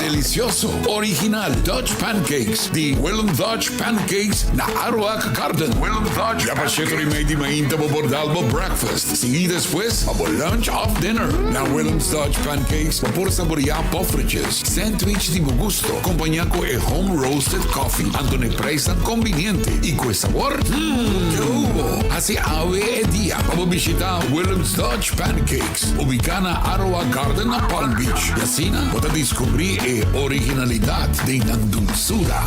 delicioso, original Dutch Pancakes di Willem Dutch Pancakes na Aruac Garden. Willem Dutch Ya pa 7:30 di mainta bo por dal bo breakfast. Sigui despues pa bo lunch of dinner. Na Willem's Dutch Pancakes bo por saborea poffertjes, sandwich di bo gusto, acompaña cu e home roasted coffee. Anto na prijsnan conveniente y cu e sabor, ke hubo. Haci awe e dia pa bo bishita Willem's Dutch Pancakes, ubica na Aruac Garden na Palm Beach. Y asina, bo ta descubri e originalidad di nan dulzura.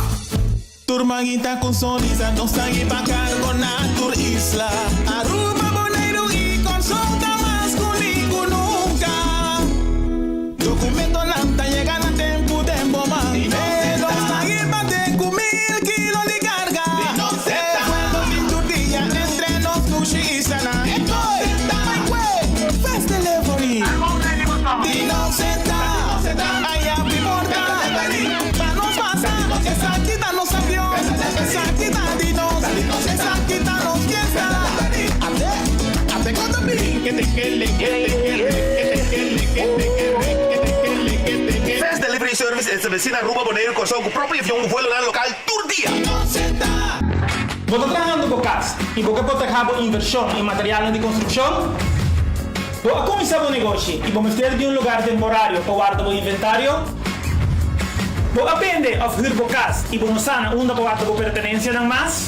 Tur mainta cu sonrisa, nos ta hiba cargo na tur isla. Aruba, Boneiro y Corsou ta mas cu nunca. Documentonan ta yega na tempo den bo man. Nos ta hiba te cu 1000 kilo di carga. E tin tur dia entre nos dushi islanan. Fast Delivery. Di nos ta. Aya porta. Pa nos pasa. Esaki ta nos avion. Esaki ta di nos. Esaki ta nos fiesta. Ate, ate conta mi. Que te que le que te que que te que le que te que que te que le que te que. Fast Delivery Service estableci na Aruba, Boneiro, Corsou, cu propio avion vuelo local tur dia. Bo ta trahando bo cas y bo kier proteha bo inversion y material di construccion? Bo a cuminsa bo negoshi y bo mester di un lugar temporario pa warda bo inventario? Bo a bende of huur bo cas y bo no sa na unda pa warda bo pertenencianan mas?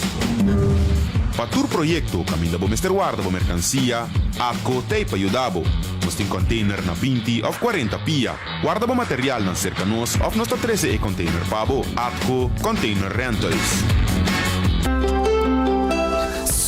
Pa tur proyecto, caminda bo mester warda bo mercancia, ATCO t'ey pa yuda bo. Nos tin container na 20 of 40 pia. Warda bo materialnan cerca nos of nos ta trece e container pa bo. ATCO Container Rentals.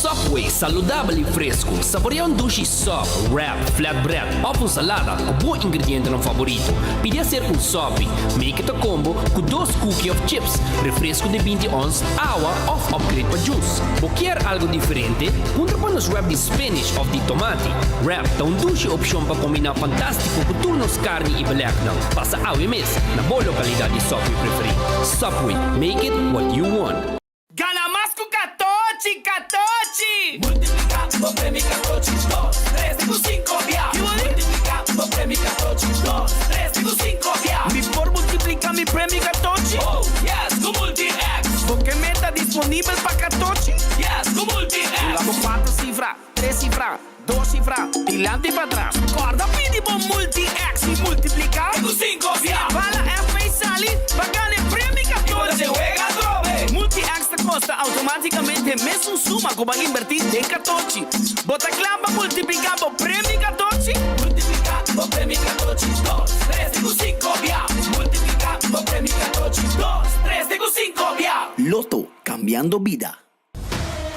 Subway, saludabel y fresco. Saborea un dushi sub, wrap, flatbread of un salada cu bo ingredientenan favorito. Pidi hacer un sub, make it a combo cu dos cookie of chips, refresco di 20 ons, awa of upgrade pa juice. Bo kier algo diferente? Puntra pa nos wrap di spinach of di tomati. Wrap ta un dushi opcion pa combina fantastico cu tur nos carni y belegnan. Pasa awe mes na bo localidad di Subway preferi. Subway, make it what you want. Gana mas cu Catochi, Catochi! Multiplica bo premio Catochi, 2, 3, 5, 5, bia. Multiplica bo premio Catochi, 2, 3, 5, 5, bia. Mi por multiplica mi premio Catochi? Oh, yes, cu Multi-X. Bo meta disponibel pa Catochi? Yes, cu Multi-X. Lago 4 cifra, 3 cifra, 2 cifra, dilanti y patras. Corda pidi bo Multi-X y multiplica. Cu 5 bia. Bala F sali, pa gana premio Catochi. Y wega atrobe. Multi-X ta costa automaticamente mesun suma cu bo a inverti den Catochi. Bo ta cla pa multiplica bo premio Catochi? Multiplica bo premio Catochi, 2, 3, 5, 5, bia. Multiplica bo premio Catochi, 2, 3, 5, 5, bia. Lotto, cambiando bida.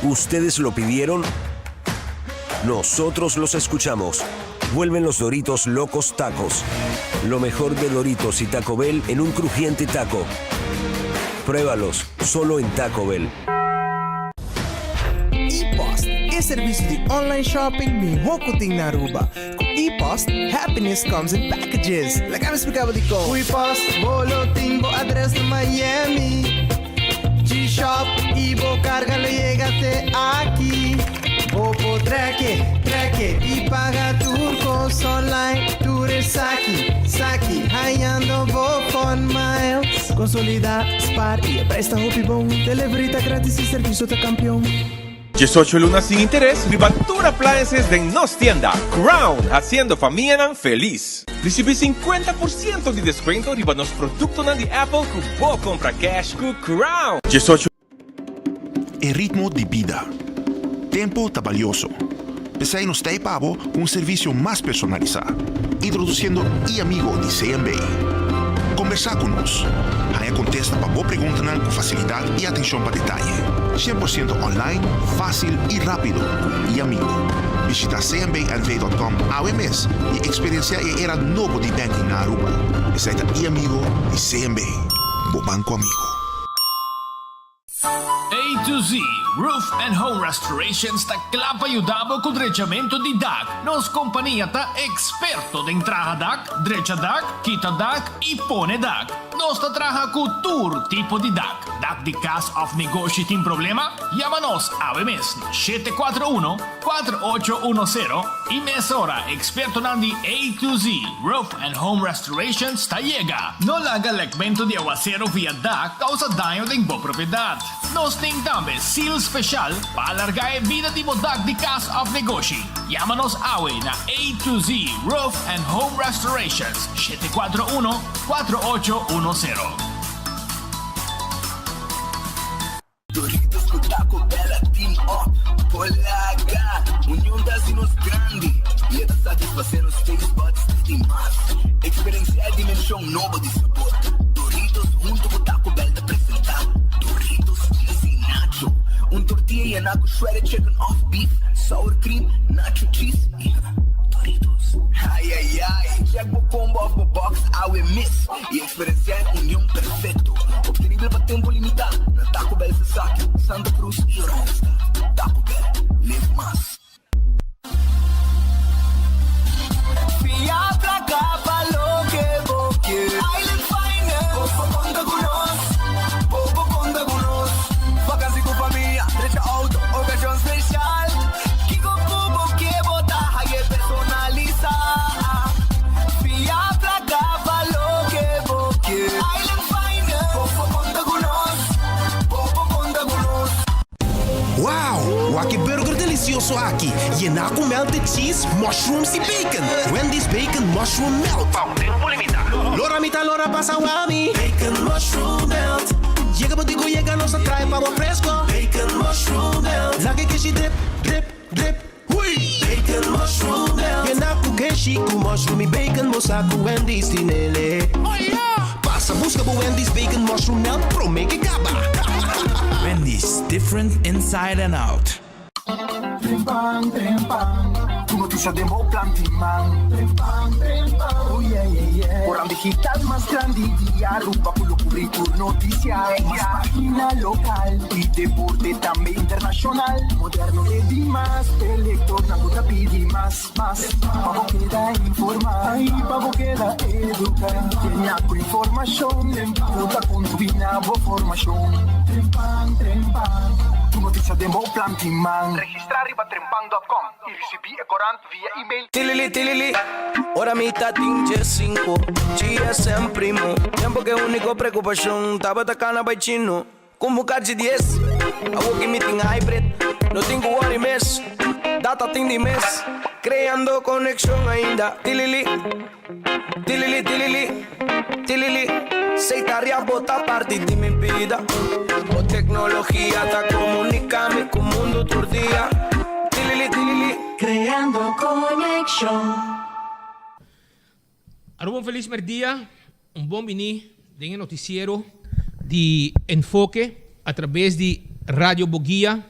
Ustedes lo pidieron, nosotros los escuchamos. Vuelven los Doritos Locos Tacos. Lo mejor de Doritos y Taco Bell en un crujiente taco. Pruébalos, solo en Taco Bell. ePost, e servicio di online shopping miho cu tin na Aruba. Cu ePost, happiness comes in packages. Laga mi splica di con. Cu ePost, bo lo tin bo adres na Miami. G-Shop y bo carga lo yega te aki. Bo por track e, track e y paga tur cos online. Tur esaki, saki, hayando bo fun miles. Consolida, spaar y presta hopi bon. Delivery ta gratis y servicio ta campeon. 18 luna sin interes, riba tur appliances den nos tienda. Crown, haciendo famia feliz. Recibi 50% di descuento riba nos productonan di Apple cu bo compra cash cu Crown. 18 E ritmo di bida. Tempo ta valioso. P'esey nos ta pa bo un servicio mas personalisa. Introduciendo e-amigo di CMB. Combersa cu nos. Haya contesta pa bo pregunta cu facilidad y atencion pa detaye. 100% online, facil y rapido cu e-amigo. Bishita cmbnv.com awe mes y experiencia e era nobo di banking na Aruba. Esaki ta e-amigo di CMB. Bo banco amigo. A to Z Roof and Home Restorations ta kla pa yuda bo ku drechamentu di dak. Nos kompania ta eksperto den traha dak, drecha dak, kita dak i pone dak. Nos ta traha ku tur tipo di dak. Dak di kas òf negoshi tin problema? Yama nos awe mes na 741 4810 i mesora ekspertonan di A to Z Roof and Home Restorations ta yega. No laga lekmentu di awasero via dak kousa daño den bo propiedat. Nos tin tambe seal speshal pa alargá e bida di bo dak di kas òf negoshi. Yama nos awe na A to Z Roof and Home Restorations, 741 4810. Doritos cu Taco Bell a team up por laga Union ta haci nos grandi y e ta satisface nos taste buds di mas. Experiencia e dimension nobo di sabor. Doritos hunto cu Taco Bell ta presenta Doritos Cheesy Nacho, un tortilla yena cu shredded chicken of beef, sour cream, nacho cheese y Doritos. Ay ay ay, check bo combo of bo box awe mes y Experenciá e union perfecto, obtenibel pa tempo limitá na Taco Bell Sasaki, Santa Cruz y Oranjestad. Taco Bell, live mas. Fia placa pa loke bo kier. Island Finance, bo por conta cu nos, bo por conta cu nos. Vakantie cu famia, drecha auto, ocasion special. Kico cu bo kier bo ta haye personalisa. Fia placa pa loke bo kier. Island Finance, bo por conta cu nos, bo por conta cu nos. Wow! Wak e burger delicioso aki, yená cu melted cheese, mushrooms y bacon! Wendy's Bacon Mushroom Melt! Pa un tempo limitá. Lora mi ta lora pasa wami. Bacon Mushroom Melt. Yega bo dico yega nos a trae pa bo fresco. Bacon Mushroom Melt. Laga e keshi drip, drip, drip. Hui! Bacon Mushroom Melt. Yena cu keshi cu mushroom y bacon bo sa cu Wendy's tin ele. Pasa busca bo Wendy's Bacon Mushroom Melt prome ke caba. Wendy's, different inside and out. Trempan, trempan, Tur noticia den bo plan tin man. Trempan, trempan, oh yeah, yeah, yeah. Koran digital mas grandi di Aruba cu lo cubri tur noticia. Mas pagina local y deporte tambe internacional. Moderno e di mas, e lectornan cu ta pidi mas, mas. Pa bo keda informa y pa bo keda educa. Kenia cu informacion cu ta contribui na bo formacion. Trempan, trempan, tur noticia den bo plan tin man. Registra riba trempan dot com y ricibi e corant via email. Tilili tilili, ora mi ta tin djesinko, GSM primo, tempo ke uniko preokupashon tabata kana bai chino. Ku buka G10, awor ki mi tin hybrid, no tin ku worry mes, data tin di mes, creando conexion ainda, tilili, tilili tilili, tilili, Seitaria bo ta parti di mi bida, bo tecnologia ta comunica mi ku mundo tur dia, tilili tilili. Creando conexion. Aruba un felis merdia, un bon bini den e noticiero di Enfoke a traves di Radio Boguia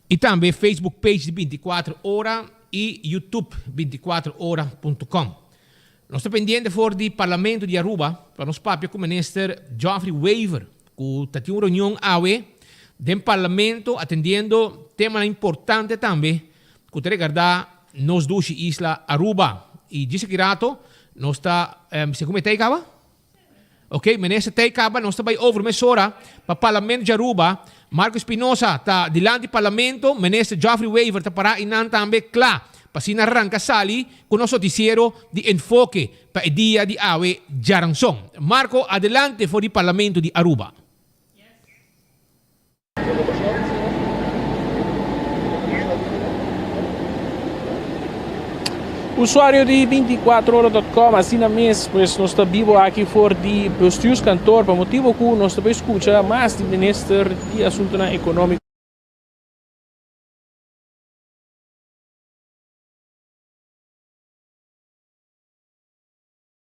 y tambe Facebook page di 24 Ora y YouTube 24 ora punto com. Nos ta pendiente for di Parlamento di Aruba pa nos papia cu Minister Geoffrey Wever cu ta tin un reunion awe den Parlamento atendiendo temanan importante tambe cu ta regarda nos dushi isla Aruba. Y djis aki rato nos ta, segun mi tey caba? Ok, minister tey caba, nos ta bay over mesora pa Parlamento di Aruba. Marco Espinosa ta dilanti Parlamento, minister Geoffrey Wever ta para eynan tambe cla pa asina ranca sali cu nos noticiero di Enfoke pa e dia di awe djaranson. Marco, adelante for di Parlamento di Aruba. Usuario di 24ora.com, asina mes, pues nos ta bibo aki for di bestuurskantoor pa motibo ku nos ta bai skucha mas di minister di asuntonan ekonómiko.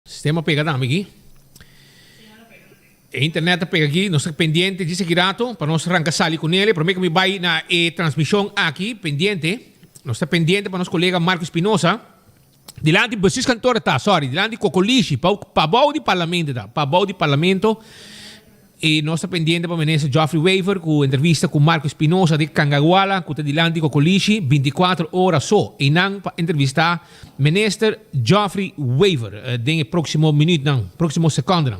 Sistema pega tambe aki. E internet ta pega aki. Nos ta pendiente djis aki rato pa nos ranka sali ku nele. Prome ku mi bai na e transmishon aki pendiente. Nos ta pendiente pa nos kolega Marco Espinosa. Dilanti Bestuurskantoor ta, sorry, dilanti Kokolishi, pa pa bou di parlamento ta, pa bou di parlamento. Y nos ta pendiente pa Minister Geoffrey Wever cu entrevista cu Marco Espinosa di Cangaguala cu ta dilanti Cocolishi 24 ora so. Eynan pa entrevista Minister Geoffrey Wever den e proximo minuutnan, proximo secondenan.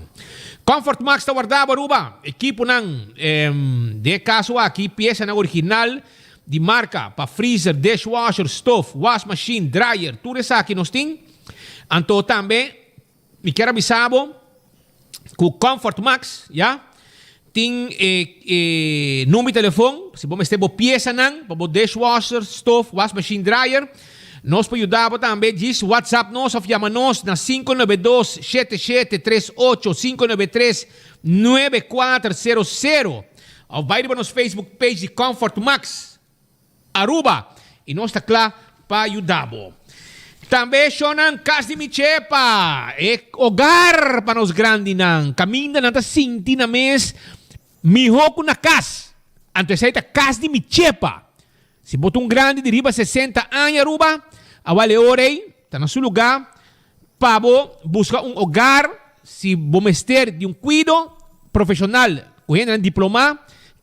Comfort Max ta warda bo Aruba. Ekiponan den e caso aki piesanan original di marca pa freezer, dishwasher, stoof, wasmachine, dryer, tur esaki nos tin. Anto tambe mi kier a bisa bo cu Comfort Max, ya, tin e e number di telefon, si bo mester bo piesanan pa bo dishwasher, stoof, wasmachine, dryer, nos por yuda bo tambe. Djis WhatsApp nos of yama nos na 592 7738 593 9400 of bai riba nos Facebook page di Comfort Max. Aruba y nos ta cla pa yuda bo. Tambe shownan Cas di Mi Chepa, e hogar pa nos grandinan, caminda nan ta sinti nan mes miho cu na cas. Anto esey ta Cas di Mi Chepa. Si bo ta un grandi di riba 60 aña Aruba, awal e ora ey ta na su lugar pa bo busca un hogar si bo mester di un cuido profesional cu hendenan diploma,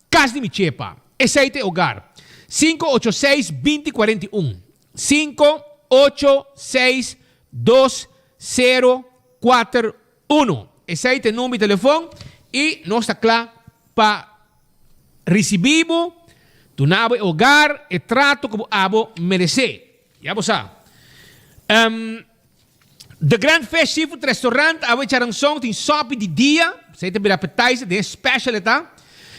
Cas di Mi Chepa. Esei ta e hogar. Sinku ocho seis binti kuarenta i un. Sinku ocho seis dos sero kuater unu. Esei ta e number di telefon i nos ta kla pa risibí bo, duna bo e hogar, e trato ku bo abo meresé. Ya bo sa. The Grand Fish Seafood Restaurant awe djaranson tin sopi di dia, esei ta bira appetizer, den e special e ta.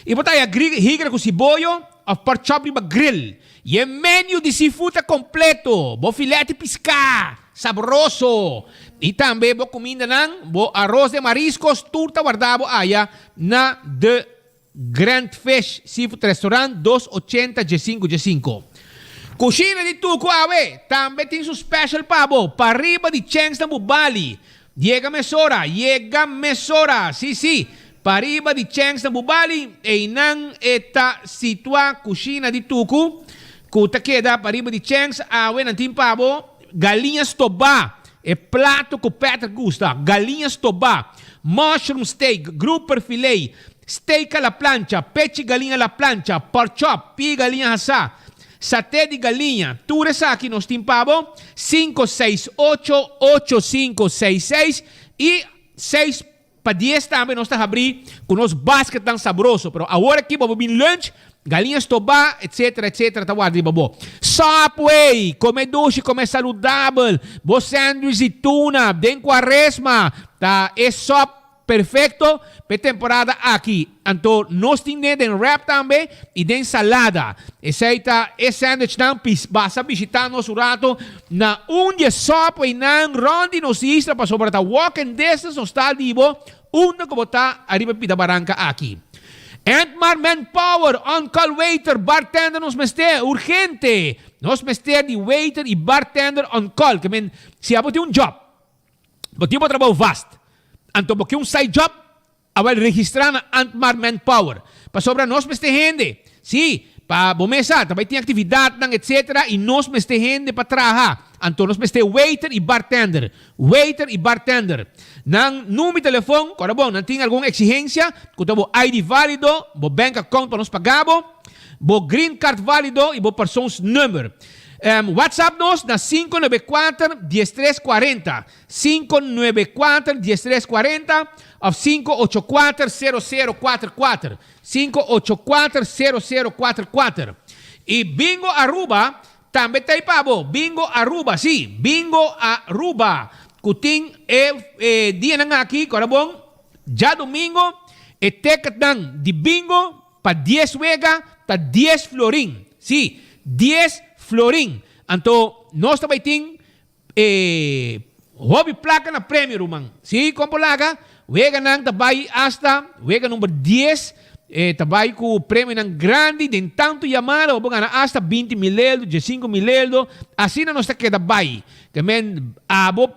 I bo ta haya higra ku siboyo of pork chop riba grill. I e menu di seafood ta completo, bo filete piská, sabroso, i tambe bo kumindanan, bo aros de mariscos, tur ta warda bo aya na The Grand Fish Seafood Restaurant dos ochenta djesinku djesinku. Kushina di Tuku awe tambe tin su special pa bo, pariba di Cheng's na Bubali. Yega mesora, yega mesora, si si, pariba di Cheng's na Bubali, einan e ta situa Kushina di Tuku, ku ta keda pariba di Cheng's, awe nan tin pa bo galiña stobá, e plato ku Patrick gusta, galiña stobá, mushroom steak, grouper filet, Steak a la plancha, pechi galiña a la plancha, pork chop, pie galiña hasá, saté di galiña, tur esaki nos tin pa bo, sinku seis ocho, ocho sinku seis seis i seis pa dies tambe nos ta habrí ku nos basketnan sabroso, pero awor aki bo por bin lunch, galiña stobá, etcetera, etcetera ta warda riba bo. Subway, kome dushi, kome saludabel, bo sandwich di tuna den kuaresma ta e sub. Perfecto p'e temporada aki. Anto nos tin ne den wrap tambe y den salada. Esey ta e sandwichnan pis basa bishita nos un rato na un di e Subwaynan rond di nos isla pasobra ta walking distance nos ta di bo unda cu bo ta ariba e pida baranca aki. Entmar Manpower, on call waiter, bartender nos mester urgente. Nos mester di waiter y bartender on call. Ke men si abo tin un job. Bo tin bo trabou vast, anto bo ke un side job? Awel registrá na Antmar Manpower, pasobra nos mester hende. Sí, pa bo mes sa, ta bai tin aktividatnan etcetera i nos mester hende pa traha. Anto nos mester waiter i bartender, waiter i bartender. Nan number di telefon, kòrda bon, nan tin algun eksigensia, ku ta bo ID válido, bo bank account pa nos paga bo, bo green card válido i bo persoonsnummer. WhatsApp nos na 594 1340, 594 1340 of 584 0044, 584 0044. Y Bingo Aruba tambe ta ei pa bo, Bingo Aruba, sí, Bingo Aruba, cu tin e e dianan aki, cu ora bon, djadomingo, e ticketnan di bingo Pa dies wega ta dies florin. Sí, dies florin. Anto nos ta bai tin e hopi plaka na premio, ruman. Sí, kon por laga? Weganan ta bai asta wega number dies e ta bai ku premionan grandi den tantu yamada bo por gana asta binti mil eldo, diesinku mil eldo. Asina nos ta keda bai. Ke men abo.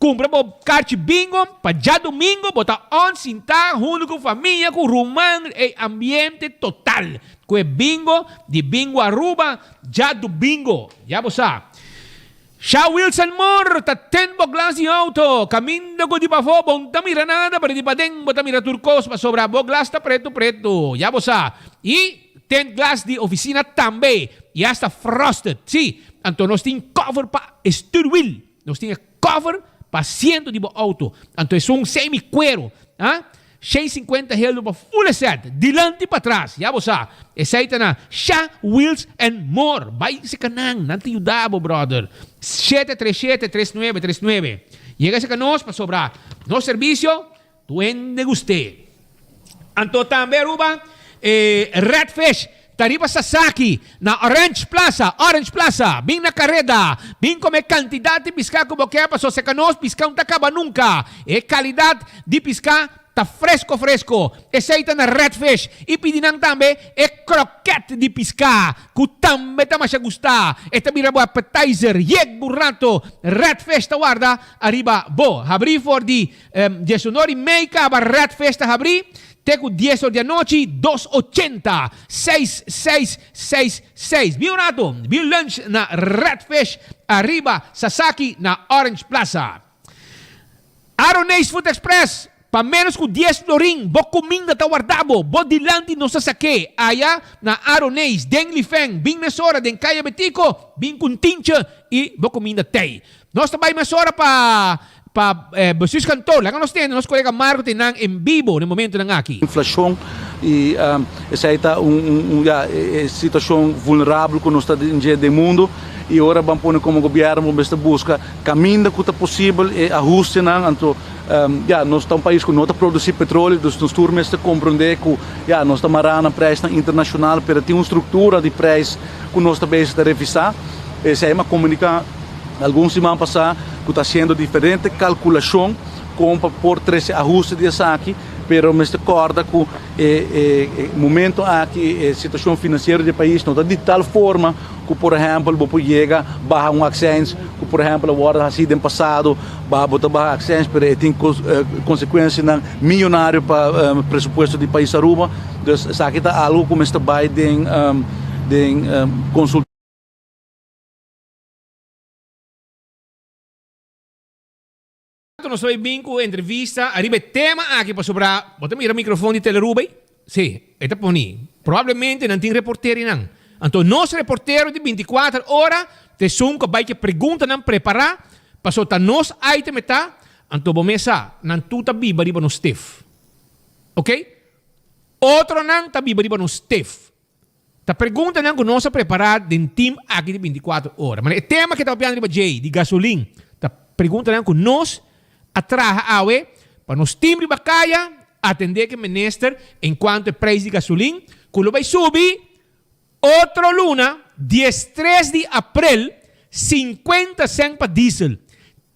Kumpra bo karchi bingo pa djadumingo bo ta on sintá huntu ku famia ku ruman e ambiente total ku e bingo di Bingo Aruba djadubingo ya bo sa. Sha Wilson Moore ta ten bo glas di auto, caminda cu di pafó bo n'ta mira nada pero di paden bo ta mira tur cos pasobra bo glas ta preto preto, ya bo sa. Y ten glas di oficina tambe y hasta frosted, si, anto nos tin cover pa e stuurwiel, nos tin e cover pa asiento di bo auto, anto esun semi cuero, ah. 150 heldo pa full e set, dilanti patras, ya bo sa, esei ta na Sha Wheels and More, bai seka nan, nan ta yuda bo brother, 737 3939, yega seka nos pasobra nos servicio tur hende gust'e. Anto tambe Aruba e Red Fish ta riba Sasaki na Orange Plaza, Orange Plaza, bin na kareda, bin kome kantidat di piská ku bo ke paso seka nos piská un ta kaba nunka, e kalidat di piská ta fresko fresko, esei ta na Red Fish i pidi nan tambe e kroket di piská ku tambe ta masha gusta, e ta bira bo appetizer yeg bu rato, Red Fish ta warda ariba bo, habrí for di diesunor i mei kaba Red Fish ta habrí. Te ku dies or di anochi, dos ochenta, seis seis seis seis. Bin un rato, bin lunch na Red Fish ariba Sasaki na Orange Plaza. Aroneis Food Express, pa menos ku dies florin bo kuminda ta warda bo, bo dilanti nos ta sak'é. Aya na Aroneis, den Lifeng, bin mesora den Kaya Betico, bin ku un tinche i bo kuminda tei. Nos ta bai mesora pa pa bestuurskantoor. Laga nos tende nos kolega Marco te nan en bibo na e momentonan aki. Inflacion y esey ta un un ya e situacion vulnerabel cu nos ta den dje den mundo y ora ban pone como gobierno bo mester busca caminda cu ta posibel e ahustenan anto ya nos ta un pais cu no ta produci petroleo dus nos tur mester comprende cu ya nos ta mara na prijsnan internacional pero tin un structura di prijs cu nos ta bezig ta revisa esey a comunica. Algun siman pasá ku ta hasiendo diferente kalkulashon kon pa por trese ahuste di esaki, pero mester kòrda ku e e momento aki e situashon finansiero di e pais no ta di tal forma ku por ehèmpel bo por yega baha un aksèns ku por ehèmpel a wòrdu hasí den pasado, baha bo ta baha aksèns pero e tin konsekuensianan miyonario pa presupuesto di pais Aruba. Dus esaki ta algu ku mester bai den den konsulta. Nos ta bay bin cu entrevista ariba e tema aki pasobra bo ta mira microfon di Telerubey? Si, e ta poni. Probablemente nan tin reporterinan. Anto nos reportero di binticuater ora ta esun cu a bay cu e preguntanan prepara pasobra ta nos item e ta, anto bo mes sa, nan tur ta biba riba nos stef. Ok? Otronan ta biba riba nos stef. Ta preguntanan ku nos a prepará den tim aki di bintikuater ora. Manera e tema ke ta papiando riba djei, di gasolin, ta preguntanan ku nos a traha awe pa nos tim riba kaya atendé ku e minister enkuanto e preis di gasolin ku lo bai subi otro luna, diestres di aprel, sinkuenta sèn pa diesel,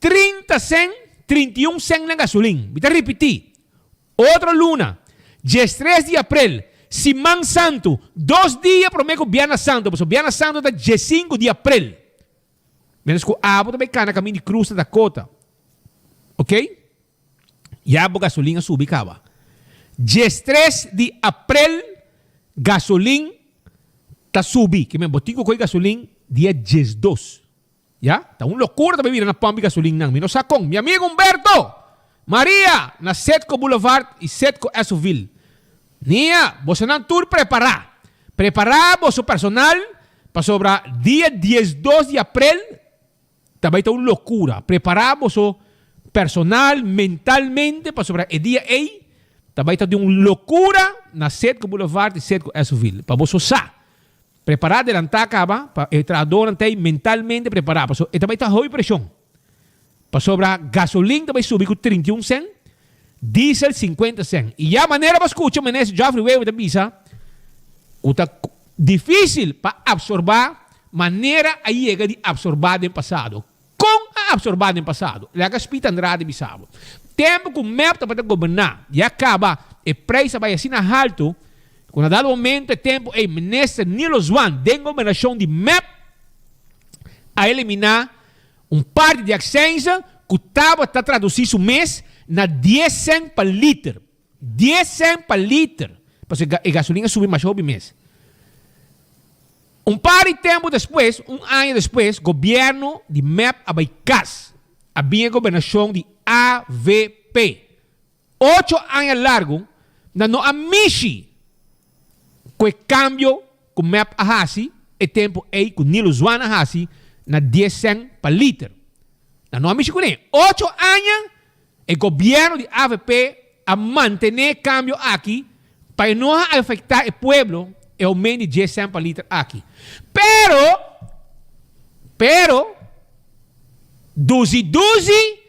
30 sèn, 31 sèn na gasolin. Mi ta ripití, Otro luna, diestres di aprel, Siman Santu, dos dia promé ku Bièrnè Santu, pasobra Bièrnè Santu ta diesinku di aprel. Miéntras ku abo ta bai kana kamin di krus na Dakota. Ok? Ya bo gasolin a subi kaba. Diestres di aprel gasolin ta subi. Ke men bo tin ku kohe gasolin dia diesdos. Ya, ta un locura ta bay bira na pump di gasolin nan. Mi no sa con. Mi amigo Humberto! Maria! Na Setco Boulevard y Setco Essoville. Nia, bosonan tur prepara. Prepara boso personal pasobra dia 12 di aprel ta bay ta un locura. Prepara boso personal mentalmente pasobra e dia ey ta bay ta di un locura na Setco Boulevard y Setco Essoville. Pa boso sa. Prepará delantá kaba pa e trahadónan ta ei mentalmente prepará pasobra e ta bai ta hopi preshon. Pasobra gasolin ta bai subi ku 31 sèn, diesel 50 sèn. I ya manera bo skucha Minister Geoffrey Wever ta bisa ku ta difísil pa apsorbá manera a yega di apsorbá den pasado. Kon a absorbá den pasado? Laga Speed Andrade bisa bo. Tempu ku mep tabata goberná ya kaba e preis a bai asina haltu ku na dado momento e tempu ei Minister Nilo Zwaan den gobernashon di mep a eliminá un parti di aksensa ku tabata tradusí su mes na dies sènt pa liter. Dies sènt pa liter! Pasobra e gasolin a subi masha hopi mes. Un par di tempu despues, un aña despues, gobierno di mep a bai kas. A bin e gobernashon di avp. Ocho aña largu nan no a mishi ku e kambio ku mep a hasi e tempu ei ku Nilo Zwaan a hasi na dies sèn pa liter. Nan no a mishi kuné. Ocho aña e gobièrnu di avp a mantené e kambio aki pa e no a afektá e pueblo e oument di dies sèn pa liter aki. Pero, pero, Duzi Duzi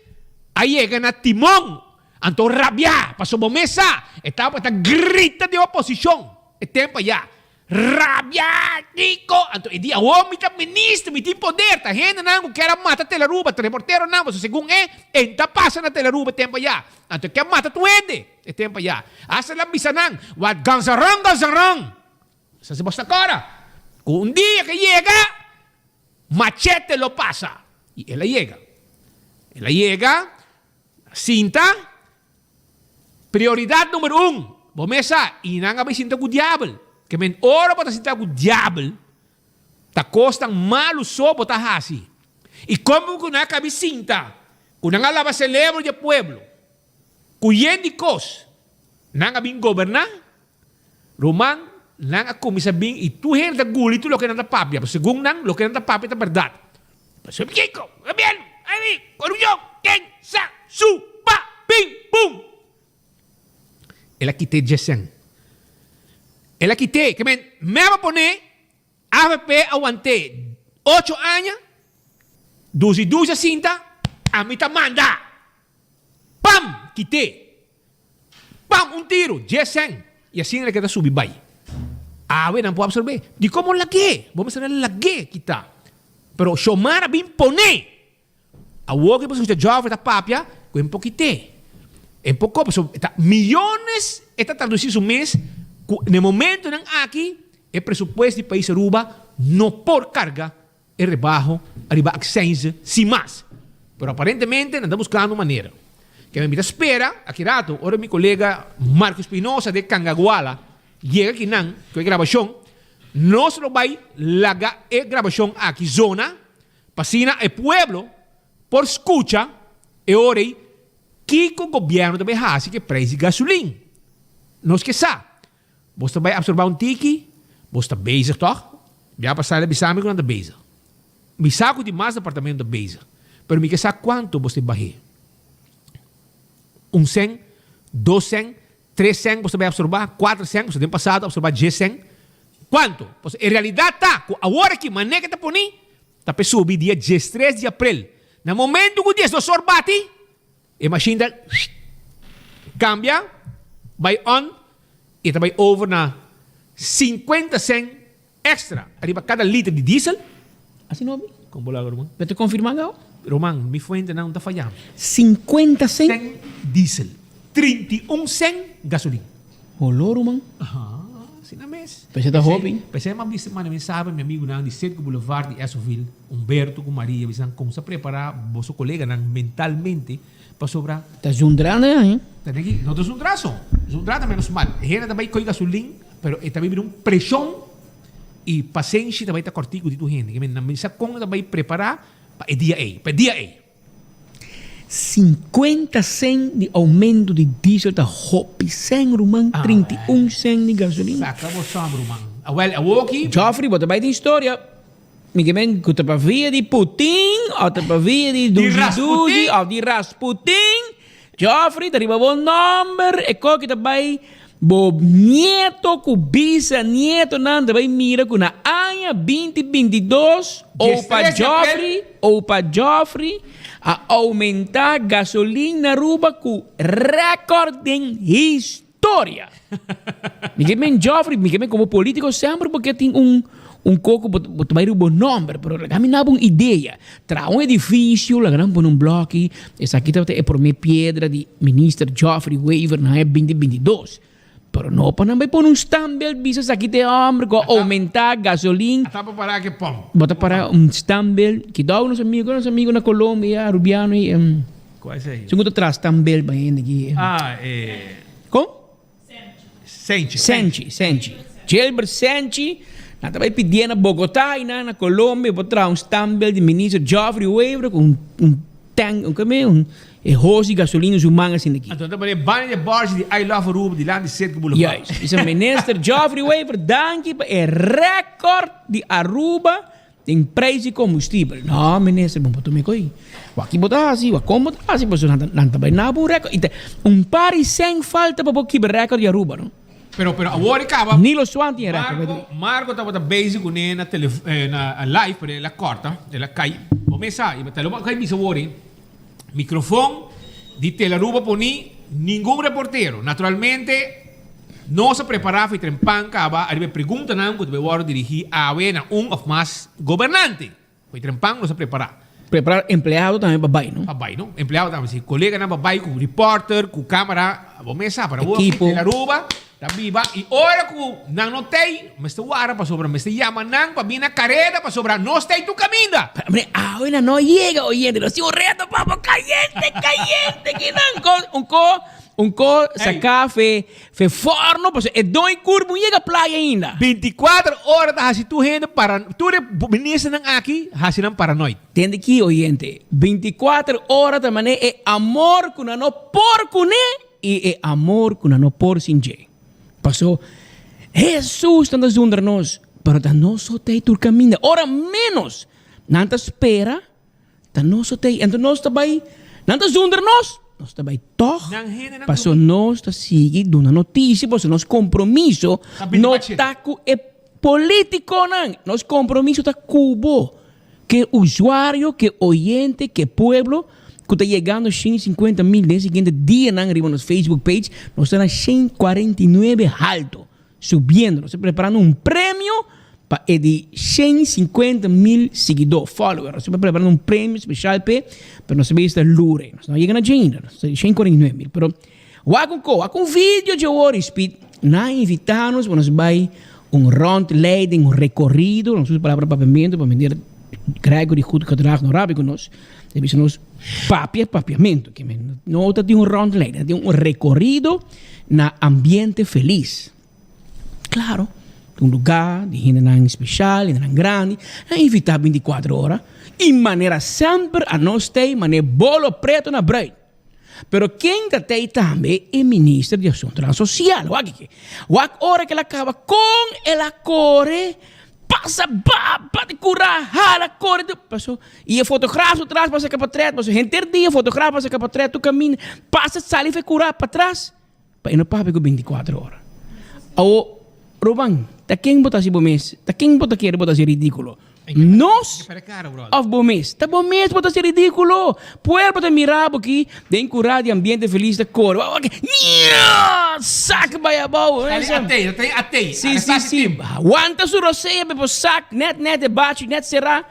a yega na timon, anto rabiá, pasobra bo mes sa, e tabata grita den oposishon e tempu ayá. Rabia kiko? Anto e di, Awor mi ta minister, mi tin poder, ta hendenan ku kier a mata Telaruba, ta reporteronan, pasobra segun e, e ta pasa na Telaruba e tempu ayá. Anto e kier mata tur hende e tempu ayá. Asta el a bisa nan, Wat ganzaron, ganzaron! Sa si bos ta kòrda ku un dia ke yega, machete lo pasa. I el a yega. El a yega, sinta. Prioridat number un, bo mes sa, i nan a bai sinta ku diabel. Ke men ora bo ta sinta ku diabel, ta kosnan malu so bo ta hasi. I komo ku nan a kabi sinta, ku nan a laba selebro di e pueblo, ku yen di kos, nan a bin goberná, ruman, nan a kuminsá bin i tur hende ta guli tur loke nan ta papia, pasobra segun nan, loke nan ta papia ta bèrdat. Pasobra kiko, gobierno, ami, korupshon, ken sa su pa pin pum. El a kit'é djesen. El a kit'é, ke men mep a pon'é, avp a want'é ocho aña, dusi dusi a sinta, ami ta manda! Pam! Kit'é. Pam! Un tiru, djesen. I asina el a keda subi bai. Awe nan por absorb'é. Dikon bo lag'é? Bo mester a lag'é kita. Pero Shomar a bin pon'é. Awor ku bo skucha Geoffrey ta papia ku e por kit'é. E por koba. Pasobra ta miyones e ta tradusí su mes ku na e momentonan aki e presupuesto di pais Aruba no por karga e rebaho ariba accijnzen sin mas. Pero aparentemente nan ta buscando un manera. Kende mi ta spera aki rato ora mi colega Marco Espinosa de Cangaguala yega aki nan cu e grabacion, nos lo bay laga e grabacion aki zona pa asina e pueblo por scucha e ora ey kico gobierno ta bay haci cu e prijs di gasolin. Nos ke sa. Bos ta bai absorba un tiki? Bos ta bezig tòg? Bia pasá el a bisa mi ku nan ta bezig. Mi sa ku tin mas departamento ta bezig, pero mi ke sa kuantu bos ta bah'é. Un sèn, dos sèn, tres sèn bos ta bai absorbá, kuater sèn, pasobra den pasado a absorbá djes sèn. Kuantu? Pasobra e realidat ta ku awor aki manera ke ta poni ta pe subi dia diestres di aprel. Na momentu ku diesdos or bati, E machine ta cambia bay on y ta bay over na 50 cent extra ariba cada liter di diesel. Asina hopi? Con bo laga Roman? Bo ta confirma gao? Roman, mi fuentenan no ta fayando. 50 cent? Cent diesel, 31 cent gasolin. Holo Roman? Aha, asina mes. P'esei ta hopi. P'esei m'a bisa manda mensahe pa mi amigunan di Citgo Boulevard di Esoville. Humberto ku Maria bisa nan kumsa prepará boso koleganan mentalmente pasobra. Ta zundra nan ahi. Ta den ki no ta zundra so. Zundra ta menos mal. E hende ta bai koi gasolin pero e ta bai bira un preshon i pasenshi ta bai ta kòrtiku di tur hende. Ke men nan bisa kon nan ta bai prepará pa e dia ei, pa e dia ei. 50 sèn di oumento di diesel ta hopi sèn ruman, 31 sèn di gasolin. Saka bo sòm ruman. Awèl awoki. Geoffrey bo ta bai den historia. Mi ke men ku ta pa via di Putin òf ta pa via di Duji Duji òf di Rasputin. Geoffrey ta riba bo nòmber e koki ta bai bo nieto ku bisa nietonan ta bai mira ku na aña binti 22 opa Geoffrey opa Geoffrey a oumentá gasolin na Aruba ku rèkòrt den historia. Mi ke men Geoffrey, mi ke men komo politiko semper bo ke tin un un koko bo bo ta bai riba bo nomber, pero laga mi naba un idea. Traha un edifisio, laga nan pone un bloki, esaki tabata e prome piedra di minister Geoffrey Wever na aña binti 22. Pero no pa nan bai pone un standbeeld bisa esaki ta e homber ku a oumenta gasolin. Ata pa para ke pom. Bo ta para un standbeeld, kidao nos amigo, nos amigo na Colombia, Arubiano y. Cual es ey? Esun ku ta traha standbeeld pa hende aki. Ah, e. Kon? Senchi. Senchi, Senchi. Gilbert Senchi. Nan ta bai pidié na Bogotá i nan na Colombia por traha un standbeeld di minister Geoffrey Wever ku un un tank, un keme, un e hos di gasolina su man asina aki. Anto nan ta pone banda di e bòrchi di I love Aruba dilanti Citgo Boulevard. Juist. Bisa minister Geoffrey Wever danki pa e record di Aruba Den prijs di combustibel. No, minister, bo por tuma e coi. Wak bo ta haci, wak con bo ta haci, pasobra nan ta, nan ta bay na bo record. Y ta un par y cen falta pa bo kibra record di Aruba, no? Pero, pero awor e caba. Nilo Swan tin e record, by the way. Marco, Marco tabata bezig cune na tele, na live, pero el a corta, el a cay. Bo mes sa, y bo ta lo cay bisa awor, microfon di Tele Aruba poni ningun reportero. Naturalmente. Nos a prepará fi trempan kaba ariba e preguntanan ku ta bai wòrdu dirigí awe na un òf mas gobernante. Fi trempan nos a prepará. Prepará empleado tambe pa bai, no? Pa bai, no? Empleado tambe, si. Koleganan pa bai ku reporter, ku kámara, bo mes sa, para wòrdu Ekipo. Tele Aruba ta biba i ora ku nan no t'ei, mester wara pasobra mester yama nan pa bini na kareda pasobra nos t'ei tur kaminda. Pero mire, awe nan no yega, oyente, nos tin un reto pa bo, kayente, kayente, kinan ko, un ko. Un ko sa kafe fe forno pasobra e doño kur bon yega playa ainda. Binticuater ora ta haci tur hende para tur e ministernan aki haci nan paranoid. Tende ki oyente, binticuater ora ta mane e amor ku nan no por kune i e amor ku nan no por sin dje. Paso Hesus ta zundra nos pero ta nos so ta e tur kaminda. Ora menos nan ta spera. Ta nos so t'ei. Anto nos ta bai, nan ta zundra nos, nos ta bai tòg, paso nos ta sigui duna notisia, paso nos kompromiso no ta ku e politikonan, nos kompromiso ta ku bo, ke usuario, ke oyente, ke pueblo ku ta yegando 150 mil den siguiente dianan riba nos Facebook page, nos ta na 149 halto. Subiendo, nos ta preparando un premio pa e di 150 mil siguidó, follower. Nos ta preparando un premio special p'e, pero nos ta bisa lure. Nos no yega na dje ainda, nos ta 149 mil. Pero wak un ko, wak un video dje wor i Speed na invita nos pa nos bai un rondleiding, un recorrido, nos usa palabra papiamento pa meneer Gregory Goedgedrag no rabia ku nos. E bisa nos papia papiamento, ke men no ta tin un rondleiding, ta tin un recorrido na ambiente felis. Claro, un lugar di hendenan special, hendenan grandi, nan invita 24 ora y manera semper a nos tei mane bolo preto na bruid. Pero ken ta tei tambe e minister di asuntonan social. Wak aki. Wak ora ke el a kaba kon el a kore pasa ba bati kura hala kore tu paso y e fotograaf su tras pa saka potret paso henter dia fotograaf pa saka potret tu kaminda pasa sali fe kura patras pa e no papia ku 24 ora. Awo Ruman ta ken bo ta hasi bo mes ta ken bo ta kere bo ta hasi ridikulo Nos of bo mes? Ta bo mes bo ta hasi ridículo. Pueblo ta mira bo ki den cura di ambiente feliz ta core. Sak bai abou. Si, si, si. Wanta su rosea pe por sak net net e bachi net sera.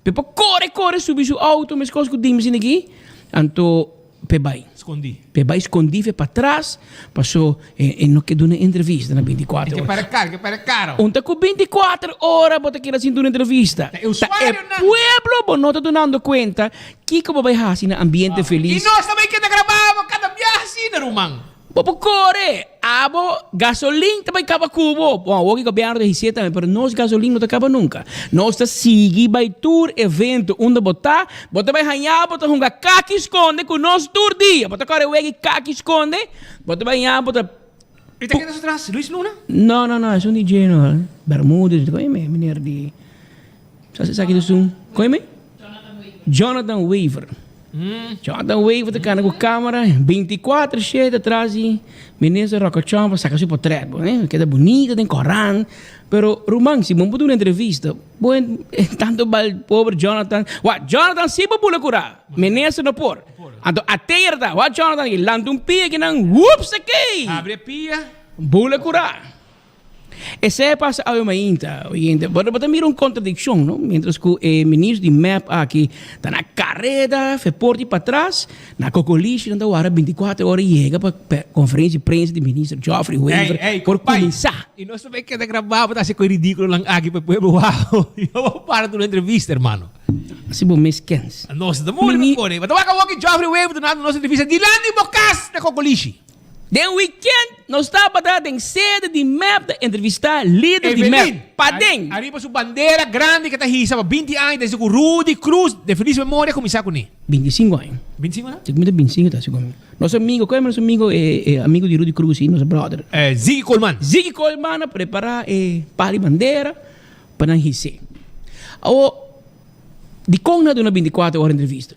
Pe por core core subi su auto mescos cu Dimas aki. Anto P'e bai. Skondí. P'e bai skondí fe patras, paso e e no ke duna entrevista na 24 E ke ora. para karo, ke para karo. Un ta ku 24 ora bo ta keda sin duna entrevista. Ta e Ta e usuarionan. pueblo bo no ta dunando kuenta kiko bo bai hasi na ambiente I felis. nos ta bai keda grabá bo kada biaha asina, ruman. Bo por kore, abo gasolin ta bai kaba ku bo. Bon, awor ki gobierno ta hisié tambe, pero nos gasolin no ta kaba nunka. Nos ta sigui bai tur evento unda bo ta, bo ta bai haña bo ta hunga kaki skonde ku nos tur dia. Bo ta kore wega i kaki skonde, bo ta bai haña bo ta. I ta keda su tras? Luis Luna? No, no, no, esun DJ no. Bermudez, koe me, meneer di. Sa esaki ta esun, koe me? Jonathan Wever. Jonathan Wever ta kana ku kamera 24 shete atras di minister Rokochon pa saka su potret bo eh keda bunito den koran pero ruman si bo por duna entrevista bo tanto bal pober Jonathan wa Jonathan si por bula kura minister no por anto ater ta wa Jonathan aki lanta un pia kinan wups akey Abri e pia. Bula kura. Esei a pasa awe mainta, oyente. Bo ta mira un kontradikshon, no? Mientras ku e minister di mep aki ta na kareda, fe porti patras, na Kokolishi nan ta wara 24 ora yega pa konferensia di prensa di minister Geoffrey Wever Ey, ey, por kompay. kuminsá. I nos ta bay keda grabá pa ta hasi ku e ridíkulonan aki pa e pueblo wou. Yo bo para duna entrevista, hermano. Asi bo mes kens. Nos ta muri pa pone. Bo ta wak awor ki Geoffrey Wever dunando nos entrevista dilanti bo kas na Kokolishi. Den weekend nos tabata den sede di mep ta entrevista lider di mep. Paden! Ariba su bandera grandi ke ta hisa pa binti aña desde ku Rudy Cruz de feliz memoria kuminsá kuné. Bintisinko aña. Bintisinko aña? Si ku mi ta bintisinko ta segun mi. Nos amigo, kua nos amigo e amigo di Rudy Cruz i nos brother? Ziggy Koolman. Ziggy Koolman a prepara e pal di bandera pa nan his'é. Awor, dikon nan a duna bintikuater ora entrevista?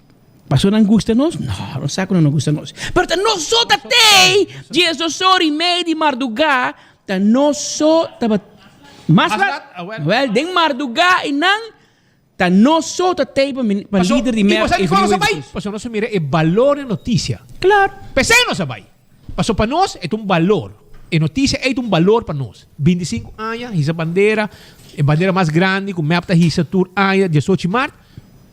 Paso nan gusta nos? No, nos sa ku nan no gusta nos. Pero ta nos so ta tei diesdos ora i mei di mardugá, ta nos so tabat mas lat. Wèl, den mardugá i nan ta nos so ta tei pa pa lider di mep i bo sa di kon nos a bai? Pasobra nos a mira e balor di notisia. Klaro. P'esei nos a bai. Pasobra pa nos e ta un balor. E notisia ei ta un balor pa nos. Bintisinku aña hisa bandera, e bandera mas grandi ku mep ta hisa tur aña diesochi mart.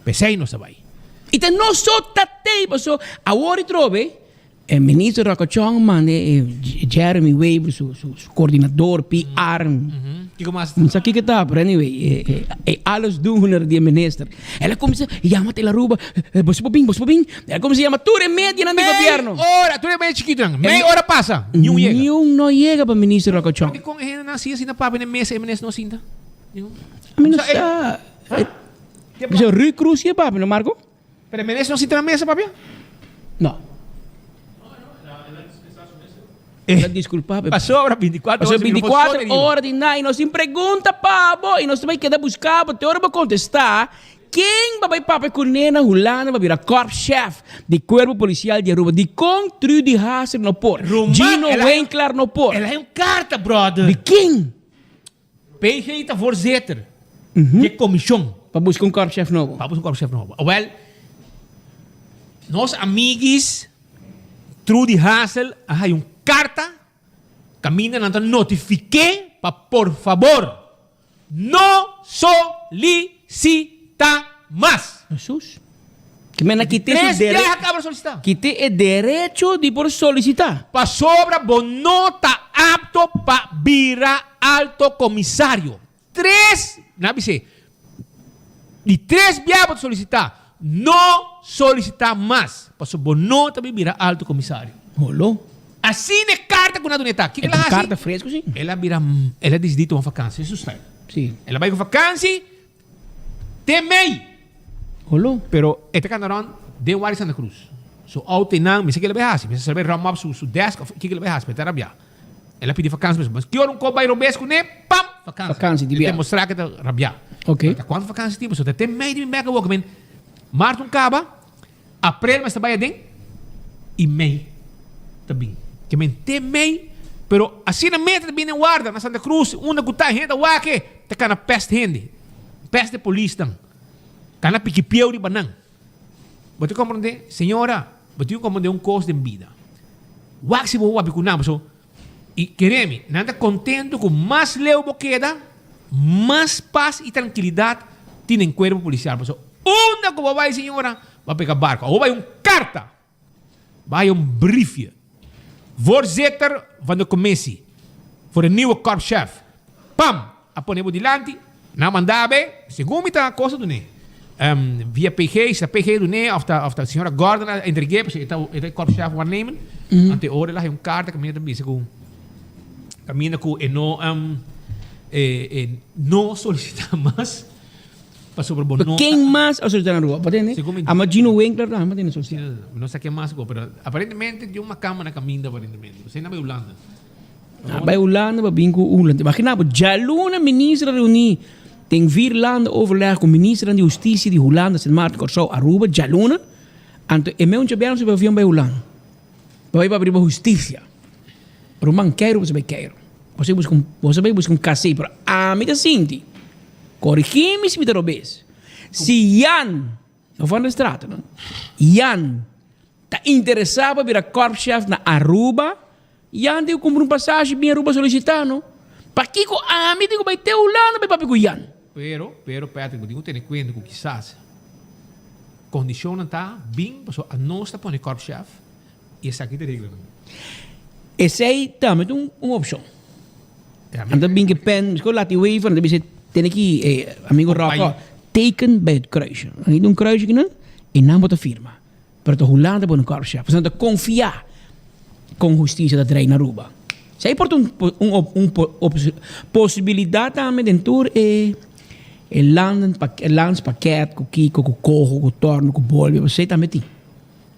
P'esei nos a bai. I ta nos so ta tei paso awor i trobe e minister Rocco Chong manda e Jeremy Wever su su coordinador PR. Kiko mas? No sa kiko ta pero anyway e e alles doener di e minister. El a cuminsa yama tel Aruba boso por bin boso por bin. El a cuminsa yama tur e medianan di gobierno. Mei ora tur e media chikitonan mei ora pasa niun yega. Niun no yega pa minister Rocco Chong. Dikon e hendenan a siña asina papia na e mesa e minister no sinta? Ami no sa. Bisa Ruy Cruz ye papia no Marco? Pero e merece no sinta na mesa papia? No. El a disculpa pe. Pasobra 24 ora. Pasobra 24 ora di na y nos tin pregunta pa bo y nos ta bay keda busca bo te ora bo contesta ken ba bay papia cu ne na Hulanda pa bira korpschef di Cuerpo Policial di Aruba. Dicon Trudy Hassel no por? Gino Winklar no por? El a hay un carta brother. Di ken? PG ta voorzitter di e comision. Pa busca un korpschef nobo. Pa busca un korpschef nobo. Awel, nos amiguis Trudy Hassel a haya un carta caminda nan ta notifiké pa por fabor no solicita mas. Jesus. Ki men a kite su Tres dere biaha caba solicita. Kite e derecho di por solicita. Pasobra bo no ta apto pa bira alto comisario. Tres, nan a bis'é, di tres biaha bo ta solicita, no solicita mas, pasobra bo no ta bin bira alto comisario. Holo. Asina e carta cu nan a duna e ta. Kico E el a ta un haci? carta fresco, si. El a bira, el a dicidi tuma vakantie, su style. Si. El a bay cu vakantie. Te mei! Holo. Pero e ta canta rond den wari Santa Cruz. Su auto einan, mi sa ke el a bay haci. Mi sa si el a bay rum up su su desk of kiko el a bay haci, pero e ta rabia. El a pidi vakantie mes. Mas ki ora un cos bay robes cune, pam! Vakantie. Vakantie, di E bia. ta demostra ke ta rabia. Ok. Ta cuanto vakantie tin? Pasobra ta te mei di mi bek awor. Ke men maart un caba, aprel mester bay aden y mei ta bin. Ke men te mei, pero asina meta ta bin den warda na Santa Cruz, unda cu ta hende ta wak e, ta cana pest hende, pest e polisnan, cana piki pieu riba nan. Bo ta comprende? Señora, bo tin cu comprende un cos den bida. Wak si bo wak cu nan, pasobra y kere mi, nan ta contento cu mas leu bo keda, mas paz y trankilidad tin den cuerpo policial. Pasobra unda cu bo bay, señora, bo a pega barco. Awor bay un carta, bay un briefje. Voorzitter van de commissie voor de nieuwe korpschef. Pam! A pone bo dilanti, nan a manda be, segun mi ta cosa dun'é. Via PG, si ta PG dun'é of ta of ta señora Gordon a entreg'é, pasobra e ta e ta e korpschef waarnemen. Anto e ora el a haña un karta kaminda ta bisa ku kaminda ku e no e e no solisitá mas pasobra bo no Ken mas a solisitá na Aruba? Bo tende? Segun mi Ama Gino Winkler tambe tende solisitá. Mi no sa ken mas pero aparentemente tin un makamba na kaminda aparentemente. Esei nan bai Hulanda. A bai Hulanda pa bin ku Hulanda. Imagina bo, djaluna minister a reuní den vier landen overleg ku ministernan di hustisia di Hulanda, Sint Maarten, Kòrsou, Aruba, djaluna. Anto e meun djabièrnè subi avion bai Hulanda. Pa bai papia riba hustisia. Ruman keiru bo sa bai keiru. Bo sa bai buska un, bo sa bai buska un kasei, pero ami ta sinti, korigí mi si mi ta robes, si Jan, no van der Straten no, Jan ta interesá pa bira korpschef na Aruba, Jan tin ku kumpra un pasashi bin Aruba solisitá no. Pakiko ami tin ku bai te Hulanda bai papia ku Jan? Pero, pero Patrick, bo tin ku tene kuenta ku kisas kondishonnan ta bin pasobra anos ta pone korpschef i esaki ta reglanan. Esei tambe ta un opshon. Nan ta bin ku pen, miskon lati wafer, nan ta bisa tene ki amigo Rocco, teken bij het kruisje. Nan hit un kruisje kinan i nan bo ta firma. Pero ta Hulanda pone un korpschef. Pasobra nan ta konfia. Kon hustisia ta drei na Aruba. Si ei por ta un un posibilidat tambe den tur e e landen landspakket ku kiko ku koho ku torno ku bolbe esei tambe tin.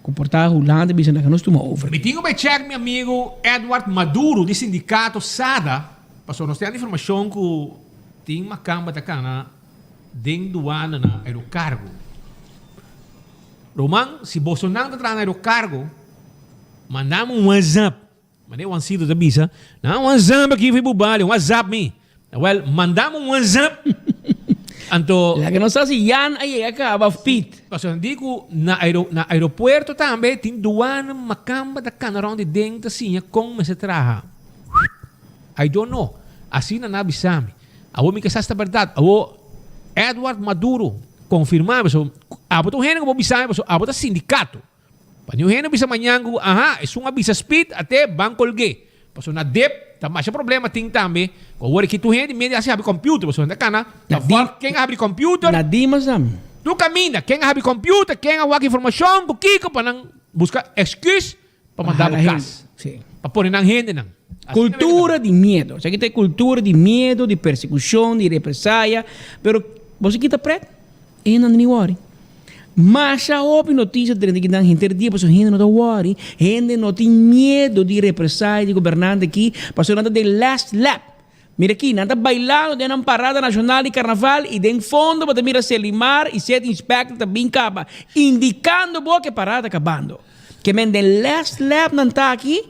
Ku por ta Hulanda bisa nan nos tuma over. Mi tin ku bai check mi amigu Edward Maduro di sindikato SADA pasobra nos tin informashon ku tin makamba ta kana den duana na aerocargo. Roman, si bosonan ta traha na aerocargo manda mi un whatsapp. Mane Juancito ta bisa, nan whatsapp aki fi Bubali, whatsapp mi. Wel, manda mi un whatsapp. Anto. Laga nos sa si Jan a yega caba of Piet. Pasobra nan di cu na aero, na aeropuerto tambe tin duana macamba ta cana rond di den ta siña con mester traha. I don't know. Asina nan a bisa mi. Awor mi ke sa si ta berdad. Awor Edward Maduro confirma mi, pasobra abo ta un hende cu bo bisa mi pasobra abo ta sindicato. Pa niun hende bisa mañan ku aha, esun a bisa Speed ate ban kolg'é. Pasobra na dep ta masha problema tin tambe ku awor aki tur hende mende hasi habri computer pasobra hende ta kana ta vòlg ken a habri computer. Na Dimas tambe. Tur kaminda ken a habri computer, ken a wak informashon ku kiko pa nan buska excuse pa manda bo kas. Pa pone nan hendenan. Kultura di miedo. Esaki ta e kultura di miedo, di persekushon, di represaya. Pero bo sa kita pret? E hende no ni wòri. Masha hopi notisia drenta kinan henter dia pasobra hende no ta wòri. Hende no tin miedo di represaya di gobernante aki pasobra nan ta den last lap. Mira aki, nan ta bailando den nan parada nashonal di karnaval i den fondo bo ta mira Selimar i Set Inspector ta bin kaba indikando bo ke parada ta kabando. Ke men den last lap nan ta aki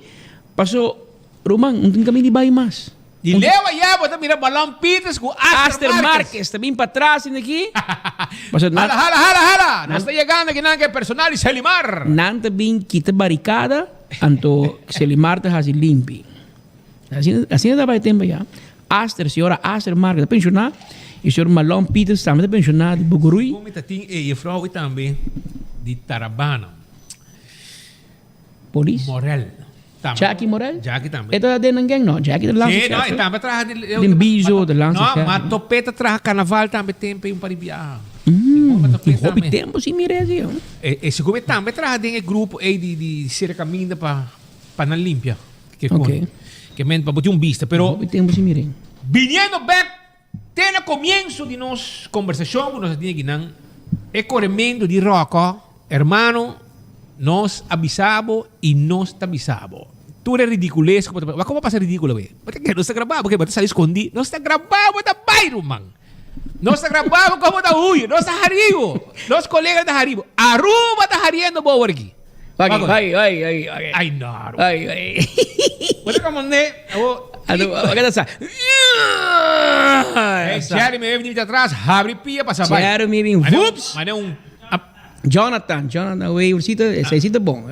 paso ruman no tin kaminda di bai mas. Di leu ayá bo ta mira Balon Peters ku Aster Aster Marques. Marques ta bin patras sin aki. Paso nan Hala, hala, hala, hala! Nos ta yegando akinan ku e personal di Selimar. Nan ta bin kita barikada, anto Selimar ta hasi limpi. Asina, asina ta bai tempo ya. Aster, señora Aster Marques ta penshoná i señor Malon Peters tambe ta penshoná di Bogorui. Kon mi ta tin e jefrou i tambe di Tarabana. Polis. Morel. Tambe. Jackie Morel? Jackie tambe. E ta den nan gang? No, Jackie ta lansa Sí, no, e tambe traha di Den bizo, ta lansa No, ma Topé ta traha carnaval tambe tempo un par di biaha. Tin hopi tempo sin mira esi. E e segun e tambe traha den e grupo ei di di sera caminda pa pa nan limpia. Ke kon. Ke men pa bo tin un bista, pero Hopi tempo sin mira. Biniendo bek te na comienso di nos conversacion cu nos a tin akinan, e coremento di Rocco, hermano, nos a bisa bo y nos ta bisa bo. Tur e ridiculez cu bo ta, wak como a pasa ridiculo awe? Bo ta kere nos ta graba bo, bo ta sali scondi, nos ta graba bo ta bay ruman. Nos ta graba bo como ta huy, nos ta hari bo, nos colega ta hari bo. Aruba ta hariendo bo awor aki. Ay, ay, ay, ay, ay. Ay, no, Aruba. Ay, ay. Bo ta como ne, awo. Aruba, wak ta sa. Hey, Jeremy even niet atrás, habri pia pasa bay. Jeremy bin, whoops. Mane un Jonathan, Jonathan Wever, esei si ta bon.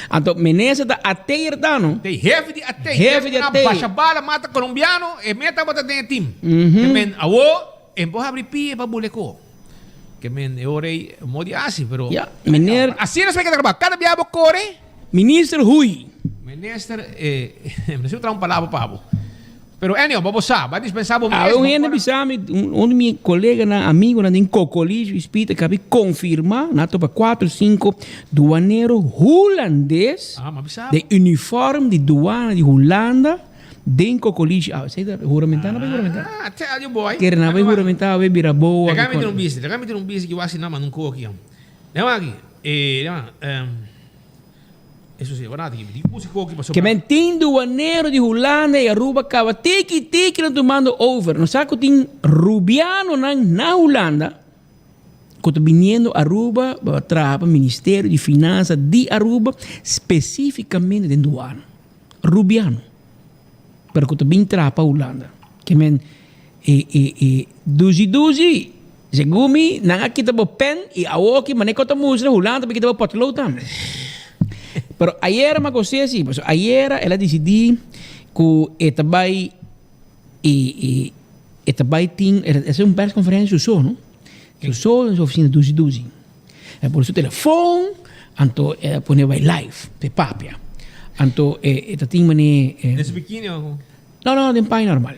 Anto Menezes ta Ateer ta no? Te hefe di Ateer. Hefe di Ateer. Basha bala mata colombiano, e meta tabata den e team. Ke men awo, en por habri pia pa buleko. Ke men e ora ei mo di hasi, pero. Ya, meneer. Asina nos mester trabaha. Kada bia bo kore. Minister Huy. Minister, eh, mi no traha un palabra pa bo. Pero anyhow, bo bo sa, bo a dispensa bo mes. Awe un hende bisa mi, un di mi koleganan, amigonan den Cocolish i Spita kabi konfirmá, nan a topa kuater sinku duanero hulandes den uniform di duana di Hulanda den Cocolish awe. Esei ta huramentá, nan bai huramentá? Ah, tell you boy. Kere nan bai huramentá awe bira boa. Laga mi tin un bista, laga mi tin un bista ki wak si nan manda un koki. Lema aki, eh, lema, Ke men tin duanero di Hulanda i Aruba kaba tiki tiki nan tumando over. Nos sa ku tin rubianonan na Hulanda ku ta biniendo Aruba pa traha pa Ministerio di Finansa di Aruba spesifikamente den duana. Rubiano. Pero ku ta bin traha pa Hulanda. Ke men e e e duzi duzi segun mi nan a kita bo pen i awoki manera ku ta mustra Hulanda ta bin kita bo potlood tambe. Pero ayera mi a gos'é si pasobra ayera el a disidí ku e ta bai e e e ta bai tin e ta hasi un persconferencia su so no. Su so den su oficina duzi duzi. El a pone su telefon anto el a pone bai live pa e papia. Anto e ta tin manera Den su bikini o? No, no, den paña normal.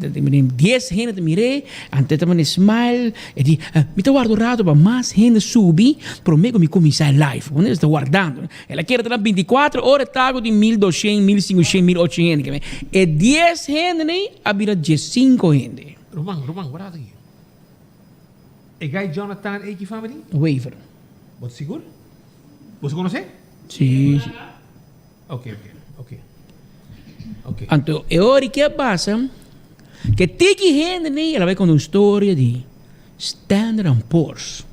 Dies hende ta mir'é, anto e ta manda smile, e di, Mi ta warda un rato pa mas hende subi promé ku mi kuminsá e live. Bo ta wardando. El a kere ta na bintikuater ora e tago di mil doshen, mil sinkushen, mil ocho hende. E dies hende nei a bira diesinku hende. Ruman, ruman, wak aki. E guy Jonathan ei ki fama tin? Wever. Bo ta sigur? Boso konosé? Sí, sí. Ok, ok, ok. Ok. Anto e ora ke a pasa, ke tiki hende nei el a bai konta un storia di Standard and Poor's.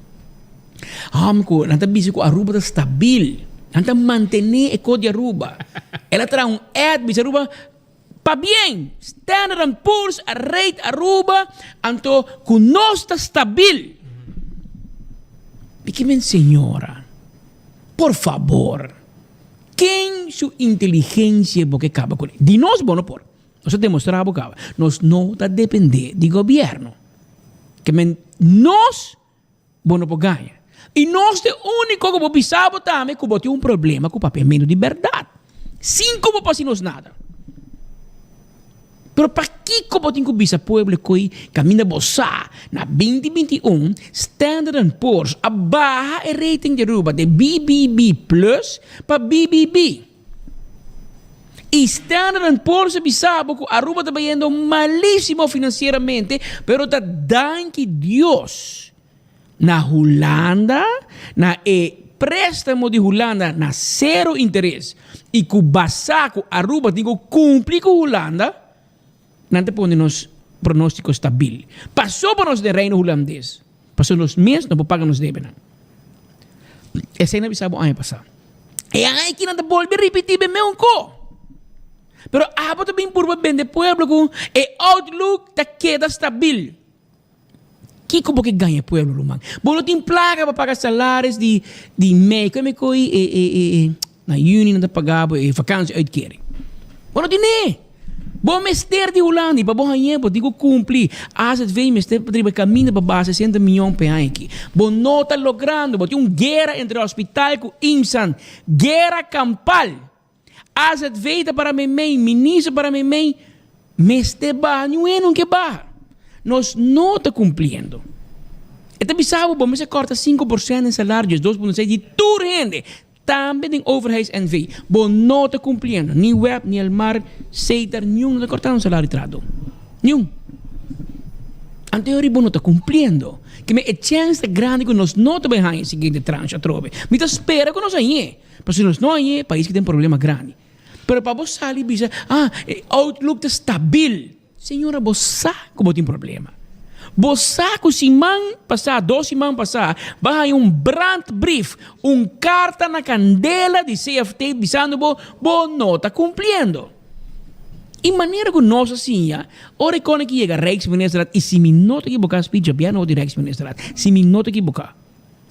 Hòm ku nan ta bisa ku Aruba ta stabil, nan ta mantené e kos di Aruba. El a traha un ad bisa Aruba pabien, Standard and Poor's a rate Aruba anto ku nos ta stabil. Mi ke men señora, por fabor. Ken su inteligencia bo ke kaba kuné? Di nos bo no por. Nos a demostra bo kaba. Nos no ta depende di gobierno. Ke men nos bo no por gaña. I nos ta e úniko ku bo bisa bo tambe ku bo tin un problema ku papiamentu di bèrdat. Sin ku bo por hasi nos nada. Pero pakiko bo tin ku bisa pueblo koe kaminda bo sa na binti 21 Standard and Poor's a baha e rating di Aruba di BBB plus pa BBB? I Standard and Poor's a bisa bo ku Aruba ta bayendo malisimo finansieramente pero ta danki Dios na Hulanda na e préstamo di Hulanda na sero interes i ku basá ku Aruba tin ku kumpli ku Hulanda, nan ta pone nos pronóstiko stabil. Pasobra nos den Reino Hulandes, pasobra nos mes no por paga nos debenan. Esei nan a bisa bo aña pasá. E aña aki nan ta bolbe ripití be meun ko. Pero abo ta bin purba bende pueblo ku e outlook ta keda stabil. Kiko bo ke gaña pueblo ruman? Bo no tin plaka pa paga salaris di di mei. Kue mi koi e e e e na juni nan ta paga bo e vakantie uitkering. Bo no tine. Bo mester di Hulanda i pa bo hañ'é bo tin ku kumpli. AZV mester pa riba e kaminda pa baha sesenta miyon p'e aña aki. Bo no ta logrando. Bo tin un guera entre hospital ku IMSAN. Guera kampal. Azv ta para meimei, minister para meimei, mester baha, niun hende no ke baha. Nos no ta cumpliendo. E ta bisa bo, bo mester corta 5% den salario, 2.6 di tur hende, tambe den Overheids NV. Bo no ta cumpliendo, ni web, ni Elmar, Setar, niun no ta cortando salario trahador. Niun. Anto e ora bo no ta cumpliendo. Keme e chance ta grandi cu nos no ta bay haña e siguiente tranche atrobe. Mi ta spera cu nos hañ'e. Pasobra nos no hañ'e pais ki tin problema grandi. Pero pa bo sali bisa, ah, e outlook ta stabil. Señora, bo sa ku bo tin problema. Bo sa ku siman pasá, dos siman pasá, bo a haña un brandbrief, un karta na kandela di CFT bisando bo, bo no ta kumpliendo. I manera ku nos a siña, ora e kòne ki yega Rijksministerraad, i si mi no ta ekiboká, speech djabièrnè wou di Rijksministerraad, si mi no ta ekiboká.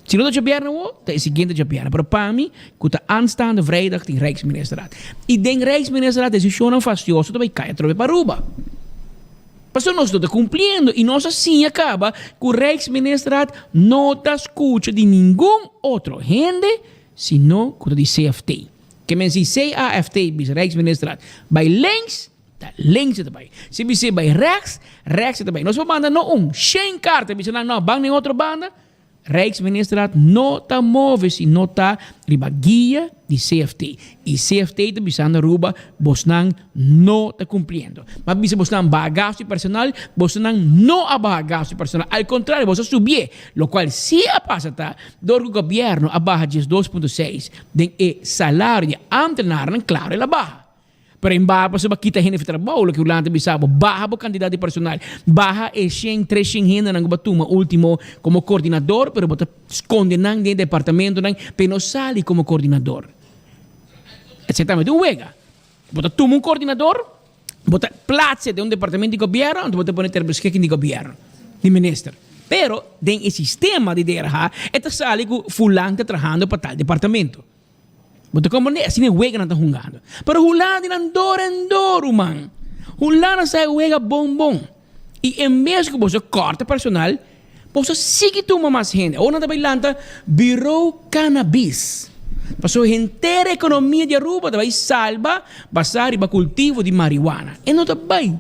Si no ta djabièrnè awor, ta e siguiente djabièrnè. Pero pa mi, ku ta aanstaande vrijdag tin Rijksministerraad. I den Rijksministerraad desishonnan fastioso ta bai kai atrobe pa Aruba. Pasobra nos no ta kumpliendo i nos a siña kaba ku Rijksministerraad no ta skucha di ningun otro hende sino ku ta di CFT. Ke men si CAFT bisa Rijksministerraad bai links, Ta links e ta bai. Si bis'é bai rechts, rechts e ta bai. Nos por manda no un, shen karta bisa nan no, ban den otro banda. Rijksministerraad no ta move si no ta riba guia di CFT. I CFT ta bisando Aruba, bosnan no ta kumpliendo. Ma bisa bosnan baha gasto di personal, bosnan no a baha gasto di personal. Al kontrario, bos a subié. Lokual si a pasa ta, dor ku gobièrnu a baha 12.6 den e salario di ambtenarnan, klaro el a baha. Pero en baha pasobra kita hende fi trabou, loke Hulanda ta bisa bo, baha bo kantidat di personal, baha e shen, tres shen hendenan ku bo a tuma ultimo komo koordinador, pero bo ta skonde nan den e departamentonan pa e no sali komo koordinador. Esei tambe ta un wega. Bo ta tuma un koordinador, bo ta platse den un departamento di gobièrnu, anto bo ta pone ter beskikking di gobièrnu, di minister. Pero den e sistema di DRH e ta sali ku fulan ta trahando pa tal departamento. Bo ta komprendé? Asina e weganan ta hungando. Pero Hulanda di nan dor en dor, ruman. Hulanda sa e wega bon bon. I en bes ku boso kòrta personal, boso sigui tuma mas hende. Awor nan ta bai lanta Bureau Cannabis. Pasobra henter ekonomia di Aruba ta bai salba basá riba kultivo di mariwana. E no ta bai.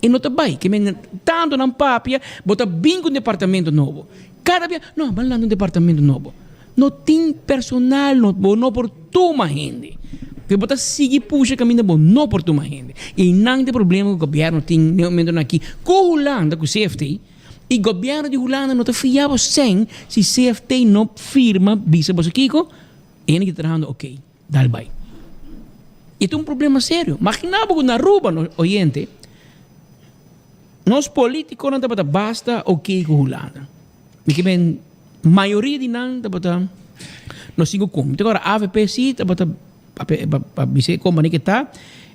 E no ta bai. Ke men tanto nan papia, bo ta bin ku un departamento nobo. Kada bia, no, ban lanta un departamento nobo. No tin personal, no, bo no por tuma hende. Pero bo ta sigui pusha kaminda bo no por tuma hende. I einan ta e problema ku gobièrnu tin den e momentonan aki ku Hulanda, ku CFT. I gobièrnu di Hulanda no ta fia bo sèn si CFT no firma bisa boso kiko, e hende ki ta trahando oké. Dal bai. E ta un problema serio. Magina bo ku na Aruba, no, oyente, nos politikonan tabata basta oké ku Hulanda. Mi ke men mayoria di nan tabata nos tin ku kumi. Te ora avp si tabata pa bisa e kompania ke ta,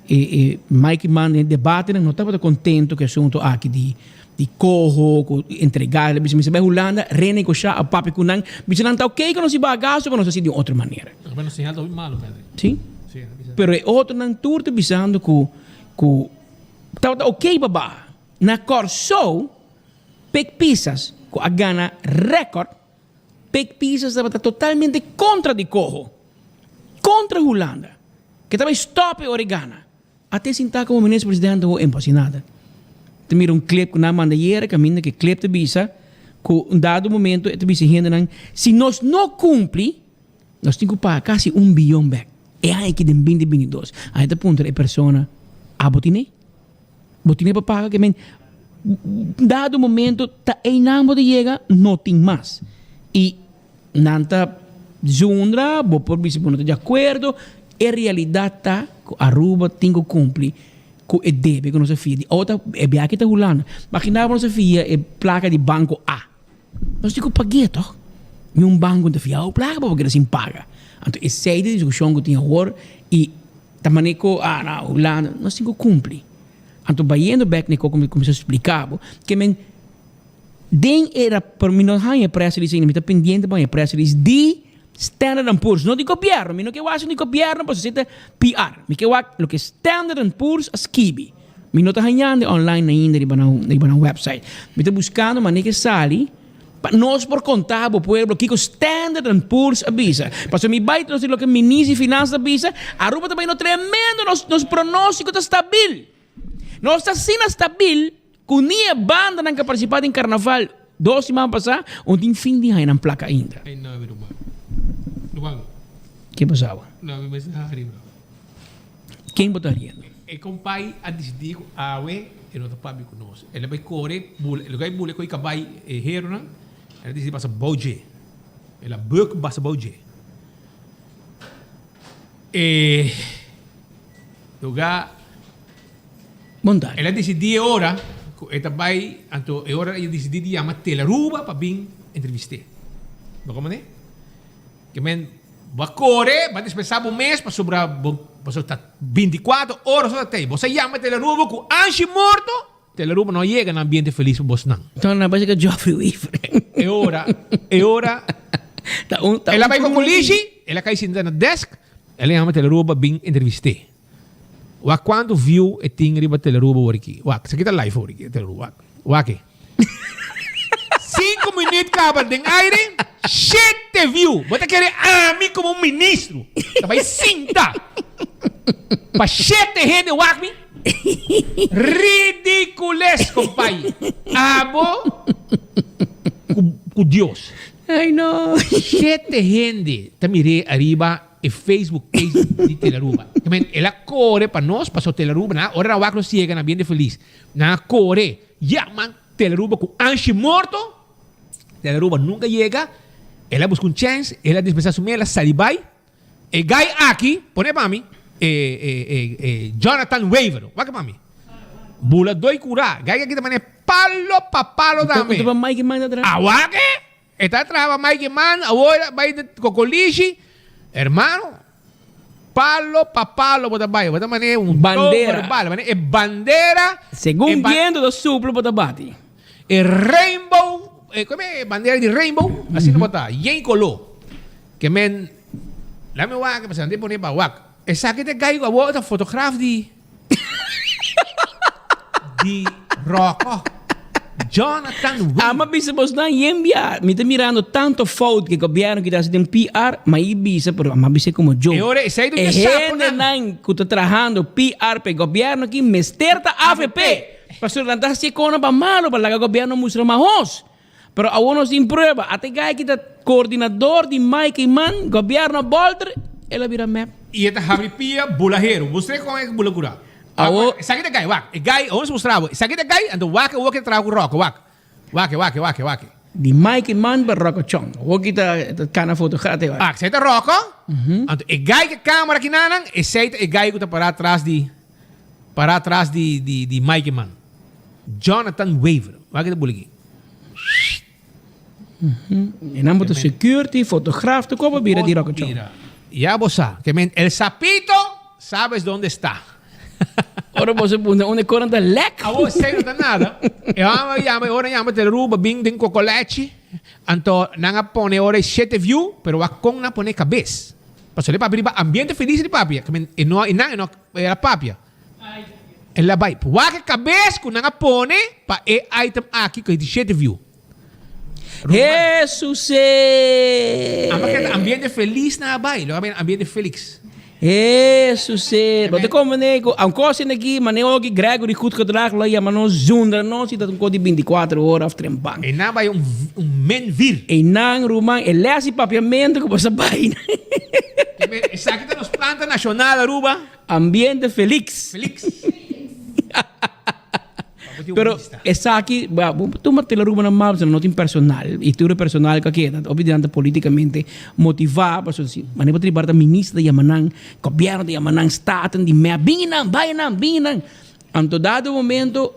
e e Mike Eman den debatenan no tabata kontento ku e asunto aki di di koho ku entrega. El a bisa mi sa bai Hulanda renegosha a papia ku nan bisa nan ta oké ku nos di baha gasto pero nos hasi di un otro manera. Bueno señal ta hopi malo Pedri. Si. Pero e otronan tur ta bisando ku ku tabata oké pa baha. Na Kòrsou Pik Pisas ku a gana rèkòrt, Pik Pisas tabata totalmente kontra di koho, kontra Hulanda, ke tabata stòp e ora e gana. A te sintá komo minister presidente ho empo hasi nada. Ta mira un clip ku nan a manda ayera kaminda ku e clip ta bisa ku un dado momento e ta bisa e hendenan si nos no kumpli nos tin ku paga kasi un biyon bèk e aña aki den binti 22. Aña ta puntra e persona abo tine? Bo tine pa paga ke men dado momento ta einan bo ta yega no tin mas i Nan ta zundra, bo por bisa bo no ta di akuerdo, e realidat ta ku Aruba tin ku kumpli ku e debe ku nos a fia di ota e biaha ta Hulanda. Magina bo nos a fia e plaka di banko A. Nos tin ku pag'é tòg? Niun banko no ta fia bo plaka pa bo keda sin paga. Anto esei ta e diskushon ku tin awor i ta manera ku ah na Hulanda nos tin ku kumpli. Anto bayendo bèk na e kos ku mi kuminsá splika bo ke men. Den e rapor mi no haña press release ainda, mi ta pendiente pa haña press release di Standard and Poor's, no di gobierno, mi no ke wak di gobierno pasobra esei ta PR, mi ke wak loke Standard and Poor's a skibi. Mi no ta hañando online ainda riba nan riba nan website. Mi ta buskando manera ke sali pa nos por konta bo pueblo kiko Standard and Poor's a bisa. Pasobra mi bai nos di loke Minister di Finansa ta bisa, Aruba ta bayendo tremendo, nos nos pronostiko ta stabil. Nos ta asina stabil Ku ni e bandanan ku a partisipá den karnaval dos siman pasá un tin fin di haña nan plaka ainda. Ay no mi ruman. Ruman. Ke pasaba? No mi mester hari bro. Ken bo ta hariendo? E kompai a disidí ku awe e no ta papia ku nos. El a bai kore bula, el a bai bula ku e kabai e heronan, el a disidí pasa bou dje. El a buk pasa bou dje. E lugar. Bondad. El a disidí e ora ku e ta bai, anto e ora el a disidí di yama Telaruba pa bin entrevist'é. Bo komprendé? Ke men bo a kore, bo a dispensá bo mes pasobra bo pasobra ta bintikuater ora so ta tei. Bo sa yama Telaruba ku anshi morto, Telaruba no a yega na ambiente felis pa bosnan. No, no, parece ku Geoffrey Wever. E ora, e ora Ta un, ta el a un bai ku kruna polishi, el a kai sinta na desk, el a yama Telaruba pa bin entrevist'é. Wak cuanto view e tin riba Teleruba awor aki. Wak, esaki ta live awor aki, Teleruba. Wak, wak e. Cinco minuut caba den aire, shete view. Bo ta kere ami como un ministro ta bay sinta pa shete hende wak mi? Ridicules, compay. Abo cu, cu Dios. Ay no. Shete hende ta mir'é ariba e Facebook page di Telaruba. Tamen el a kore pa nos paso Telaruba na ora nan wak nos yega na Ambiente Feliz. Nan a kore yaman Telaruba ku anshi morto. Telaruba nunka yega. El a buska un chèns, el a dispensá su mes, el a sali bai. E guy aki, pone pa mi, e e e e Jonathan Wever, wak pa mi. Bula doi kurá. Guy aki ta manera palo pa palo tambe. Awak e. E ta traha pa Mike Eman, awor a bai den Cocolishi. Hermano, palo pa palo bo ta bai, bo ta manera un Bandera. toverbal, manera e bandera. Segun e ba- biento ta supla bo ta bati. E rainbow, e como e bandera di rainbow, asina bo ta, yen color. Ke men, laat me wak, pasobra nan ta pone pa wak. Esaki ta e guy ku awor ta fotograaf di. Di Rocco. Jonathan Wing. Ama bisa bosnan yen bia mi ta mirando tanto fout ke gobierno kita hasi den PR ma i bisa pero ama bisa como jo E ora esei e ta sapo nan. hendenan ku ta trahando PR pa e gobierno aki mester ta avp. Pasobra nan ta hasi e kona pa malo pa laga gobierno mustra mahos. Pero awor nos tin prueba. Ata e guy ki ta coordinador di Mike Eman, gobierno a bolter, el a bira mep. Y e ta habri pia bula hero. Mustr'e con e bula cura. Awor. Esaki ta guy, wak. E guy, awor nos mustra bo. Esaki ta guy, anto wak awor ke ta traha cu Rocco, wak. Wak, wak, wak, wak. Di Mike Eman pa Rocco Chong. Awor ki ta cana foto gratis, wak. Wak, esaki ta Rocco. Anto e guy ke camera kinanan, esey ta e guy cu ta para tras di. Pará tras di di di Mike man. Jonathan Wever. Wak e ta buli aki. E nan bo ta security, fotograaf, tur koba bira di Rocco Chong. Ya bo sa. Ke men el sapito sabes donde está. Ora bo se puntra unda e koran ta lek. Awor esei no ta nada. E hòmber a yama e ora yama Teleruba bin den Cocolechi. Anto nan a pone ora e shete view pero wak kon nan a pone e kabes. Pasobra e papia riba ambiente felis di papia. Ke men e no e nan e no El a papia. El a bai. Wak e kabes ku nan a pone pa e item aki ku e di shete view. Hesus e! Amba keda ambiente felis nan a bai. Lo a bai ambiente felix. Hesus e! Bo ta komprende ku un kos esaki aki mane oki Gregory Goedgedrag lo yama nos zundra nos si ta un kos di bintikuater ora of trempan. E nan bai un men vir. E nan ruman e les di papiamentu ku bo sa bai. Esaki ta nos planta nacional Aruba. Ambiente Felix. Felix. Pero esaki, bo tuma tel Aruba na mal, no tin personal. Y tur e personal cu a keda, obviamente nan ta politicamente motiva, pasobra si manera bo ta riba ta minister ta yama nan, gobierno ta yama nan, staten di mep, bini nan, bay nan, bini nan. Anto dado momento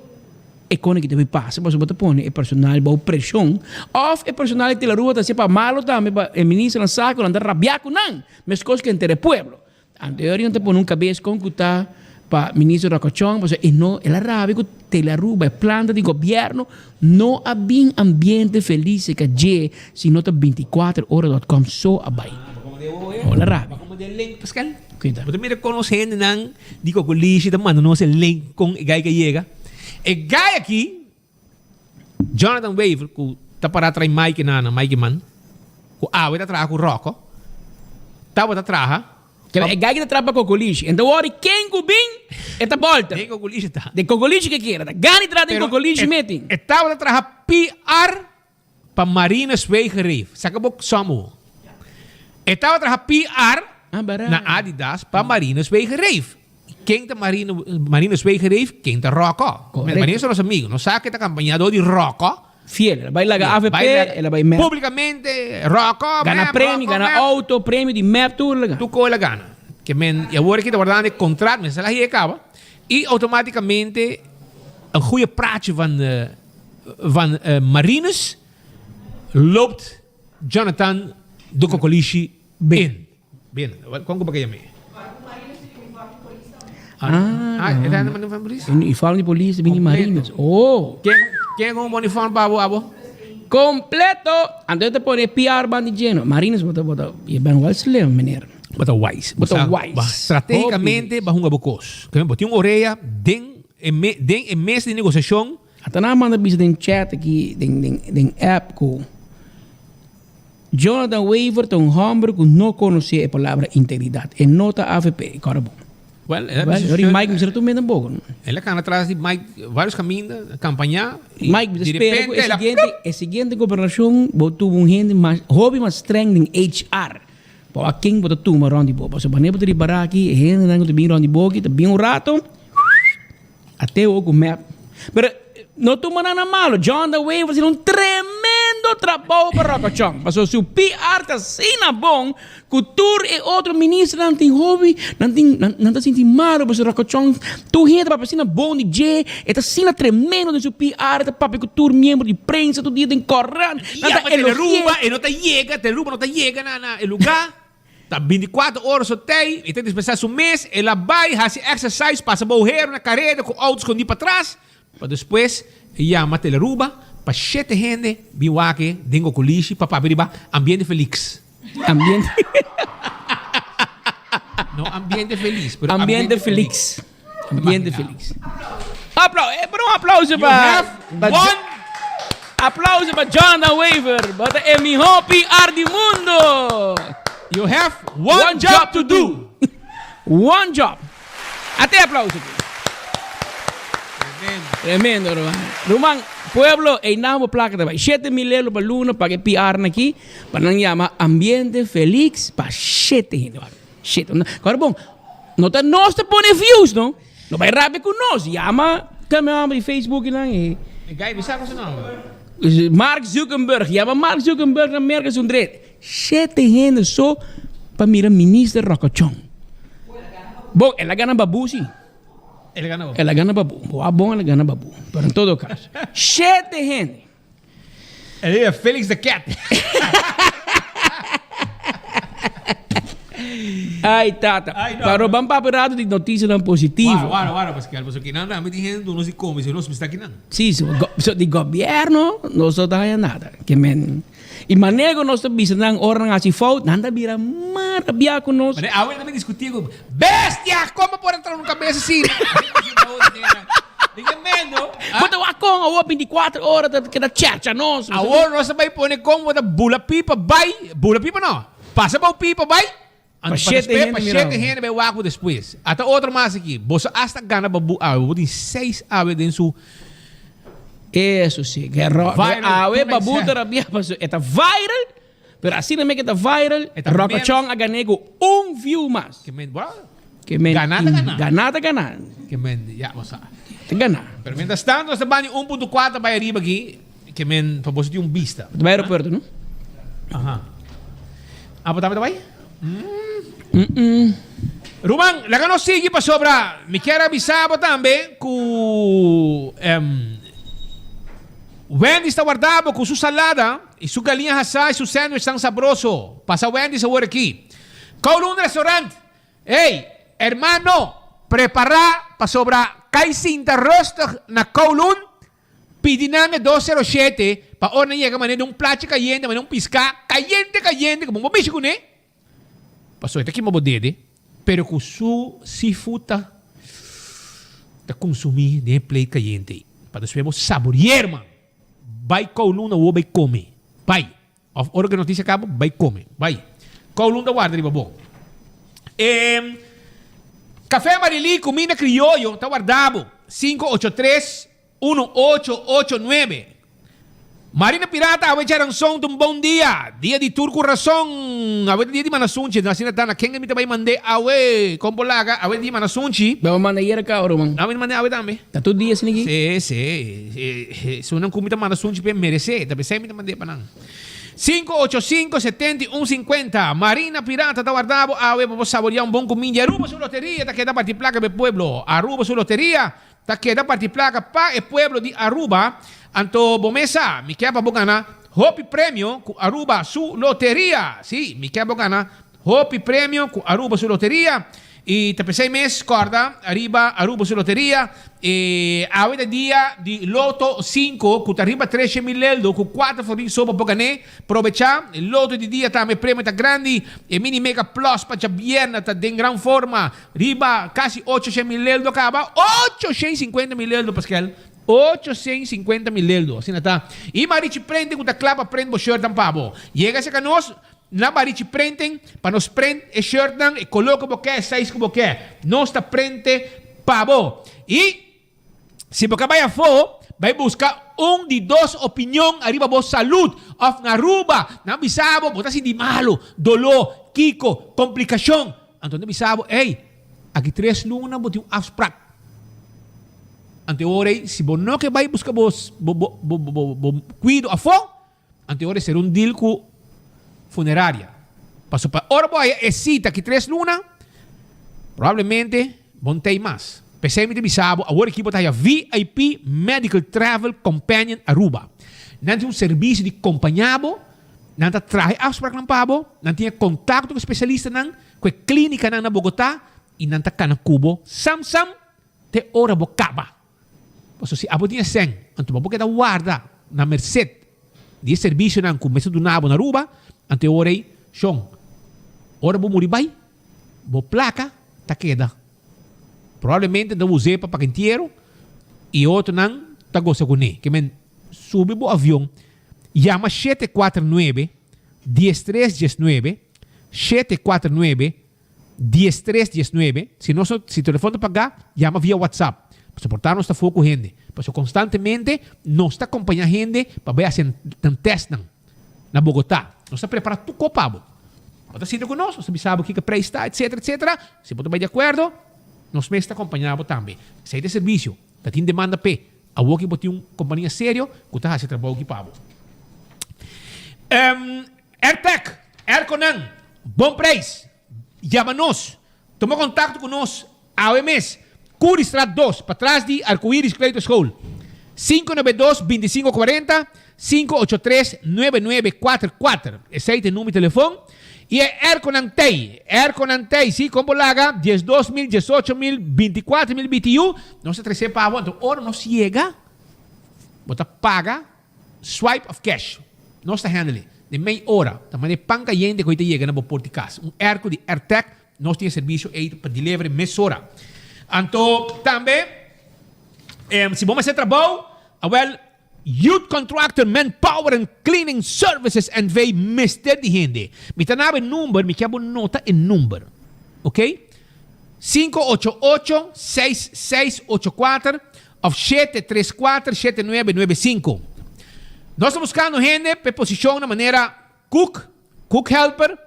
E kone ki ta bay pasa pasobra bo ta pone e personal bou presion of e personal di Telarua ta haci pa malo tambe pa e ministernan sa cu nan ta rabia cu nan mescos cu henter e pueblo. Anto e ora nan ta pone un cabes con cu ta pa minister Rocochon pasobra e no el a rabia cu Telaruba e planta di gobierno no a bin ambiente feliz cerca dje si no ta binticuater ora dot com so a bay. El a rabia. Cuenta. Bo ta mira con nos hendenan di Cocolishi ta manda nos e link con e guy ke yega. E guy aki, Jonathan Wever, cu ta para trai Mike nana, Mike man, cu awe ta traha cu Rocco, tabata traha. Keda e guy ki ta traha pa Cocolishi. Enta wori ken cu bin, e ta bolter. Den Cocolishi ta. Den Cocolishi ke keda. Ta gani traha den Cocolishi metin. E tabata traha PR Pa Marinus Wegereef, saka bo somo. E tabata traha PR na Adidas pa Marinus Wegereef. Ken ta Marino, Marinus Wegereef? Ken ta Rocco? Marinus ta nos amigo. Nos sa ke ta kampañador di Rocco. Fiel. El a bai laga avp, el a bai mep. Publicamente, Rocco, mep, Gana premio, gana auto, premio di mep, tur el a gana. Tur koe el a gana. Ke men, i awor aki ta wardando e contrat, mester a hia e kaba. I automaticamente een goeie praatje van Van Marinus loopt Jonathan de Cocolishi in. Binnen. Kon ku bo ke yam'é? Ah, e ta uniform polis? Uniform di polis ta bini Marinus. Oh. Ken ken con un uniform pa abo abo? Completo! Anto e ta pone PR banda di djeno. Marinus bo ta bo ta je bent wel slim meneer. Bo ta wise. Bo ta wise. Strategicamente bo a hunga bo kos. Bo tin un orea den e me den e mes di negociacion. Ata nan a manda bisa den chat aki den den den app ku Jonathan Wever ta un homber ku no konosé e palabra integridat. E no ta avp. E kòrda bon. Well, el a bisa Well, ori Mike mester tur tampoco. No? El a kana tras di Mike varios kaminda, kampañá. I Mike, mi ta spera ku e siguiente, e siguiente gobernashon bo tuvo un hende mas hopi mas streng den HR. Pa wak ken bo ta tuma rond di bo. Pasobra wanneer bo ta ripará aki e hendenan ku ta bin rond di bo aki ta bin un rato. Ateo cu mep. Pero no tuma nan na malo. John de Wever haciendo un tremendo trabou pa Rocochon. Pasobra su PR ta asina bon cu tur e otro ministernan tin hopi, nan tin, nan, nan ta sinti malo pasobra Rocochon, tur hende ta papia asina bon di dje, e ta asina tremendo den su PR, e ta papia cu tur miembro di prensa tur dia den corant, nan ta Ya, pa elogi'e. Teleruba e no ta yega, Teleruba no ta yega na, na e lugar. Ta binticuater ora so tey, e ta dispensá su mes, el a bay haci exercise, pasa bou hero na careda cu auto scondi patras, pa despues e yama Telaruba pa shete hende bin wak e den Cocolishi pa papia riba ambiente felix. Ambiente. No ambiente feliz, pero ambiente felix. Ambiente felix. Aplau, eh, pero un aplauso You pa have pa one. Aplauso pa Jonathan Wever. Bo ta e mihó PR di mundo. You have one, job, to do. One job. Ate aplauso. Tremendo, ruman. Ruman, pueblo, einan bo plaka ta bai. 7000 euro pa luna pa e PR nan aki, pa nan yama Ambiente Felix pa shete hende wak. Shete. Kòrda bon, no ta nos ta pone views no. No bai rabia ku nos. Yama kami homber di Facebook nan e. E guy bisa ku su nomber. Mark Zuckerberg. Yama Mark Zuckerberg na Merka su dret. Shete hende so pa mira minister Rokochon. Bon, el a gana babu si. El a gana babu. El a gana babu. Bo a bon el a gana babu. Pero en todo caso. Shete hende. El era Felix the Cat. Ay, tata. Ay, no. Pero ban papia rato di noticianan positivo. Wara, wara, wara, Pascal. Pasobra kinan tambe tin hende duna si come, si nos mester kinan. Sí, so, go, so di gobierno nos no ta haya nada. Ke men. I manera ku nos ta bisa nan ora nan hasi fout, nan ta bira marabiá ku nos. Manera awe nan ta diskutí ku, Bestia! Kon bo por entra un kabes asina? Bo ta wak kon awor bintikuater ora ta keda chèrcha nos. Awor nos ta bai pone kon bo ta bula pipa bai, bula pipa no, pasa bou pipa bai, Pa shete hende pa mira shete hende bai wak bo despues. Ata otro mas aki, boso hasta gana babu awe, bo tin seis awe den su. Eso si, ke ro, Viral, awe tur babu mei ta rabia paso e ta viral, pero asina me ke ta viral, E ta Rokochon a gané ku un view mas. Ke men, bueno, Ke men Ganá ta ganá. Ganá ta ganá. Ke men, ya bo sa. Ta ganá. Pero mientras tanto nos ta bani 1.4 bai ariba aki. Ke men pa boso tin un bista. Ta bai aeropuerto, no? Aha. Abo tambe ta bai? Mm. Ruman, laga nos sigui pasobra mi kier a bisa bo tambe ku em, Wendy's ta warda bo ku su salada i su galiña hasá i su sandwich tan sabroso. Pasa Wendy's awor aki. Kowloon Restaurant. Ey, hermano, prepará pasobra kai sinta rustig na Kowloon. Pidi nan e 207 pa ora nan yega manera di un plachi kayente, manera un piská kayente kayente ku bo no por mishi kuné, pasobra e ta kima bo dede, pero ku su seafood ta ta konsumí den e plate kayente ei. Pa despues bo saborier man. Bai Kowloon awor bai kome. Bai. Of ora ku e notisia kaba, bai kome. Bai. Kowloon ta warda riba bo. E Café Marilí, kuminda krioyo, ta warda bo. 583 1889. Marina Pirata, awe djaranson ta un bon dia. Dia di tur ku rason. Awe ta dia di manasunchi. No asina ta na ken mi ta bai mand'é awe. Kon por laga? Awe ta dia di manasunchi. Bo a manda ayera kaba, ruman. Awe mi manda awe tambe. Ta tur dia asina aki? Sí, sí. Esunnan ku mi ta manda sunchi p'e meresé. Ta p'esei mi ta mand'é pa nan. 585 71 50 Marina Pirata ta warda bo awe pa bo saboreá un bon kuminda. Aruba su loteria ta keda parti plaka pa e pueblo. Aruba su loteria ta keda parti plaka pa e pueblo di Aruba. Anto bo mes sa, mi ke pa bo gana hopi premio ku Aruba su loteria. Sí, mi ke bo gana Hopi premio cu Aruba su loteria y ta pesey mes corda ariba Aruba su loteria e awe ta dia di loto cinco cu ta riba treshe mil leldo cu cuatro florin so bo por gane. Probecha e loto di dia tambe premio ta grandi e mini mega plus pa djabierna ta den gran forma riba casi ocho shen mil leldo caba 850 mil leldo Paskel 850 mil leldo asina ta y Marichi Prente cu ta cla pa prent bo shirtnan pa bo yega cerca nos Na barichi prenten pa nos prent e shirtnan e color cu bo ke, e size cu bo ke. Nos ta prente pa bo. Y si bo ka bay afo, bay busca un di dos opinion ariba bo salud of na Aruba nan bisa bo, bo ta sinti malo, dolor, kico, complicacion. Anto nan bisa bo, ey, aki tres luna bo tin un afspraak. Anto e ora ey, si bo no ke bay busca bo bo bo bo cuido afo, Anto e ora e ser un deal ku funeraria. Paso pa ora bo haya e sita ki tres luna, probablemente bo no ta ei mas. P'esei mi ta bisa bo, awor aki bo ta haya VIP Medical Travel Companion Aruba. Nan tin un servisio di kompañá bo, nan ta traha e afspraknan pa bo, nan tin e kontakto ku e spesialistanan, ku e klínikanan na Bogotá i nan ta kana ku bo sam sam te ora bo kaba. Pasobra si abo tin e sèn, anto bo por keda warda na merced di e servicionan cu mester duna bo na Aruba, anto e ora ei, shon, ora bo muri bai, bo placa ta keda. Probablemente nan ta us'é pa paga entiero y e otronan ta gosa cuné. Ke men subi bo avion, yama 749 1319, 749 1319, si no si telefon ta paga, yama via WhatsApp. Pasobra por ta nos ta for ku hende. Pasobra konstantemente nos ta kompañá hende pa bai hasi nan tèstnan na Bogotá. Nos ta prepará tur kos pa bo. Bo ta sinta ku nos, nos ta bisa bo kiko preis ta, etsetera, etsetera. Si bo ta bai di akuerdo, nos mes ta kompañá bo tambe. Esei ta e servisio. Ta tin demanda p'e. Awor ki bo tin un kompania serio ku ta hasi e trabou aki pa bo. Airtec, airconan, bon preis. Yama nos. Tuma kontakto ku nos awe mes. Curiestraat dos, patras di Arcoiris Kleuterschool. 592 25 40, 583 9944. Esei ta e number di telefon. I e airconan tei. Airconan tei, si, kon bo laga 12000, 18000, 24000 BTU. Nos ta trese pa bo. Anto ora nos yega, bo ta paga. Swipe of cash. Nos ta handle. Den mei ora, ta manda e pan cayente cu ei ta yega na bo port di cas. Un airco di Airtec, nos tin e servicio ei pa delivery mesora. Anto, tambe, si bo mester trabou, awel, Youth Contractor Manpower and Cleaning Services NV mester di hende. Mi ta naba e number, mi kier bo nota e number. Ok? 588 6684 Of shete tres kuater shete nuebe nuebe sinku. Nos ta buskando hende pa e posishonnan manera cook, cook helper,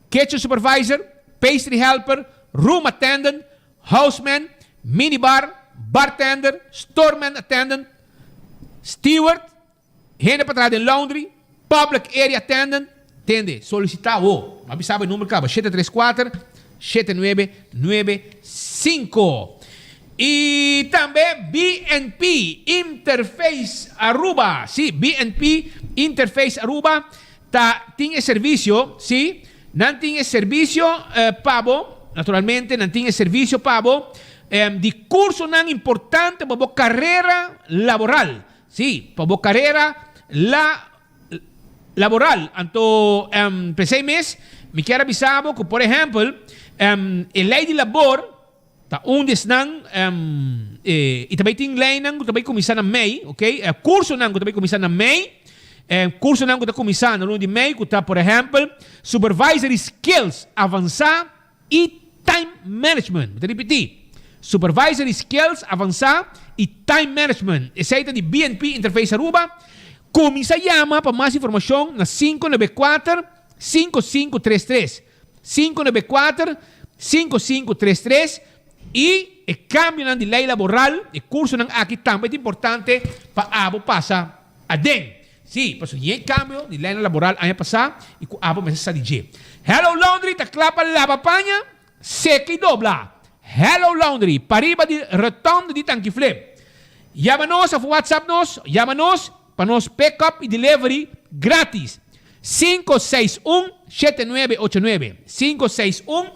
kitchen supervisor, pastry helper, room attendant, houseman, minibar, bartender, storeman attendant, steward, Hende pa traha den laundry, public area attendant, tende, solicita awo. Bo a bisa bo e number caba, 734 7995. Y tambe BNP Interface Aruba, si, BNP Interface Aruba ta tin e servicio, si, nan tin e servicio pa bo, naturalmente nan tin e servicio pa bo di cursonan importante pa bo carera laboral. Sí, pa bo karera la laboral. Anto p'esei mes mi kier a bisa bo ku por ehèmpel e lei di labor ta un di esnan i ta bai tin leinan ku ta bai kuminsá na mei, oke, kursonan ku ta bai kuminsá na mei, kursonan ku ta kuminsá na luna di mei ku ta por ehèmpel supervisory skills avansá i time management. Mi ta ripití, Supervisory skills avansá i time management. Esei ta di BNP Interface Aruba. Kuminsá yama pa mas informashon na 594 5533, 594 5533, i e kambionan di lei laboral, e kursonan aki tambe ta importante pa abo pasa aden. Sí, pasobra yen kambio di leinan laboral aña pasá i ku abo mester sa di dje. Hello Laundry ta kla pa laba paña, seka i dobla. Hello Laundry, pariba di rotonde di Tanki Flip. Yama nos òf WhatsApp nos, yama nos pa nos pick up i delivery gratis. 561 7989, 561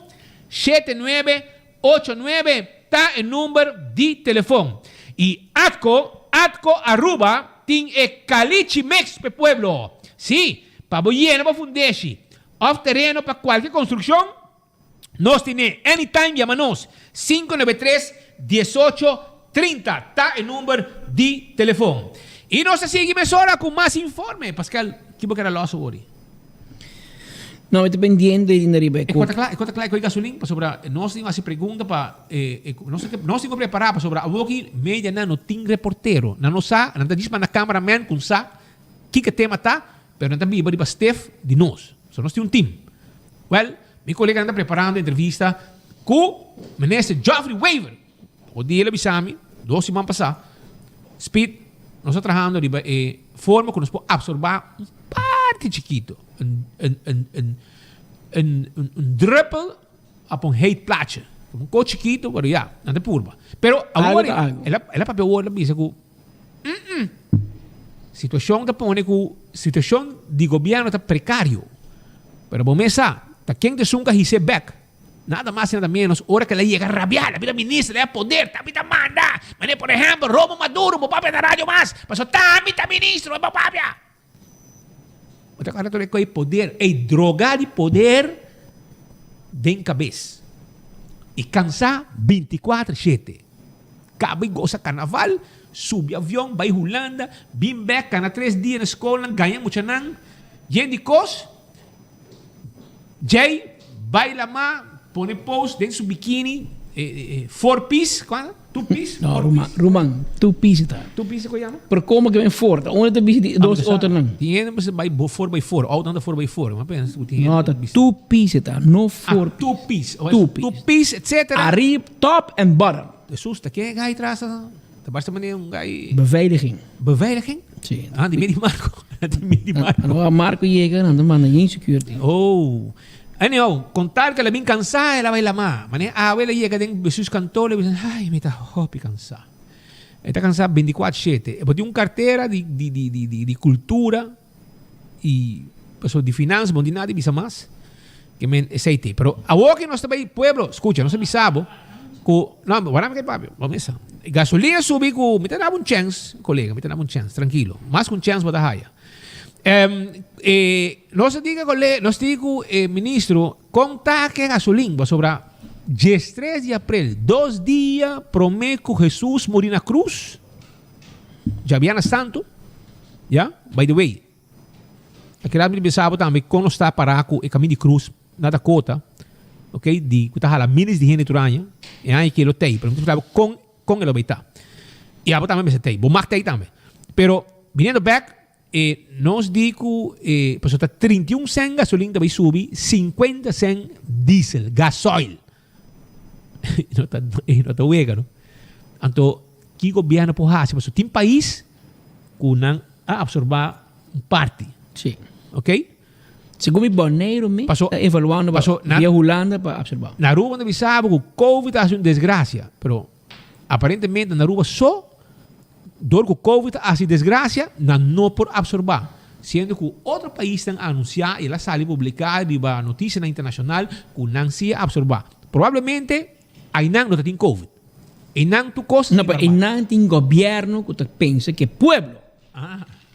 7989 ta e number di telefon. I Atco, Atco Aruba tin e Calichi Mix p'e pueblo. Sí, pa bo yena bo fundeshi òf tereno pa kualke konstrukshon, nos tine. Anytime yama nos, 593 18 30 ta e number di telefon. I nos ta sigui mesora ku mas informe. Pascal, ki bo keda lòs awor? No, mi ta pendiente di riba e E kota kla, e kota kla e koi gasolin pasobra nos tin hasi pregunta pa e e nos tin nos tin ku prepará pasobra awoki medianan no tin reportero. Nan no sa, nan ta djis manda cameraman ku sa kiko e tema ta, pero nan ta biba riba stef di nos. So nos tin un team. Wèl, mi koleganan ta preparando entrevista ku Minister Geoffrey Wever. Un dia el a bisa mi, dos siman pasá, Speed, nos ta trahando riba e forma ku nos por absorbá un parti chikitu, un, un, un, un, un, un, un druppel op un heet plaatje. Un kos chikitu, pero ya, nan ta purba. Pero awor, Algo ta algo. el a, el a papia awor, el a bisa ku, mm-mm, situashon ta pone ku situashon di gobièrnu ta prekario. Pero bo mes sa, ta ken ta esun ku a his'é bèk? Nada mas y nada menos, ora cu el a yega rabia, el a bira minister, el a poder, ta mi ta manda. Manera por ehempel, Romo Maduro, bo papia na radio mas, pasobra ta mi ta ministro, bo papia. Bo ta acorda tur e cu e poder, e droga di poder den cabes. Y cansa binticuatro shete. Caba y goza carnaval, subi avion, bay Hulanda, bin bek, cana tres dia na scolnan, gaña muchanan, yen di cos. Jay bai lamá pone post den su bikini four piece, cuando? Two piece? No, ruman, ruman, two piece ta. Two piece ko yama? Pero como que ven four? Ta unda ta bisti di dos otronan. Tin hende mester bai bo four by four, auto nan ta four by four, ma pensa ku tin hende. No, ta two piece ta, no four ah, two piece. Two piece. Two piece, etcetera. Arriba, top and bottom. Jesus, ta ken e guy tras ta? Ta basta manera un guy. Beveiliging. Beveiliging? Si. Ah, di medi Marco. Di medi Marco. Ora Marco yega, nan ta manda yen security. Oh. Anyhow, con tal cu el a bin cansá, el a bai lamá. Manera awe el a yega den Jesús kantoor, el a bisa, Ay, mi ta hopi cansá. E ta cansá binticuatro shete. E por tin un cartera di, di, di, di, di, di cultura y pasobra di finansa, bo no tin nada di bisa mas. Ke men esei te. Pero awor ke nos ta bai pueblo, scucha, nos a bisa bo cu, no, wara mi ke papia, bo mesa. Gasolina a subi cu, mi ta daba un chens, colega, mi ta daba un chens, tranquilo. Mas cu un chens bo ta haya. E nos a diga kole, nos di ku e ministro kon ta ke gasolin pasobra diestres di aprel, dos dia prome ku Jesus muri na krus, djabiana santu, ya, by the way, a keda mi bisa bo tambe kon nos ta para ku e kamin di krus na Dakota, ok, di ku ta hala miles di hende tur aña, e aña aki lo tei, pero mi ta splika bo kon Kon e lo bay ta? I abo tambe mester tei. Bo mag tei tambe. Pero biniendo bek, e nos di ku e pasobra ta 31 cent gasolin ta bay subi 50 cent diesel, gasoil. No ta e no ta wega no. Anto ki gobierno por hasi? Pasobra tin pais ku nan a absorba un parti. Si. Ok? Segun mi Boneiru mi Paso, ta evaluando pa paso, na, via Hulanda pa absorba. Na Aruba no bisa bo ku Covid a hasi un desgracia, pero aparentemente na Aruba so dor ku Covid a hasi desgracia nan no por absorba, siendo ku otro paisnan a anuncia y el a sali publica riba noticianan internacional ku nan si a absorba. Probablemente aynan no ta tin Covid. Eynan tur cos No, pero eynan tin gobierno ku ta pensa ku e pueblo.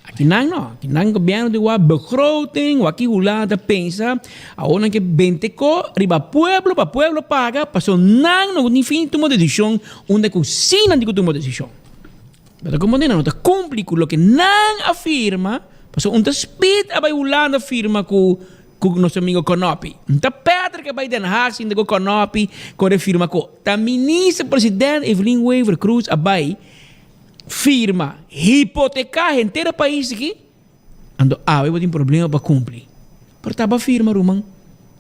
Aki nan no, aki nan gobierno di wak begroting, wak ki Hulanda ta pensa, awor nan ke bente ko riba pueblo pa pueblo paga, paso nan no tin fin tuma decision unda ku si nan tin ku tuma decision. Pero komo nan no ta kumpli ku loke nan a firma, paso un ta speed a bai Hulanda firma ku ku nos amigo Konopi. Un ta Patrick a bai Den Haag sinta ku Konopi kore firma ku. Ta minister president Evelyn Wever Croes a bai. Firma hipoteká henter e pais aki, anto awe bo tin problema pa kumpli. Pero taba firma ruman,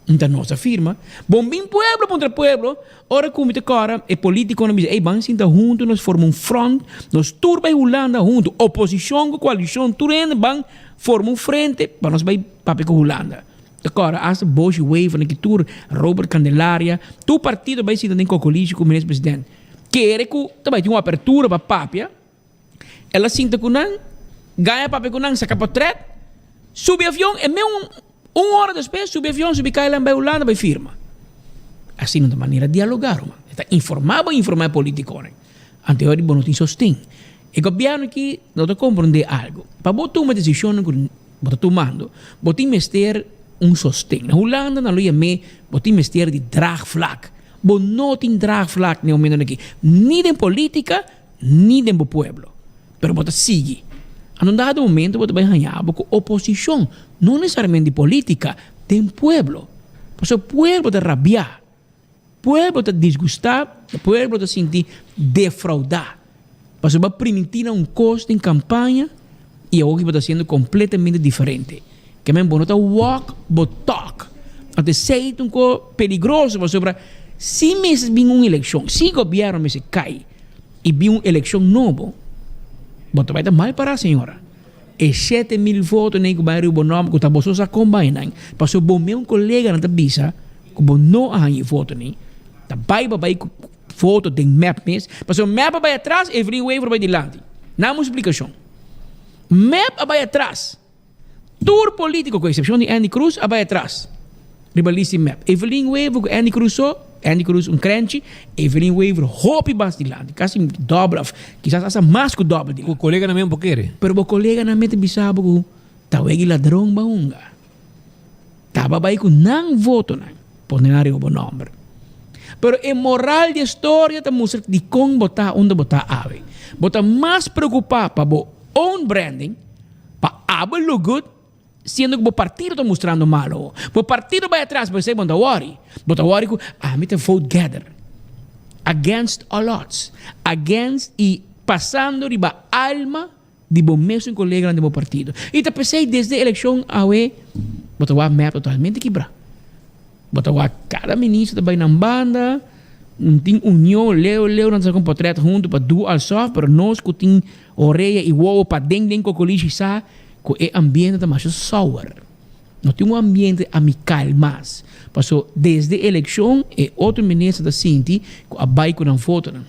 nta nos a firma. Bon bin pueblo puntra pueblo, ora ku mi ta kòrda e politikonan bisa ey ban sinta huntu nos forma un front, nos tur bai Hulanda huntu, oposishon ku koalishon tur hende ban forma un frente pa nos bai papia ku Hulanda. Ta kòrda asta Boshy Wever nan ki tur, Robert Candelaria, tur partido bai sinta den kokolishi ku minister president. Kere ku ta bai tin un apertura pa papia, el a sinta ku nan, gaña papia ku nan, saka potret, subi avion, e mes un ora despues subi avion, subi KLM bai Hulanda bai firma. Asina ta manera dialoga ruman. E ta informa bo informa e politikonan. Anto e ora di bo no tin sosten. E gobièrnu aki no ta komprondé algu. Pa bo tuma desishonnan ku bo ta tumando, bo tin mester un sosten. Na Hulanda nan lo yam'é bo tin mester di draagvlak. Bo no tin draagvlak den momentonan aki, ni den politica, ni den bo pueblo. Pero bo ta sigui. Anto un dado momento bo ta bai haña bo ku oposishon, no nesesariamente di politica, den pueblo. Pasobra pueblo ta rabiá, pueblo ta disgustá, pueblo ta sinti defraudá. Pasobra bo a primintí nan un kos den kampaña i awor ki bo ta hasiendo kompletamente diferente. Ke men bo no ta walk bo talk. Anto esei ta un kos peligroso pasobra si mester bin un elekshon, si gobièrnu mester kai i bin un elekshon nobo, bo ta bai ta mal pará señora. E 7000 votonan ku bai riba bo nòmber ku ta boso sa kon bai nan pasobra bo mes un koleganan ta bisa ku bo no a haña e votonan ta bai pa bai ku Foto den mep mes. Pasobra mep a bai atras, Evelyn Wever a bai dilanti. Nan un splikashon. Mep a bai atras. Tur politiko, ku eksepshon di Andy Cruz, a bai atras riba list di mep. Evelyn Wever ku Andy Cruz so, Andy Cruz un krenchi, Evelyn Wever hopi bas dilanti, kasi dòbel òf kisas asta mas ku dòbel dilanti. Ku koleganan mes bo kere. Pero bo koleganan mes ta bisa bo ku ta wegi ladron ba hunga. Taba bai ku nan votonan pone nan riba bo nòmber. Pero e moral di e storia ta mustra dikon bo ta unda bo ta awe. Bo ta mas preokupá pa bo own branding, pa abo look good, siendo ku bo partido ta mustrando malo. Bo partido bai atras, bo esei bo no ta wòri. Bo ta wòri ku ami ta vote gather. Against all odds. Against y pasando riba alma di bo mesun coleganan den bo partido. Y ta pesey desde eleccion awe bo ta wak mep totalmente kibra. Bo ta wak cada minister ta bay nan banda, no tin union, leu leu nan ta saca un potret hunto pa do alsof, pero nos cu tin orea y wowo paden den cocolishi sa cu e ambiente ta masha sour. No tin un ambiente amical mas. Paso desde eleccion e otro minister ta sinti cu a bay cu nan votonan.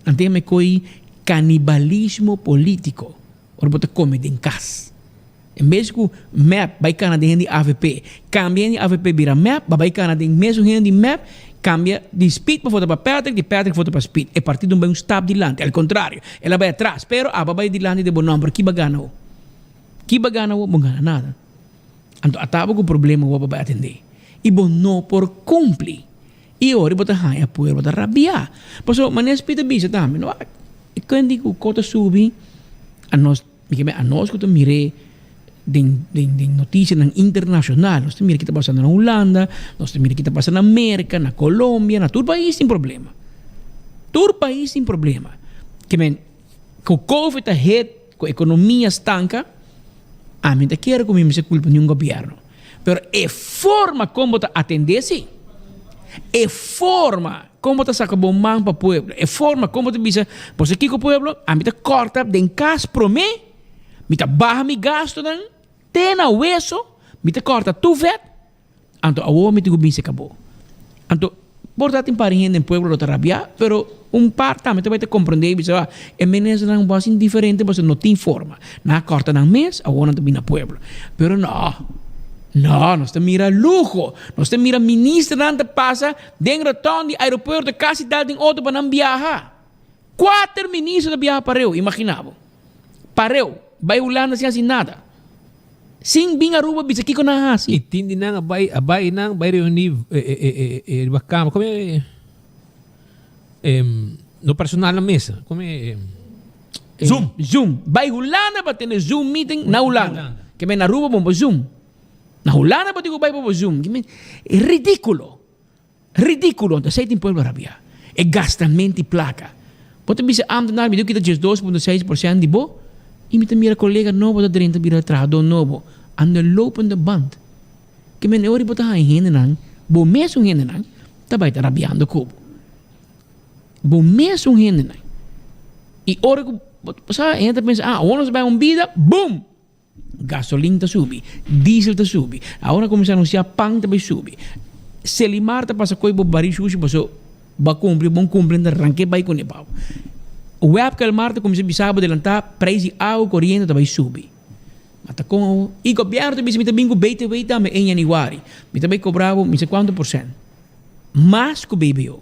Nan tin me coi canibalismo politico ora bo ta come den cas. En bes cu mep bay cana den hende di avp, cambia hende di avp bira mep, ba bay cana den mesun hende di mep, cambia di Speed pa vota pa Patrick, di Patrick vota pa Speed. E partido no bay un stap dilanti, al contrario, el a bay atras, pero aba bay dilanti den bo nomber, ki ba gana ho? Ki ba gana bo? Bo gana nada. Anto ata bo ku problema bo pa bai atendé. I bo no por kumpli. I ora bo ta haña pueblo ta rabiá. Pasobra manera Speed a bisa tambe, no e kende ku kos ta subi anos, mi ke anos ku ta mir'é den den den notisianan internashonal, nos ta mira ke ta pasando na Hulanda, nos ta mira ke ta pasa na Merka, na Colombia, na tur pais tin problema. Tur pais tin problema. Ke men ku covid a hit. Ku ekonomia stanka, ami ta kere ku mi mester kulpa niun gobièrnu. Pero e forma kon bo ta atendé si, e forma kon bo ta saka bo man pa pueblo, e forma kon bo ta bisa, bo sa kiko pueblo, ami ta kòrta den kas promé, mi ta baha mi gastunan te na weso, mi ta kòrta tur vèt, Anto awor mi tin ku binse kabo. Anto por ta tin par hende den pueblo lo ta rabiá, pero un par tambe ta bai ta komprendé i bisa, e ministernan bo hasin diferente pasobra no tin forma. Nan a kòrta nan mes, awor nan ta bin na pueblo. Pero no, no, nos ta mira luho, nos ta mira ministernan ta pasa den ratòn di aeropuerto kasi dal den oto pa nan biaha. Kuater minister ta biaha pareu, imaginá bo. Pareu, bai Hulanda sin hasi nada. Sin bin Aruba bisa kiko nan a hasi. I tin di nan a bai a bai nan bai reuní riba kama kome e no personal na mesa kome e Zoom. Zoom. Bai Hulanda pa tene Zoom meeting na Hulanda. Ke men na Aruba bon pa Zoom. Na Hulanda bo tin ku bai pa bo Zoom. Ke men ridikulo. Ridículo, anto esey tin pueblo rabia. E gastamento di placa. Bo ta bisa ambtenaar mi debe kita 12.6 por cent di bo y mi ta mira colega nobo ta drenta bira trahador nobo aan de lopende band. Ke men e ora bo ta haña hendenan, bo mesun hendenan ta bay ta rabiando cu bo. Bo mesun hendenan. Y ora cu bo sa hende ta pensa ah awor nos ta bay un bida, boom! Gasolin ta subi, diesel ta subi, awor a kuminsá anunsiá pan ta bai subi. Selimar ta pasa koi bo bari shushi paso bo a kumpli, bon kumpli ta ranke bai kuné pao. Web Elmar ta kuminsá bisa bo delantá preis di awa koriente ta bai subi. Ma ta kon awor? I gobièrnu ta bisa mi ta bin ku BTW tambe en yanüari. Mi ta bai kobra bo mi sa kuantu porsènt mas ku BBO.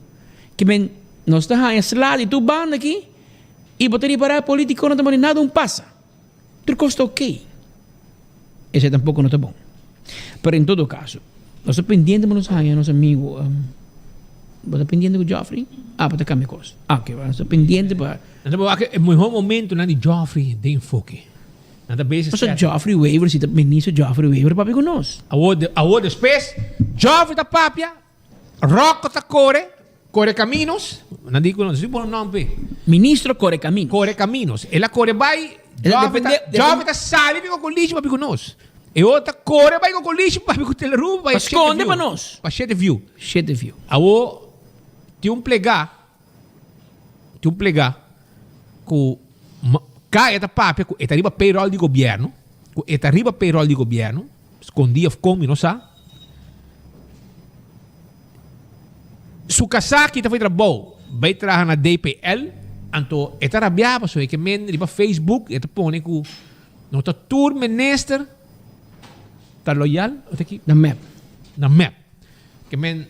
Ke men nos ta haña sla di tur banda aki i bo ta ripará politikonan ta manda nada un pasa. Tur kos ta ok. Esei tampoko no ta bon. Pero en todo kaso, nos ta pendiente pa nos haña nos amigu. Bo ta pendiente ku Geoffrey? Ah, bo ta kambia kos. Ah, ok. Nos ta pendiente pa. Nan ta wak e mihó momentunan di Geoffrey den enfoke. Nan ta bezig Pasobra Geoffrey Wever si ta minister Geoffrey Wever papia ku nos. Awor, awor despues Geoffrey ta papia. Rocco ta kore, kore kaminos, nan di ku no si pone un nòmber p'e. Ministro kore kaminos. Kore kaminos. El a kore bai, Joffrey ta, Joffrey ta sali bin Cocolishi papia ku nos. E otro ta kore bai Cocolishi papia ku Teleruba bai Pa skonde pa nos. Pa shete view. Shete view. Awor tin un plegá, tin un plegá ku Kaya ta papia ku e ta riba payroll di gobièrnu, ku e ta riba payroll di gobièrnu, skondí òf kon mi no sa. Su kasá kita foi trabou bai traha na DPL, anto e ta rabiá pasobra e ke men riba Facebook e ta pone ku no ta tur minister ta loyal o ta ki? Na mep. Na mep. Ke men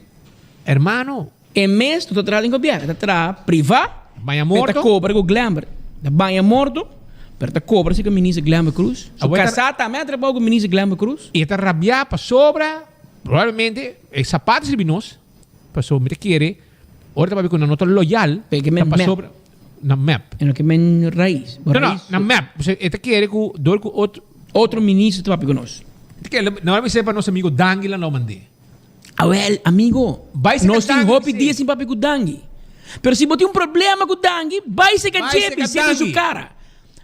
hermano. E mes no ta traha den gobièrnu, e ta traha privá, Baña pero ta morto. kobra ku Glenbert. Ta baña morto, pero ta kobra si ku minister Glenbert Cruz. Su Awor e ta- kasá tambe a trabou ku minister Glenbert Cruz. E ta rabiá pasobra probablemente e sapato sirbi nos, pasobra mi ta kere ora ta papia ku nan no ta loyal, Pero ke ta men mep. pasobra na mep. E no ke men rais. Bo No, no, rais na mep. Pasobra e ta kere ku dor ku otro. Otro minister ta papia ku nos. E ta kere, nan a bisa pa nos amigo Dangui la no mand'é. Awel, amigo, Bai saka nos tin Dangui hopi si. dia sin papia ku Dangui. Pero si bo tin un problema ku Dangui, bai seka Bai dje, seka bis'é den su Dangui. kara.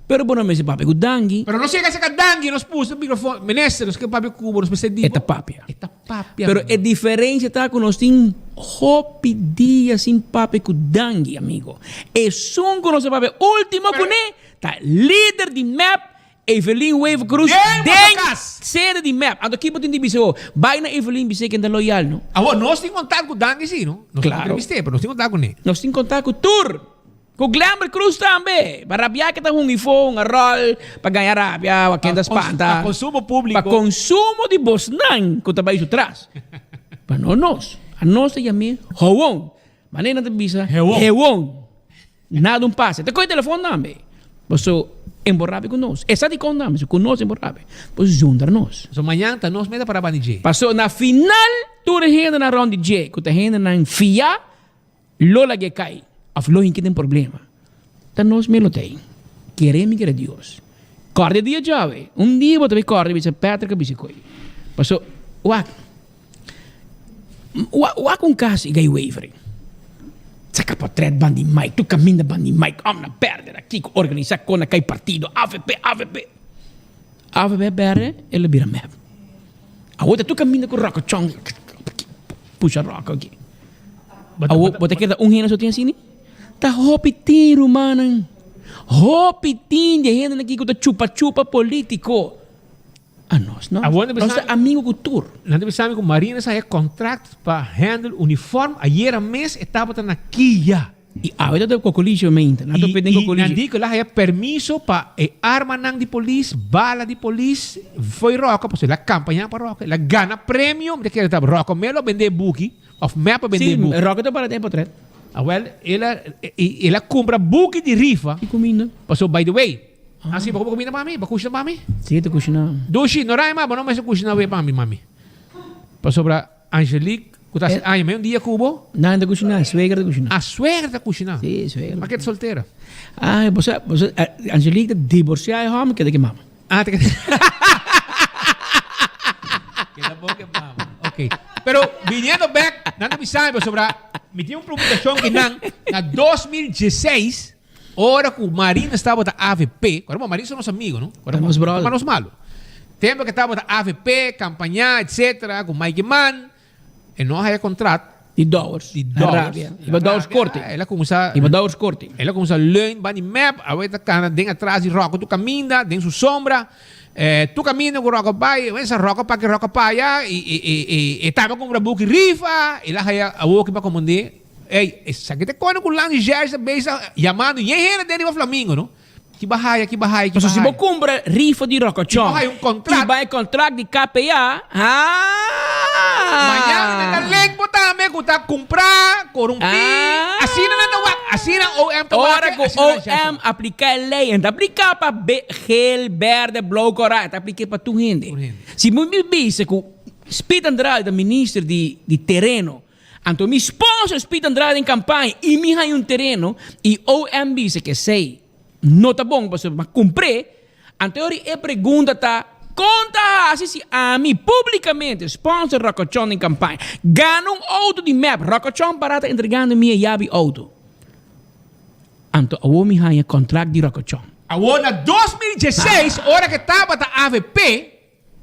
Pero bo no mester papia ku Dangui. Pero nos yega seka Dangui, nos puso microfoon, Minister, nos ke papia ku bo, nos mester di E bo. ta papia. E ta papia. Pero e diferencia ta ku nos tin hopi dia sin papia ku Dangui, amigo. Esun ku nos a papia ultimo kuné ta lider di mep Evelyn Wever Croes Den den boso cas. sede di mep. Anto kipo tin di bisa bo? Bai na Evelyn bis'é ken ta loyal, no? Awor, nos tin contact cu Dangui si, no? Nos Claro. entrevist'é, pero nos tin contact cuné. Nos tin contact cu tur. Cu Glenbert Croes tambe. Pa rabia ke ta hunga ifo, hunga rol, pa gaña rabia, wa ken ta spanta. Pa consumo publico. Pa consumo di bosnan cu ta bai su tras. Pa no nos. Anos ta yam'é howon. Manera nan ta bisa, Hewon. hewon. Nada un pase. Ta koe telefon tambe. Paso en bo rabia ku nos. E sa dikon tambe. So ku nos en bo rabia. Paso zundra nos. So mañan ta nos meta para bani dje. Paso na final tur e hendenan rond di dje ku ta hendenan fia lo lag'e kai of lo hinki den problema. Ta nos mes lo ta ei. Kere mi kere Dios. Kòrda e dia djawe. Un dia bo ta bai kòrda i bisa Patrick a bisa koe. Paso wak. Wak un kas i gai wavering. Saka potret ban di Mike, tur kaminda ban di Mike, om na perde na kiko, organisa kon na kai partido, avp, avp. Avp perde, el a bira mep. Awor ta tur kaminda ku rokochon, pusha roko aki. Awor bo ta kere ta un hende so tin asini? Ta hopi tin rumannan. Hopi tin di e hendenan aki ku ta chupa chupa politiko. Anos no. Awor Nos ta amigo ku tur. Nan ta bisa mi ku Marina sa haya contract pa handle uniform ayera mes e tabata na Kia. I awe ta den Cocolisio meinta. Nan ta pidi den Cocolisio. I nan di ku el a haya permiso pa e armanan di polis, bala di polis, fo'i Rocco, pasobra el a campaña pa Rocco, el a gana premio, mi ta kere ta Rocco Melo a bende e buki, of mep a bende e buki. Si, Rocco ta para den e potret. Awel, el a, el a cumpra buki di rifa. I cuminda. Pasobra by the way, Ah, si, bo kuminda pa mi? Bo kushina pa mi? Si, ta kushina. Dushi, no rai ma, bo no mester kushina awe pa mi, mami. Pasobra Angelique, ku ta hasi aña medio dia ku bo. Nan ta kushina, suegra ta kushina. Ah, suegra ta kushina? Si, suegra. Ma ke ta soltera? Ah, bo sa, bo sa, Angelique ta divorsiá e hòmber, keda ke mama. Ah, ta keda. Keda bo ke mama, ok. Pero, viniendo bek, nan ta bisa mi pasobra mi tin un publikashon ki nan na 2016. Ora cu Marines tabata avp, cuando bo Marines ta nos amigo no, Ta nos brother. Ta nos malo. Tempo que tabata avp, campaña etc. Cu Mike Eman, e no a haya contrat. Di Dowers. Di Dowers. Rabia. Iba Dowers corte. El a cuminsa. Iba Dowers corte. El a cuminsa leun ban di mep, awe ta cana den atras di Rocco tu caminda, den su sombra. Eh, tu caminda cu Rocco bay, wensa Rocco pa aki, Rocco pa aya, y, y, y, y, e taba cumpra buki rifa, el a haya awoki pa comende. Ey, esaki ta kone ku Lange Gers ta bezig yamando yen hende den riba Flamingo, no? Ki bahaya, ki bahaya, ki Pasobra si bahaya. bo kumpra rifa di Rokochon Si bo haya un kontrakt. i bai kontrakt di KPA, haa! Mañana nan ta lek bo tambe ku ta kumprá, korumpí. Asina nan ta wak, asina OM ta wak. Ora ku OM apliká e lei, e no ta apliká pa geel, berde, blou, kòrá, e ta aplik'é pa tur hende. Si bo bisa ku Speed Andrade ta minister di tereno, Anto mi sponsor Speed Andrade den campaña y mi haña un tereno y OM bisa que esey no ta bon pasobra mi a cumpr'e, anto ori e pregunta ta con ta haci si ami publicamente sponsor Rocochon den campaña gana un auto di mep, Rocochon para ta entregando mi e yabi auto. Anto awor mi haña contract di Rocochon. Awor na 2016 ora ke tabata avp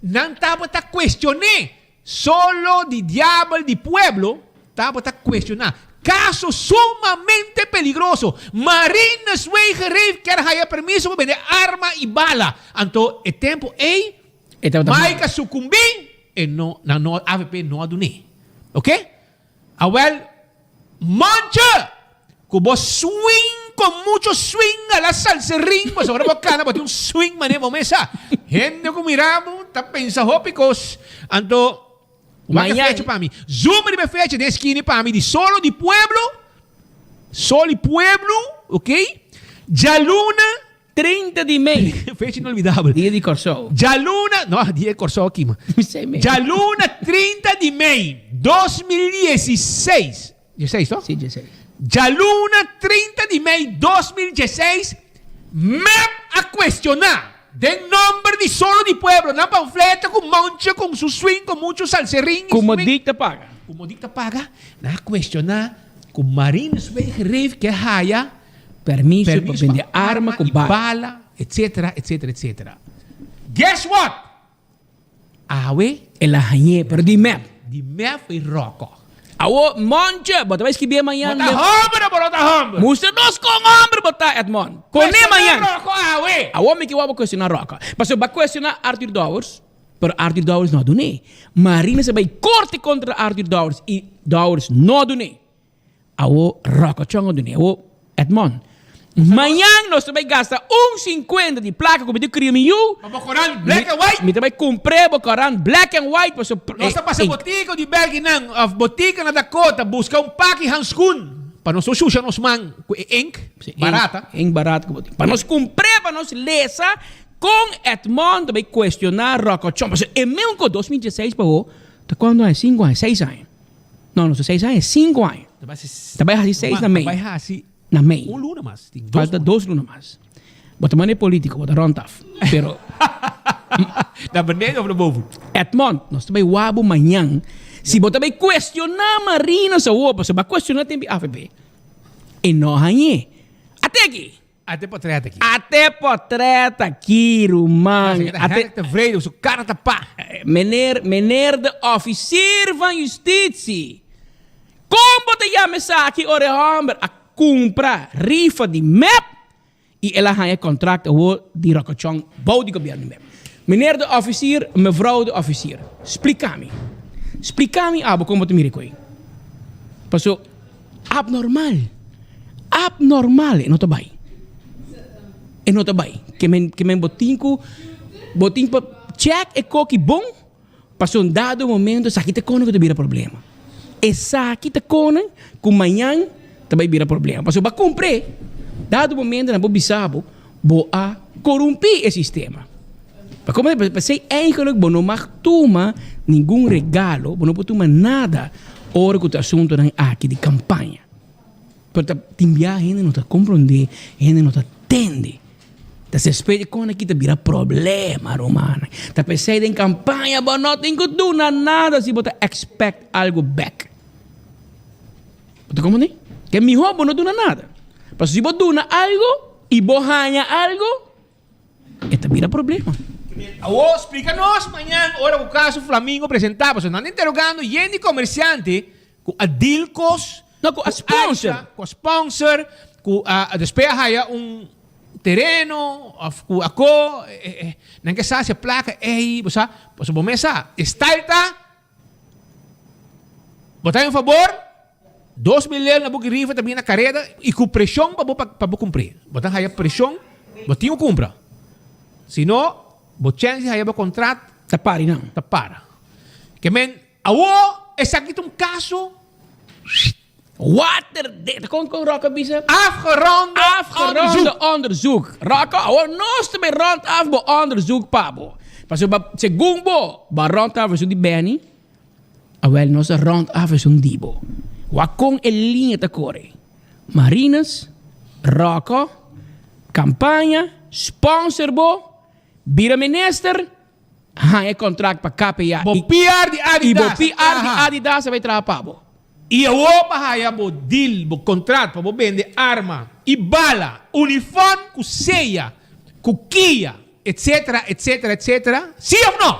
Nan tabata cuestion'é. Solo di diabel di pueblo tabata cuestioná. Caso sumamente peligroso. Marinus Wegereef kier haya permiso pa bende arma y bala. Anto e tempo ey Mike a sucumbi e no nan no avp no a dun'é. Ok? Awel, mancha! Ku bo swing con mucho swing a la salserin, pasobra ora bo cana bo tin un swing manera bo mes sa. Hende ku mira bo ta pensa hopi kos. Anto, wak e fecha pa mi. Zoom riba e fecha den e skini pa mi di Solo di Pueblo, Solo di Pueblo, ok, djaluna. 30 di mei. Fecha inolvidabel. Dia di Kòrsou. Djaluna, no, dia di Kòrsou aki ma. Djaluna 30 di mei 2016, dieseis to? Si, dieseis. Djaluna 30 di mei 2016, mep a kuestioná den nomber di Solo di Pueblo nan panfleto ku Moncho kon su swing kon mucho salserin y Ku swing. Modik ta paga. Ku Modik ta paga, nan a kuestioná. Ku Marinus Wegereef ke haya Permiso pa bende arma ku i bala, etcetera, etcetera, etcetera. Guess what? Awe. El a hañ'é, pero di mep. Di mep i ròkò. Awo, Monche, bo ta bai skibié mañan. Bo ta hòmber o bo no ta hòmber? Mustra nos kon hòmber bo ta, Edmond. Poné mañan. Kuestioná ròkò awe. Awo mi ke wou bo kuestioná ròkò. Pasobra bo a kuestioná Arthur Dowers, pero Arthur Dowers no a dun'é. Marina sa bai korte kontra Arthur Dowers i Dowers no a dun'é. Awo Ròkòchòn a dun'é. Awo, Edmond, mañan nos ta bai gasta un sinkuenta di plaka ku mi ta kria mi yu. Pa bo korant black and white. Mi ta bai kumpr'é bo korant black and white pasobra. Nos ta pasa botika di Belginan òf botika na Dakota buska un paki hanskun pa nos no shusha nos man ku e ink barata. Ink barata ku bo tin. Pa nos kumpr'é pa nos lesa kon Edmond ta bai kuestioná Ròkòchòn. Pasobra e meun ku 2016 pa ho ta kuantu aña? Sinku aña, seis aña. No, no, seis aña, cinco aña. Ta bai hasi seis na mei. Ta bai hasi na mei. Un luna mas. Falta dos luna mas. Bo ta manda e politico, bo ta rond af. Pero Na beneden of na boven? Edmond, nos ta bai wak bo mañan. Si bo ta bai cuestiona Marina sa wopa, si bo a cuestiona tempi avp, e no hañ'é. Ate aki! Ate potret aki. Ate potret aki, ruman. Ate Hendrik tevreden, su cara ta pa. Meneer, meneer de officier van justitie. Kon bo ta yama esaki ora e homber a cumpra rifa di mep y el a haña contract awor di Rocochon bou di gobierno di mep? Meneer de officier, mevrouw de officier, splica mi. Splica mi abo kon bo ta mira e koe. Paso. Abnormal. Abnormal. E no ta bai. E no ta bai. Ke men, ke men bo tin ku, bo tin pa check e koki bon, pasobra un dado momento esaki ta kone ku ta bira problema. Esaki ta kone ku mañan ta bai bira problema. Pasobra bo a kumpr'é, dado momento nan por bisa bo, bo a korumpí e sistema. Pa komo p'esei eigenlijk bo no mag tuma ningun regalo, bo no por tuma nada ora ku ta asuntunan aki di kampaña. Pero ta tin bia hende no ta komprondé, hende no ta tende. Ta sespe di kon aki ta bira problema, rumannan. Ta p'esei den kampaña bo no tin ku duna nada si bo ta expect algu bèk. Bo ta komprondé? Ke mihó bo no duna nada. Pasobra si bo duna algu i bo haña algu, E ta bira problema. Awor splika nos mañan ora ku kaso Flamingo presentá pasobra nan ta interogando yen di komersiante ku a deal kos, No, ku a sponsor. Ku a sponsor, ku a despues a haya un tereno of ku a ko, nan ke sa si e plaka ei, bo sa, pasobra bo mes sa, e style ta bo ta haña un fabor. 2000 lel na buki rifa ta bini na kareda i ku preshon pa bo pa bo kumpr'é. Bo ta haya preshon, bo tin ku kumpra. Si no, bo chèns di haya bo kontrat Ta pari nan. Ta para. Ke men, awor esaki ta un kaso Water de, kon kon Rocco a bisa? Afgeronde Afgeronde onderzoek. Rocco, awor nos ta bay rond af bo onderzoek pa bo. Pasobra segun bo, bo a rond af esun di Benny. Awel nos a rond af esun di bo. Wak kon e liña ta kore. Marinus, Rocco, campaña, sponsor bo, bira minister, haña e contract pa KPA. Bo PR di I bo Adidas a PR di traha. Adidas a bay traha pa bo. I awor pa haya bo deal, bo contract pa bo bende arma i bala, uniform ku seya, ku kia, etcetera, etcetera, etcetera, si of no?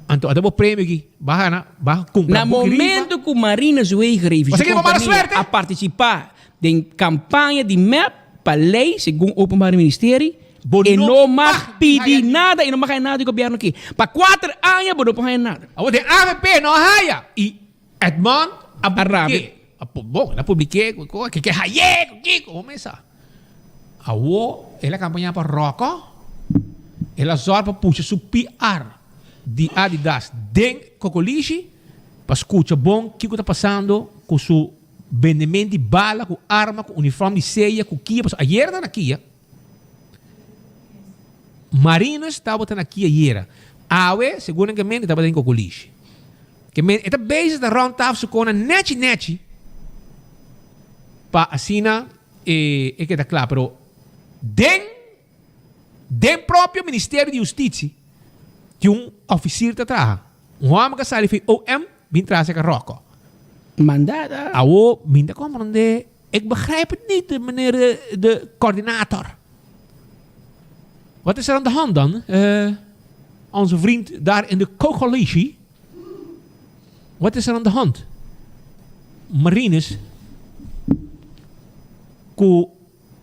Anto ata bo premio aki, ba gana, ba cumpra Na buki rifa. momento cu Marina Zwegereef y Bo su sa kico mala compania suerte? a participa den campaña di mep pa ley segun Openbaar Ministerie, Bo e no no mag mag pidi haya ni. nada y no mag haya nada di gobierno aki. Pa cuater aña bo no por haya nada. Awor den avp no a haya y Edmond a A rabia. publike. A pu- bon, el a publike cu cu ke haye cu kico, bo mesa. Awor el a campaña pa Rocco, el a zorg pa pusha su PR di Adidas den Cocolishi pa scucha bon kico ta pasando cu su bendement di bala, cu arma, cu uniform di seya, cu kia, pasobra ayer ta na kia. Marinus tabata na kia ayera. Awe, segun nan kemen, e tabata den Cocolishi. Kemen, e ta bezig ta rond taf su kona nechi nechi pa asina e e keda kla. Pero den den propio Ministerio di Hustitie tin un officier ta traha. Un hòmber ku a sali fi OM bin traha serka Rocco. Mandada. Awo mi ta comprende, ik begrijp het niet meneer de, de coördinator. Wat is er aan de hand dan? Eh, onze vriend daar in de coalitie. Wat is er aan de hand? Marinus, ku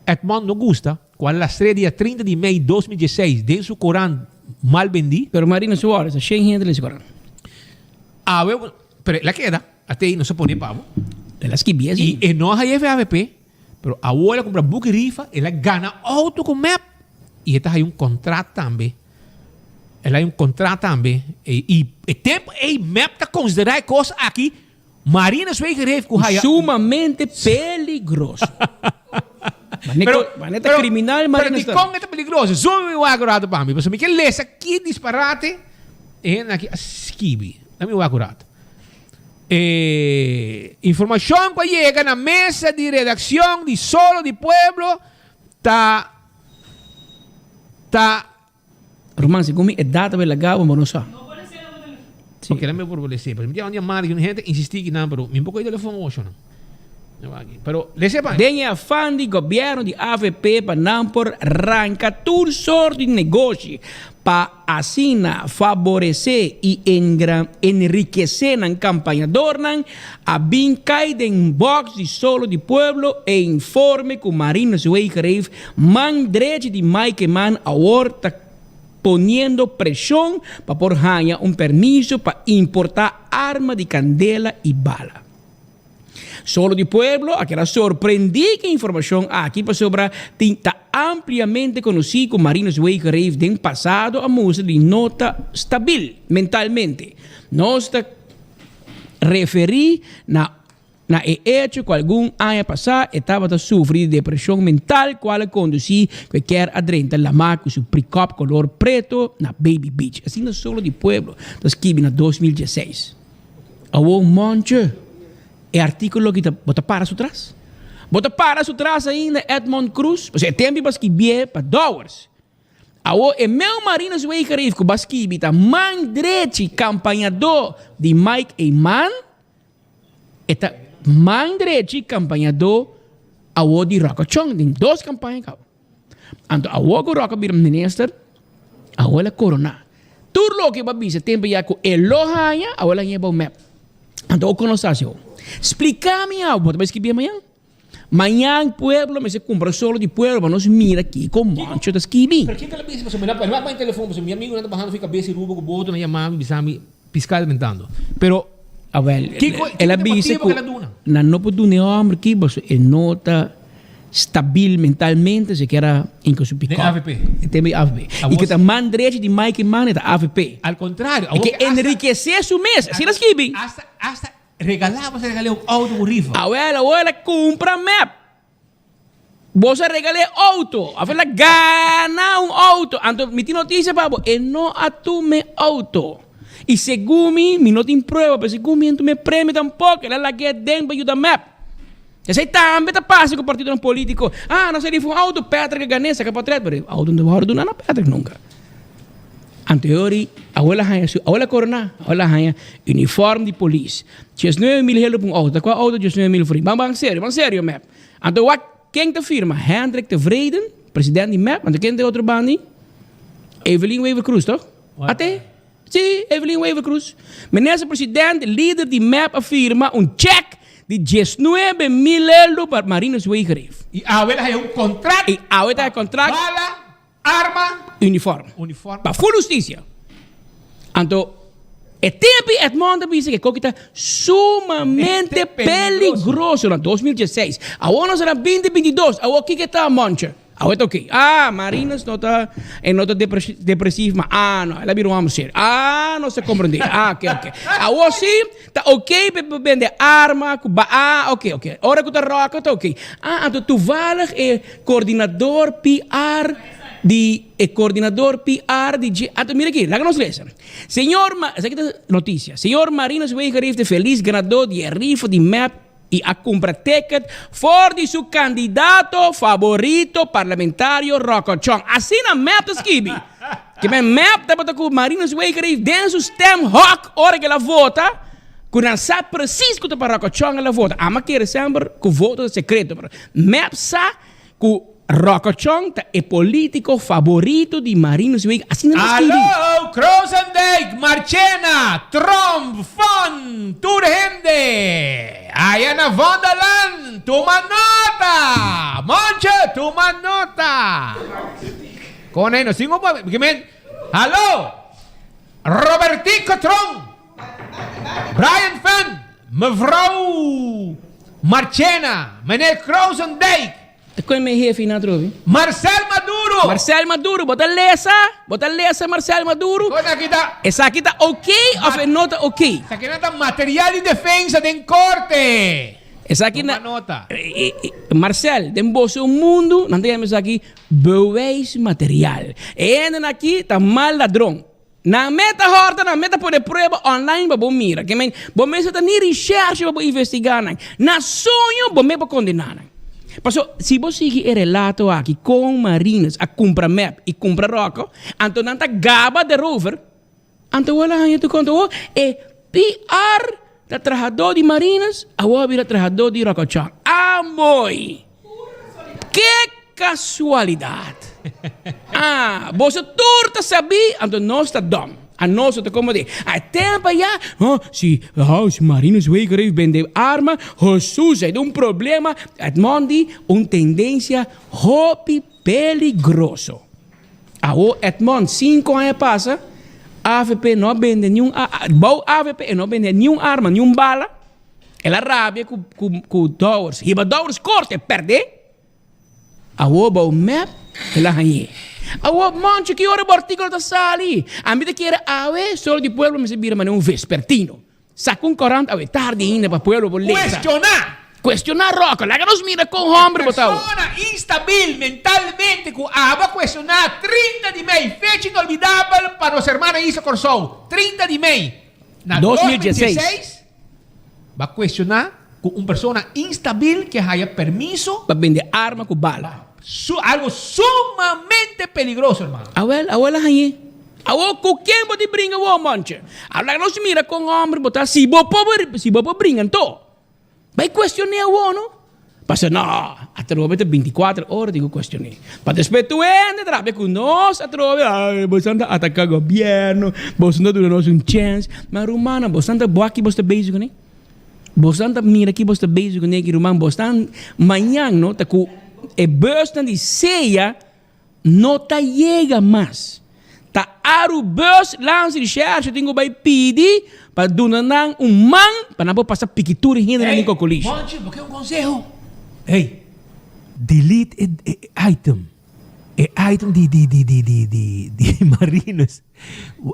Edmond no gusta, ku a lastr'é dia 30 di mei 2016 den su korant mal bendí. Pero Marinus su ora, sa shen hende lesa korant. Awe, pero el a keda, ate ei nos a pone pa bo. El a skibi asi. I e no a haya FAVP, pero awor el a kumpra buki rifa, el a gana outo ku mep i e ta haya un kontrat tambe. El a haya un kontrat tambe. I e tempu ei mep ta konsiderá e kos aki Marina Zwijger heeft ku haya. Sumamente peligroso. Pero, Maneta criminal Marina Pero dikon e ta peligroso? Zumi mi wak un rato pa mi. Pasobra mi ke lesa ki disparate e hende aki a skibi. Dame mi wak un rato. E informashon ku a yega na mesa di redakshon di Solo di Pueblo ta ta Ruman, segun mi edat ta bay laga bo, bo no sa. Sí. Ok, lame por lese. Pero mi tin un llamada que un gente insistí kinan, pero mi poco telefon osho nan. Pero lese pa. Den e afan di gobierno di avp pa nan por ranca tur soort di negoshi pa asina faborece y enriquece nan campañadornan, a bin cay den box di Solo di Pueblo e informe cu Marinus Wegereef Man drechi di Mike Eman awor ta poniendo preshon pa por haña un permiso pa importá arma di kandela i bala. Solo di Pueblo a keda sorprendí ku e informashon aki pasobra tin ta ampliamente konosí ku Marinus Wegereef den pasado a mustra di no ta stabil mentalmente. Nos ta referí na Na e echo ku algun aña pasá e tabata sufri di depreshon mental kual a kondusí ku e kier a drenta lamá ku su prikòp kolor preto na Baby Beach. Asina Solo di Pueblo ta skibi na 2016. Awor Monche, e artíkulo aki ta bo ta para su tras? Bo ta para su tras ainda Edmond Croes? Pasobra e tempu bo a skibié pa Dowers. Awor e meu Marinus Wegereef ku bo a skibi ta man drechi kampañadó di Mike Eman. E ta man drechi kampañadó awor di Rocco Chong den dos kampaña kaba. Anto awor ku Rocco bira minister, awor el a koroná. Tur loke bo a bisa tempu ya ku e lo haña, awor el a haña bou mep. Anto bo konosé así ho. Splika mi awo, bo ta bai skibié mañan? Mañan pueblo mester kumpra solo di pueblo pa nos mira kiko Moncho ta skibi. Pero kiko el a bisa pasobra mi no a bai telefon pasobra mi amigonan ta bahando fi kabes i rubo ku boto nan yama mi bisa mi piskal mentando pero Awel kiko el a kiko ta bisa motibo ku ku el a duna? Nan no por duna e homber ki pasobra e no ta stabil mentalmente se kier a hinka su Den pikòp. avp. E tempo di avp. Awor I ku ta man drechi di Mike Eman e ta avp. Al kontrario E awor ke ke asta enrikesé su mes asina a skibi. asta asta Regalá bo sa regal'é un auto ku rifa. Awel awor el a kumpra mep. Bo sa regal'é auto. Of el a gana un auto. Anto mi tin notisia pa bo, e no a tuma e auto. I segun mi, mi no tin prueba, pero segun mi e no tuma e premio tampoko. El a lag'é aden pa yuda mep. Esei tambe ta pasa ku partidonan politiko. Ah, nos a rifa un auto, Patrick a gan'é, saka potret, pero e auto no ta wòrdu duna na Patrick nunka. Anto e ora abuela haña su abuela koroná, abuela haña uniform di polis. Diesnuebe mil helo pa un outo. Ta kua outo diesnuebe mil florin? Ban ban serio, ban serio mep. Anto wak ken ta firma? Hendrik Tevreden, president di mep. Anto ken ta e otro bandi? Evelyn Wever Croes toch? Ate? Si, Evelyn Wever Croes. Minister president, lider di mep a firma un check di diesnuebe mil helo pa Marinus Wegereef. I awe ta haña un contract. I awe ta haña contract. Bala. Arma. Uniform. Uniform. Pa full husticia. Anto e tempi Edmond a bisa ke koki ta sumamente peligroso na 2016. Awor nos a na 2022. Awor kiko ta Monche? Awor ta oke. Ah, Marinus no ta e no ta depresief ma ah no, el a bira un homber serio. Ah, nos ta comprende. Ah, oke oke. Awor si ta oke pa bende arma ku ba ah oke oke. Ora ku ta roka ta oke. Ah, anto toevallig e Coordinador PR di e coordinador PR di G Anto mira aki, laga nos lesa. Señor Ma esaki ta noticia. Señor Marinus Wegereef ta feliz ganador di e rifa di mep y a cumpra ticket for di su candidato favorito parlamentario Rocco Chong. Asina mep ta skibi. Ke men mep tabata cu Marinus Wegereef den su stemhok ora ke el a vota. Ku nan sa precies ku ta pa Rocco Chong el a vota. Ama kere semper ku voto ta sekreto, pero mep sa ku Rocco Chong ta e politico favorito di Marinus Wega. Asina nan skibi. Hallo, Krozendijk, Marchena, Tromp, Fon, tur hende! Aya na Vondelland, tuma nota! Monche, tuma nota! Kon ei nos tin un Hallo, Robertico Tromp! Brian Fenn, Mevrouw Marchena, Meneer Krozendijk. Ta koe mi hefe na atrobe? Marcel Maduro. Marcel Maduro, bo ta lesa? Bo ta lesa Marcel Maduro? Kon aki ta. Esaki ta ok of e no ta ok? Esaki nan ta material di defensa den korte. Esaki na. Tuma nota. Marcel, den boso mundu nan ta yama esaki bewijsmateriaal. E hendenan aki ta mal ladron. Nan meta hòrta, nan meta pone prueba online pa bo mira. Ke men, bo mester ta ni rishershi pa bo investigá nan. Na soño bo me por kondená nan. Paso, si bo sigui e relato aki kon Marinus a kumpra mep i kumpra Rocco, anto nan ta gaba de rover, anto wou a haña tur konta. Wou e PR ta trahadó di Marinus, awor a bira trahadó di Rocco Chong. Amoi! Ke kasualidat! Ah, boso tur ta sabí, anto nos ta dòm. Anos no ta komo di, a e tempu ayá, oh, si, oh, si Marinus Wegereef bende arma, Hesus, ei ta un problema. Edmond di, un tendensia hopi peligroso. Awor Edmond, sinku aña pasa, avp no a bende niun, bou avp e no a bende niun arma, niun bala. El a rabia ku ku ku Dowers. Hiba Dowers korte, pèrdè. Awor bou mep, el a hañ'é. Awor, Moncho, ki ora bo artíkulo ta sali? Ami ta kere awe, Solo di Pueblo mester bira manera un vespertino. Saka un korant awe tardi ainda pa pueblo por lesa. Kuestioná! Kuestioná Rocco. Laga nos mira kon hòmber bo ta awe. Persona instabil mentalmente ku abo a kuestioná 30 di mei, fecha inolvidabel pa nos hermana Isla Kòrsou, 30 di mei na 2016. Ba cuestiona cu un persona instabil ke haya permiso. Pa bende arma cu bala. Su algo sumamente peligroso, hermano. Awel, awel a hañ'é. Awor cu ken bo tin bringa wou, monche? Awor laga nos mira con homber bo ta, si bo por, si bo por bringa anto. Bai cuestion'é awor, no? Pasobra no, atrobe ta binticuater ora tin cu cuestion'é. Pa despues tur hende trabia cu nos atrobe, ay, boso ta ataca gobierno, boso no ta duna nos un chance. Ma rumannan, boso ta bo aki boso ta bezig cune? Boso ta mira ki boso ta bezig cune ki ruman? Boso ta mañan no ta cu e busnan di sea No ta yega mas. Ta Arubus Lands Recherche tin ku bai pidi pa duna nan un man pa nan por pasa piki tur e hendenan den Cocolishi. Hey, Monchi, bo ke un konseho? Hey, delete e e item. E item di di di di di di di Marinus.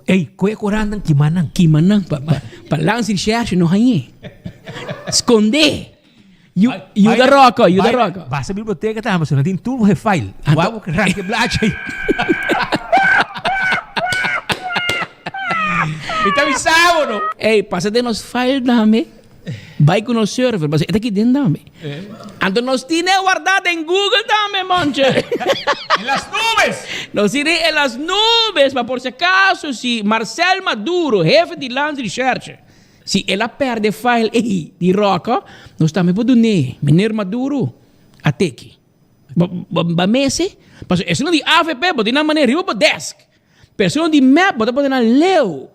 Hey, koe korannan kima nan. Kima nan pa pa pa Lands Recherche no hañ'é. Skond'é. Yuda Rocco, yuda Rocco. Basa biblioteca ta Amazon, tin tur bo file. Wou ranke blachi. Mi ta bisa bo no. Ey, pasa den nos file dame. Bai ku nos server, pasa e ta aki den dame. Anto nos tine warda den Google tambe, monche. En las nubes. Nos tine en las nubes, pa por si acaso si Marcel Maduro, hefe di Landsrecherche, Si el a perde file ei di Rocco, nos tambe por dun'é. Meneer Maduro a teki. Bo, bo, bo mese? Pasobra esun di avp bo tin nan manera riba bo desk. Pero esun di mep bo ta pone nan leu.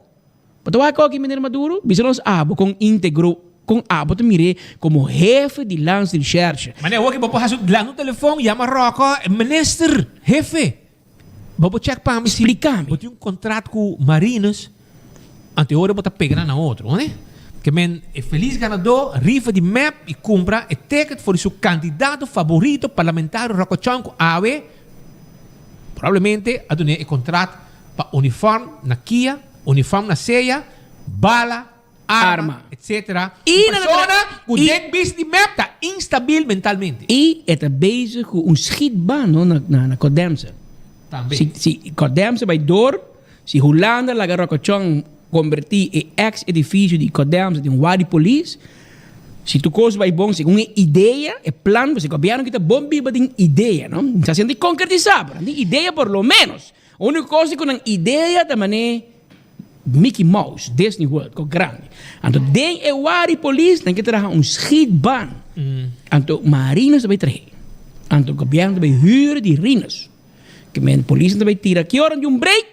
Bo ta wak aki meneer Maduro? Bisa nos abo kon integro, kon abo ta mir'é komo hefe di Landsrecherche. Meneer, awor ki bo por hasi un lanta un telefon, yama Rocco, Minister, hefe. Bo por check pa mi si bo tin un contract cu Marinus, anto e ora bo ta pega nan na otro, hoor. Ke men e feliz ganador rifa di mep y cumpra e ticket for di su candidato favorito parlamentario Rocco Chong cu awe probablemente a dun'e e contract pa uniform na Kia, uniform na Sea, bala, arma, etc. Y Un persona cu den bis di mep ta instabil mentalmente. Y e ta bezig cu un schietbaan no na na Codemsa. Tambe. Si si Codemsa bay door, si Hulanda laga Rocochon converti e ex edificio di Codemsa den un wadi polis, si tur cos bay bon segun e idea, e plan, pasobra gobierno kita bon biba den idea no, ta haciendo di concretisa, pero nan tin idea por lo menos. Unico cos di cu nan idea ta mane. Mickey Mouse, Disney World, ko grandi. Anto den e wari polis nan ke traha un schietbaan. Anto marinos ta bay trahe. Anto gobierno ta bay huur di rinos. Ke men polis ta bay tira ki ora di un break,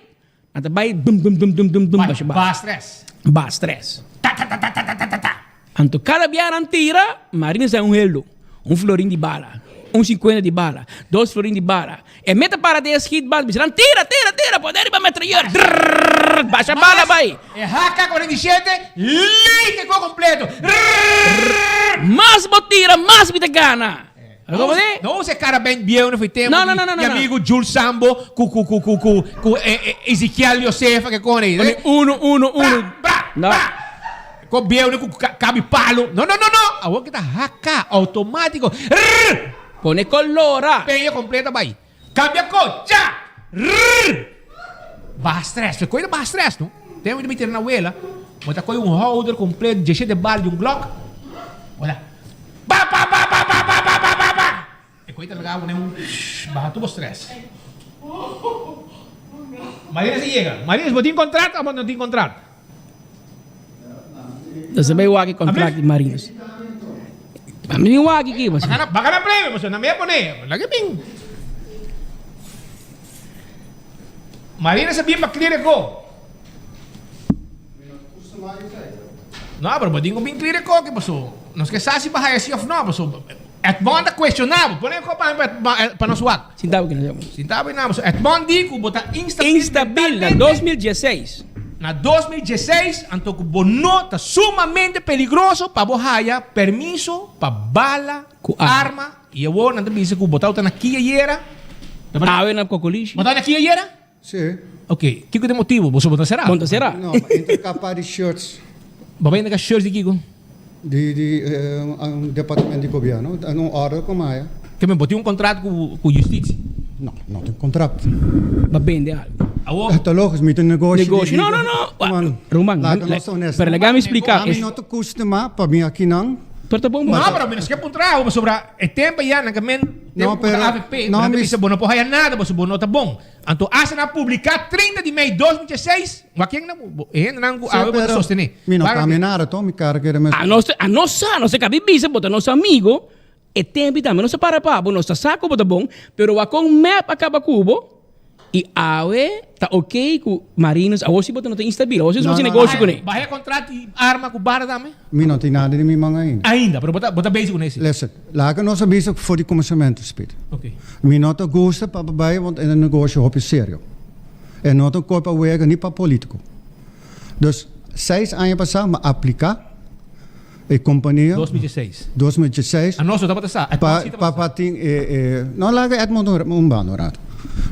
nan ta bay dum dum dum dum dum dum basha Ba stress. Ba stress. Ta ta ta ta ta ta ta ta. Anto kada bia nan tira, marinos ta un heldo. Un florin di bala, un 50 di bala, dos florin di bala. E meta para den e schietbaan, bisa nan tira, tira, tira, pone riba metrayeur, drrrr, basha bala bai. E HK-47 leeg e ko completo, rrrr. Mas bo tira, mas mi ta gana. No no usa e carabijn bieu no foi tempo No, no, no, no, di no. amigo Jules Sambo cu cu cu cu cu cu Ezequiel Josefa ke con ei. Pone uno, uno, uno. Bra, bra, No. bra. Ko bieu no cu cabi palo. No, no, no, no. Awor ki ta HK automatico. Rrrr. Pone colora. Peña completa bai. Cambia ko. Cha! Rrrr. Baha stress. Fe koe ta baha stress no. Tempo di mi tira na wela. Bo ta koe un houder completo diesshete bal di un Glock. Bo ta pa pa pa pa pa pa pa pa pa pa. E koe ta laga bo den un shh baha tur bo stress. Marines a yega. Marines bo tin contract of bo no tin contract? Nos a bai wak e contract di Marines. Mi bin wak aki. Baka na, baka na premio, pasobra nan mi a pone. Laga bin. Marines a bin pa clear e ko. No, pero bo tin ku bin clear e ko aki, pasobra nos ke sa si bo haya si of no, pasobra Edmond ta cuestiona bo. Pone e ko pa mi pa nos wak. Sinta bo aki na. Sinta bo aki na, pasobra Edmond di ku bo ta instabil Instabil na mentalmente. 2016. Na 2016, anto ku bo no ta sumamente peligroso pa bo haya permiso pa bala Ku arma i awor nan ta bisa ku bo tawata na kia yera. Awe na Kokolishi. Bo tawata na kia yera? Si. Ok, kiko ta e motibu? Boso bo ta sera? Bo ta sera. No, pa entrega par di shirts. Bo bai entrega shirts di kiko? Di di un departamento di gobierno, un order ku mi haya. Ke men bo tin un contrato ku ku justitie? No, no tin contrato. Bo bende algo? Awor. Ta logis, mi tin negoshi. Negoshi, no, no, no. Ruman, Laga nos ta honesto. pero laga mi splika. Ami no ta kustumá pa mi akinan. Pero ta bon bo. No, pero mi no ske puntra awo pasobra e tempo ya nan ke men No, tempo ku ta pero AVP, no, nan ta mi bisa bo no por haya nada pasobra bo no ta bon. Anto hasta nan a publica 30 di mei 2016, wak ken nan e hendenan ku Sí, awe bo ta pero sostene. mi no Wak cambia nada, to mi cara keda mes. A nos a nos sa, nos a kabi bisa bo ta nos amigo, e tempo tambe nos a para pa bo, nos ta sa ku bo ta bon, pero wak kon mep a kaba ku bo i awe ta ok ku Marinus, awor si bo ta no ta instabil, awor si bo No, hasi no, negoshi no. kuné. Baha e contrato di arma ku bara tambe? Mi no tin nada di mi man ainda. Ainda, pero bo ta bo ta bezig kuné si. Listen, laga nos a bisa for di kuminsamentu, Speed. Ok. Mi no ta gusta pa bai want e negoshi hopi serio. E no ta un kos pa wega ni pa politico. Dus seis aña pasá mi a apliká e kompania. 2016. 2016. Anos no tabata sa. Pa pa pa tin e e no laga Edmond un banda un rato.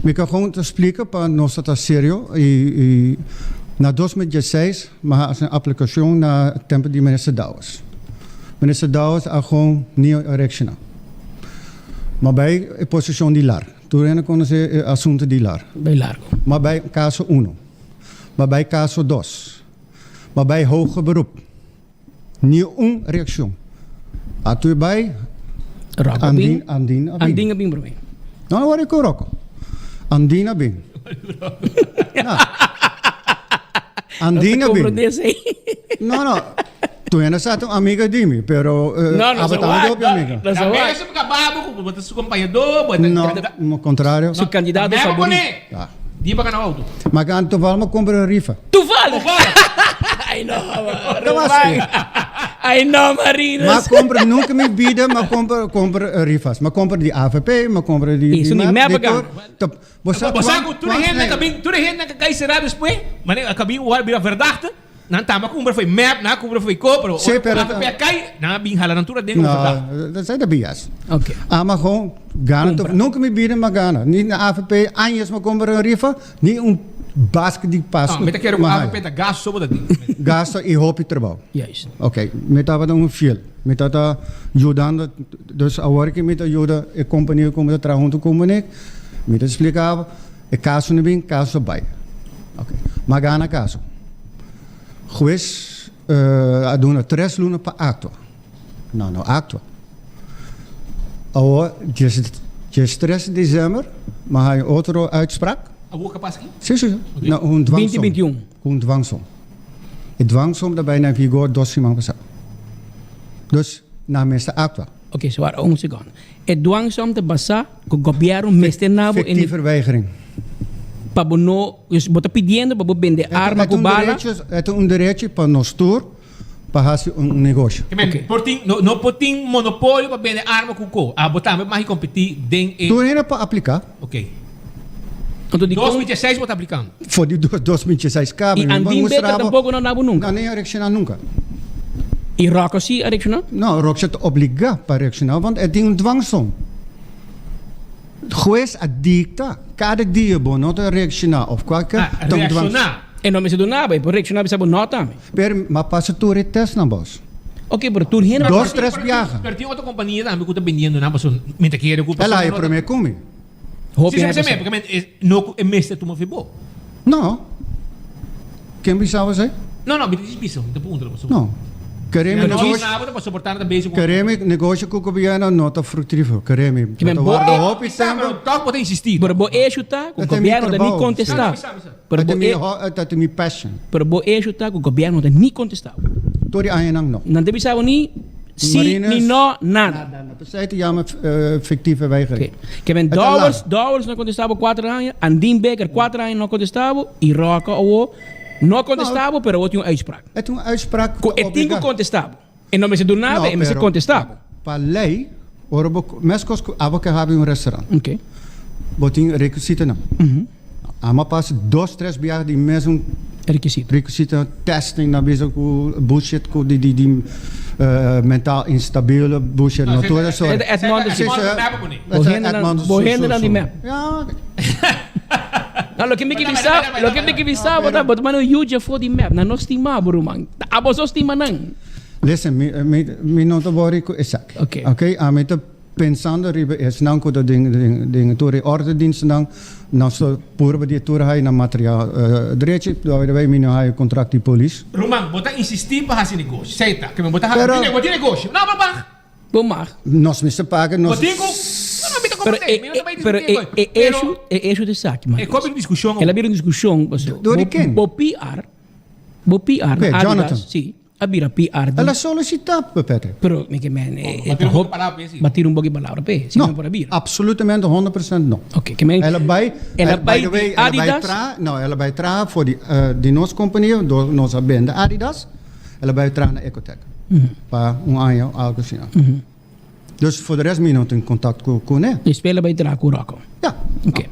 Mi ke gewoon ta splika pa nos ta ta serio i i na 2016 mi a hasi un aplikashon na tempo di minister Dowers. Minister Dowers a gewoon ni reakshoná. Ma bai e posishon di lar. Tur hende konosé e asuntu di lar. Bai largo. Ma bai kaso uno. Ma bai kaso dos. Ma bai hoger beroep. Ni un reakshon. A tur bai Rocco a bin. Andin, Andin a bin. Andin a bin promé. No, no wòrdu ku Rocco. Andin a bin. Na. Andin a bin. No, no. Tu hende sa ta un amiga di mi, pero No, no abo sa ta un wak. hopi amiga. No sa wak. Eso ka babo ku bo ta su kompañadó, bo ta No, no contrario. Su kandidato Memo favorito. pone. Ja. Di pa gana auto. Ma kan toevallig ma compra een rifa. Toevallig? Ay no, Dat was het. Ay no, Marinus. Ma compra nunca mi vida, ma compra compra rifas. Ma compra di AVP, ma compra di Eso ni map, map di kan. tur. Top. Bo sa Bo sa kwan- ku tur kwan hende snel. ka bin, tur hende ka kai será despues, mane a ka bin wòrdu bira verdachte. Nan tamba a kumpra foi map, nan a kumpra foi ko, pero Sí, ora pero AVP a kai, nan a bin hala nan tur aden komo verdachte. No, dat zijn de BS. Oké. Ah, maar gewoon gana toch. Nunca mi vida ma gana. Ni na AVP, años ma compra een rifa, ni un basket di pas. Ah, mi ta kere ku ma AVP ta gasto so bo ta di. Gasto y hopi trabou. Juist. Oké, mi tabata un fiel. Mi tata yudando, dus awor ki mi ta yuda e compania ku mi ta traha hunto ku meneer, mi ta explicaba e caso no bin, caso bai. Oké, ma gana caso. Hues a duna tres luna pa actua. No, no actua. Awor, 13 december, mi a haya otro uitspraak. Awor ka pasa aki? Si, si. Na un dwangsom. 2021. Un dwangsom. E dwangsom ta bai na vigor dos siman pasá. Dus nan mester aktua. Oké, so wara un sekondo. E dwangsom ta basá ku gobièrnu mester na bo. Fictieve weigering. Pa bo no, dus bo ta pidiendo pa bo bende arma ku bala. E ta un derecho pa nos tur pa hasi un negoshi. Okay. Por tin, no, no por tin monopolio pa bende arma ku ko. Abo tambe mag kompetí den e. Tur hende por apliká. Oké. Anto di kon. 2016 bo ta aplikando. For di 2016 kaba. I Andin Becker tampoko no dabo nunka. No, no a reakshoná nunka. I Rocco si a reakshoná? No, Rocco ta obligá pa reakshoná want e tin un dwangsom. Hues a dikta kada dia bo no ta reakshoná of kualke Ah, ta un dwangsom. reakshoná. E no mester duna bo, e por reakshoná bisa bo no tambe. Pero mi a pasa tur e testnan bos. Oké, pero tur hende. Dos, tres biaha. Pero tin otro kompania tambe ku ta bendiendo nan pasobra mi ta kere ku. El a haña promé ku mi. Hopi Sí, hende sí, sa. porque men, e, no ku e mester tuma fe bo. No. Ken bisaba esei? No, no, mi ta djis bisa, mi ta puntra pasobra. No. Kere mi No negoshi. nabo ta pasobra por tanto ta bezig ku. Kere mi negoshi ku gobièrnu no ta fruktífero. Kere mi. Ki men Bo ta bo warda e- hopi Bisa, tempu. pero tòg bo ta insistí. Pero bo issue ta ku Dat ta mi gobièrnu ta ni trabou. kontestá. No, no, bisa, bisa. Pero Dat bo ta mi e- ho- dat ta mi passion. Pero bo issue ta ku gobièrnu ta ni kontestá. Tur di añanan no. Nan ta bisa bo ni sí, Marines- ni no, nada. Nada, nada. P'esei ta yama fictieve weigering. Oké. Ke men Het ta Dowers, lang. Dowers no a kontestá bo kuater aña, Andin Baker kuater aña no a kontestá bo i Rocco awo no a kontestá bo, pero awo tin un uitspraak. E tin un uitspraak Ku e tin ku obliga. kontestá bo. E no mester duna bo, No, e mester pero kontestá bo. Pa lei, ora bo, meskos ku abo ke habi un restaurant. Oké. Bo tin rekisitonan. Amo a pasa dos, tres biaha di mesun Rekisito. rekisito, testing nan bisa ku bullshit ku di di di mental instabiel bullshit no tur esor. E ta Edmond Si, si, Bo hendenan, bo hendenan di mep. Ja. No, loke mi ke bisa, loke mi ke bisa bo ta, bo ta manda un yuchi afó di mep. Nan no stima bo ruman. Abo so stima nan. Listen, mi mi mi no ta wori ku esaki. Oké. Oké, ami ta Pensando riba esnan ku ta den den tur e òrdendienstnan, nos ta purba di e tur haya nan material drechi. By the way, mi no haya kontrakt di polis. Ruman, bo ta insistí pa hasi negoshi. Sei ta, ke bo ta hasi Pero. bo tin negoshi. No, bo mag. Bo mag. Nos mester paga Bo nos. tin ku. No, no, mi ta Pero komprendé. e, Mi no ta bai pero diskutí e, koe. e Pero issue, e issue ta esaki, e Marcos. kobi diskushon. El a bira un diskushon, pasobra Dor di bo, ken? bo PR, bo PR Oké, na Adidas, Jonathan. sí. A bira PR di. El a solicita pa Patrick. Pero mi ke men e Ba ta tira un hop poco palabra p'e, si. ba tira un poco palabra p'e, si No, no por a bira. absolutamente 100% no. Oké, ke men El a bai, el a by bai the way, di el a bai Adidas. tra, no, el a bai traha for di di nos compania, do nos a bende Adidas, el a bai traha na Ecotec pa un aña o algo asina. Dus voor de rest mi no tin contact cu cu ne. Despues el a bai traha cu Rocco. Ja. Oké.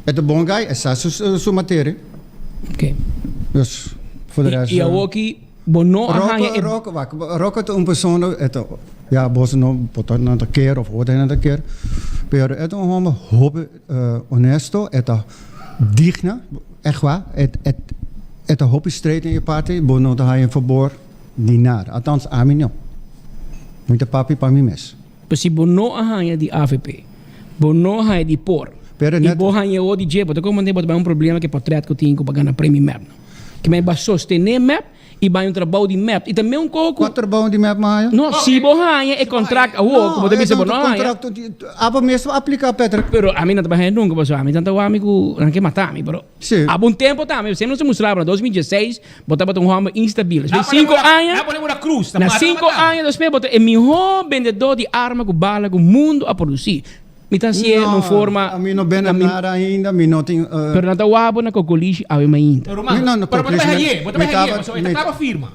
E ta bon guy, e sa su su materia. Oké. Dus voor de rest. I awoki bo no a haña Rocco, e. Rocco, wak, Rocco ta un persona, e ta, ja, boso no por ta nan ta kier of hoort nan ta kier, pero e ta un homber hopi honesto, e ta digna, echt waar, e e e ta hopi straight in e parti, bo no ta haña fabor di nada, althans ami no. Mi ta papia pa mi mes. Pero si bo no a haña di avp, bo no a haña di por, Pero i net. bo haña awor di dje, bo ta komprendé bo ta bai un problema ku e portret ku tin ku pa gana premio mep no. Ke men ba sostené mep i bai un trabou di mep. I ta meun koho ku. Kua trabou di mep mi haña? No, si bo haña e kontrakt awor ku bo ta bisa bo no haña. Kontrakt, abo mes ta apliká Patrick. Pero ami no ta bai haña nunka pasobra ami tanta wak mi ku nan ke mata mi pero. Sí. Abo un tempo tambe, semper nos ta mustra bo na 2016 bo tabata un homber instabil. Despues di cinco aña, na cinco aña despues bo ta e miho bendedor di arma cu bala cu mundo a produci. Mi ta hacié na un forma. No, mi no bende nada ainda, mi no tin. Pero nan ta wak bo na Cocolishi awe mainta. Mi no na Cocolishi,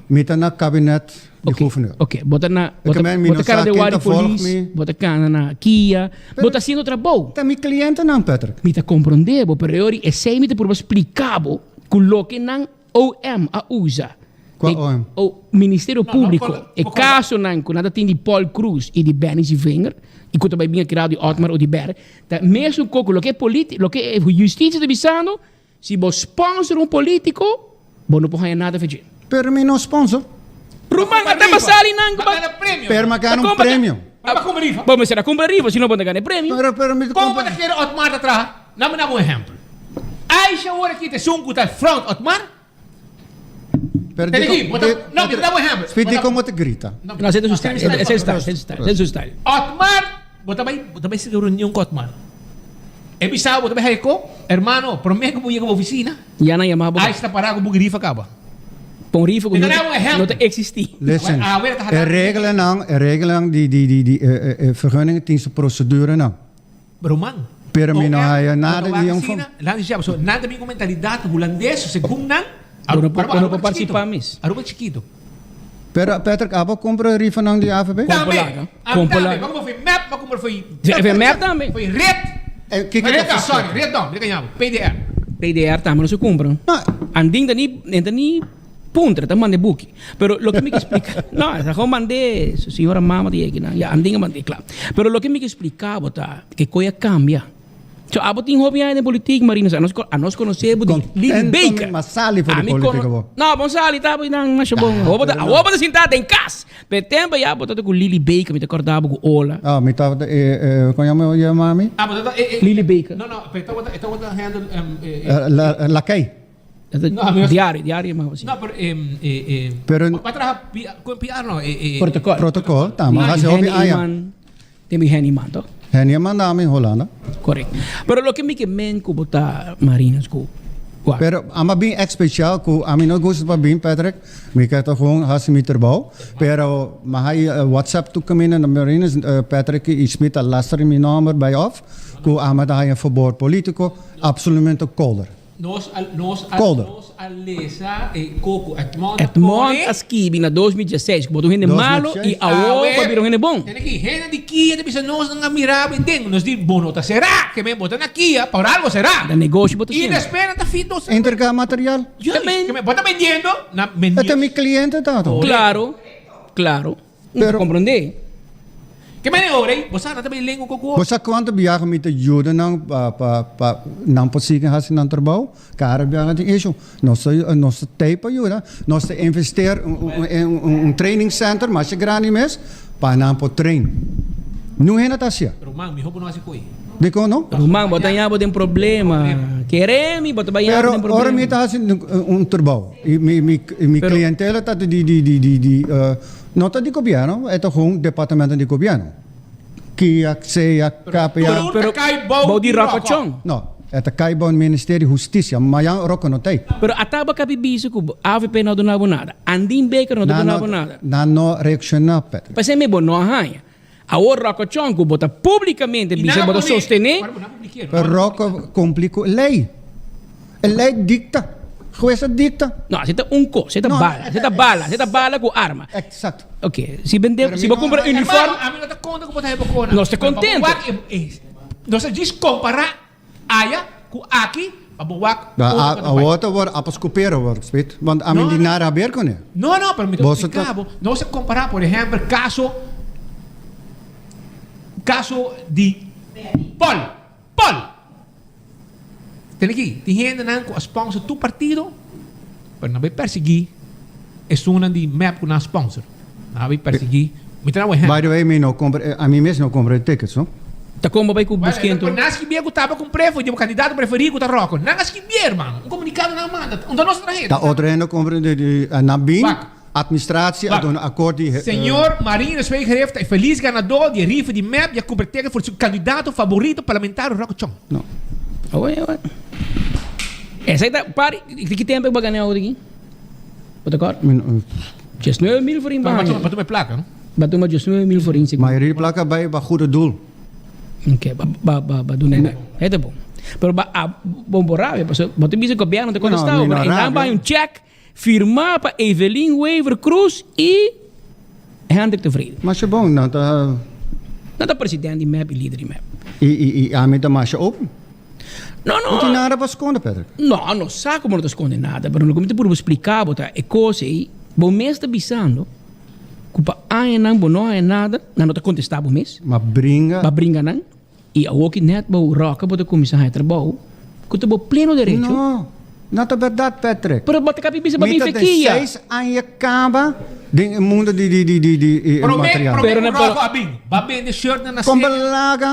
mi ta na kabinet. Di gouverneur. Ok, bo ta na, bo Ik ta, meen, mi bo no ta cara sa de ken wari ta volg polis, mi. bo ta cana na Kia, bo ta haciendo trabou. Ta mi clientenan, Patrick. Mi ta comprende bo, pero e ori esey mi ta purba splica bo cu loke nan OM a usa. Cua E OM? O Ministerio No, no, Publico. por- E por- casonan cu nan ta tin di Paul Croes y di Benny Zievinger, y cu ta bay bin a kira di Otmar Oduber, ta mesun co cu loke e politi, loke e justicia ta bisando, Si bo sponsor un politico, bo no por haña nada fe dje. Pero mi no sponsor. Ruman, a ta sali nan cu ba. Pero mi a gana un premio. Bo mester a cumpra rifa, si no bo no ta gana e premio. Pero, pero mi ta Como bo ta kere Otmar ta traha? Na mi daba un ehempel. Aisha awor aki ta esun cu ta front Otmar. Pero Te di diki, bo ta, no, mi ta daba un ehempel. Speed di como ta grita. No, esey ta su style. Esey su style, esey su style, esey su style. Otmar, bo ta bay, bo ta bay sigui reunion cu Otmar. E bisa bo ta bay heko, hermano, prome ku bo yega bo oficina. Ya nan yama bo. Ai sta para ku bo rifa kaba. Pa un rifa ku Mi ta daba un ehempel. no ta existi. Listen, Awe ta e hada. reglanan, e reglanan di di di di e e vergunningen tin su procedurenan. Ruman. Pero mi no haya nada di un forma. Nan di so nan ta bin ku mentalidat hulandes, segun nan. Bo no por, bo no por participa mes. Aruba chikito. Pero Patrick, abo compra rifanan di AVB? Tambe. Compra Ami Compra tambe. Ma kumpra foi mep, ma kumpra foi. Foi mep tambe. Foi red. Eh, kiko Red ta no, sorry, red no, mi ta kañabo. PDR. PDR tambe no se kumpra. Andin ta ni, ta ni puntra, ta manda e buki. Pero loke mi ke splika, no, ta gewoon mand'é, su señora mama ta yega kinan, ya, andin a mand'é, kla. Pero loke mi ke splika bo ta, ke koe a kambia. So abo tin hopi aña den politik, Marina, so anos, anos konosé bo di Lily Contento Baker. mi ma sali for di Ami politika kono- bo. No, bon sali ta bo nan masha bon. Awor bo ta, awor bo ta sinta den kas. Pero e tempo ya bo ta ku Lily Baker, mi ta korda bo ku Ola. Ah, mi tabata e, e, kon yama e mami? Ah, bo ta e, e, Lily Baker. No, no, pero e tabata, e tabata handle, em, e, e. Eh, la, lakei. No, ami was- Diario, diario ma No, pero em, e, e, Pero- pa traha P- con PR no, e, e, Protocol. Protocol, tama. Hasi hopi Henny aña. Eman, tin mi Henny Eman, toch? Henny a manda mi Holanda. Correct. Pero loke mi ke men ku bo ta Marina ku wak. Pero ama bin especial ku ami no gusta pa bin Patrick. Mi ke ta gewoon hasi mi trabou. Pero mi hay WhatsApp tu kaminda na Marina Patrick i Smit a lastra mi nomber bij of ku ama ta haya verbod politico absolutamente kolder. Nos a nos a Kolder. nos a lesa e koko Edmond a Edmond pone. a skibi na 2016 ku bo ta un hende malo i awor bo a bira un hende bon. Tene ki hende di Kia ta bisa nos nan a mira bo den. Nos di bo no ta será ke men bo ta na Kia por algo será. Ta negoshi bo ta I siendo. despues nan ta fit nos. Entrega material. Juist, ke men bo ta bendiendo na E bendiendo. ta mi cliente tato. Claro, claro. Pero, Pero- comprende. Ke mene ora ei? Bo sa nan ta bay lengua ku ku Bo sa kuantu biaha mi ta yuda nan pa pa pa nan por sigui hasi nan trabou? Kada biaha tin issue. Nos ta nos ta tei pa yuda. Nos ta investeer un un un un training center masha grandi mes pa nan por train. Niun hende ta hasia. Ruman, miho bo no hasi ku ei. Dikon no? Ruman, bo ta ña bo den problema. Kere mi, bo ta bay ña bo Pero den problema. ora mi ta hasi un trabou i mi mi mi clientela ta di di di di di no ta di gobierno, e ta gewoon departamento di gobierno. Kia, sea, KPA. Pero ta kai bou di Rocochon. No, e ta kai bou Ministerio di Husticia, mayan Roco no ta ei. Pero ata bo kabi bisa ku avp no a duna bo nada. Andin Baker no ta duna bo nada. Nan no reacciona, Patrick. P'esei mi bo no a haña. Awor Rocochon ku bo ta publicamente bisa bo ta sostene. Pero Rocco cumpli cu e ley. E ley dicta. Huez a dicta. No, así ta un cos, así ta bala, así ta bala, así ta bala cu arma. Exacto. Ok, si bende, si bo cumpra uniform. Ami no ta conta cu bo ta heba cona. Nos ta contento. Nos ta djis compara Aya ku aki pa bo wak ora ku ta bai. Awor ta wor apos ku pero wor, spit. Want ami di nada haber kuné. No, no, pero mi ta splika bo. Nos a kompará por ehèmpel kaso kaso di Paul. Paul! Tene aki, tin hendenan ku a sponsor tur partido, pero nan bai persiguí esunnan di mep ku nan a sponsor. Nan a bai persiguí. Mi ta da un ehèmpel. By the way, mi no compra, ami mes no compra e tickets, no. Ta kon bo bai ku buskento? Nan a skibie ku taba ku prefo di bo kandidato preferí ku ta Rocco. Nan a skibie, hermano. Un komunikado nan a manda. Unda nos a traha? Ta otro hende compra di di nan bin, administratie a duna akkoord di. Señor Marinus Wegerif ta e felis ganadó di e rifa di mep di a kumpra ticket for su kandidato faborito parlamentario Rocco Chong. No. Oe, oe. Esei ta pari, di ki tempo bo a gana e auto aki? Bo ta kòrda? 19 mil florin baño. Ba tuma e plaka, no? Ba tuma 19 mil florin segun. Mayoria di plaka bai pa goede doel. Ok, ba ba ba ba duna e bek. E ta bon. Pero ba a bon bo rabia pasobra bo ta bisa gobierno ta kontestá bo, pero e nan bai un check firmá pa Evelyn Wever Croes i Hendrik Tevreden. Masha bon, nan ta. Nan ta president di mep i lider di mep. I i i ami ta masha open. No, no. No tin nada pa skonde, Patrick. No, no sa ku bo no ta skonde nada, pero loke mi ta purba splika bo ta e kos ei, bo mes ta bisando ku pa añanan bo no haña nada, nan no ta kontestá bo mes. Ma bringa. Ba bringa nan, i awoki nèt bo ròka bo ta kuminsá haña trabou, ku ta bo pleno derecho. No, no ta bèrdat, Patrick. Pero bo ta kabi bisa pa Mi bin ta den fekia. seis aña kaba den e mundo di di di di di e material. Promé ku ròka a bin, ba bende shirtnan na Kon serie. balaga.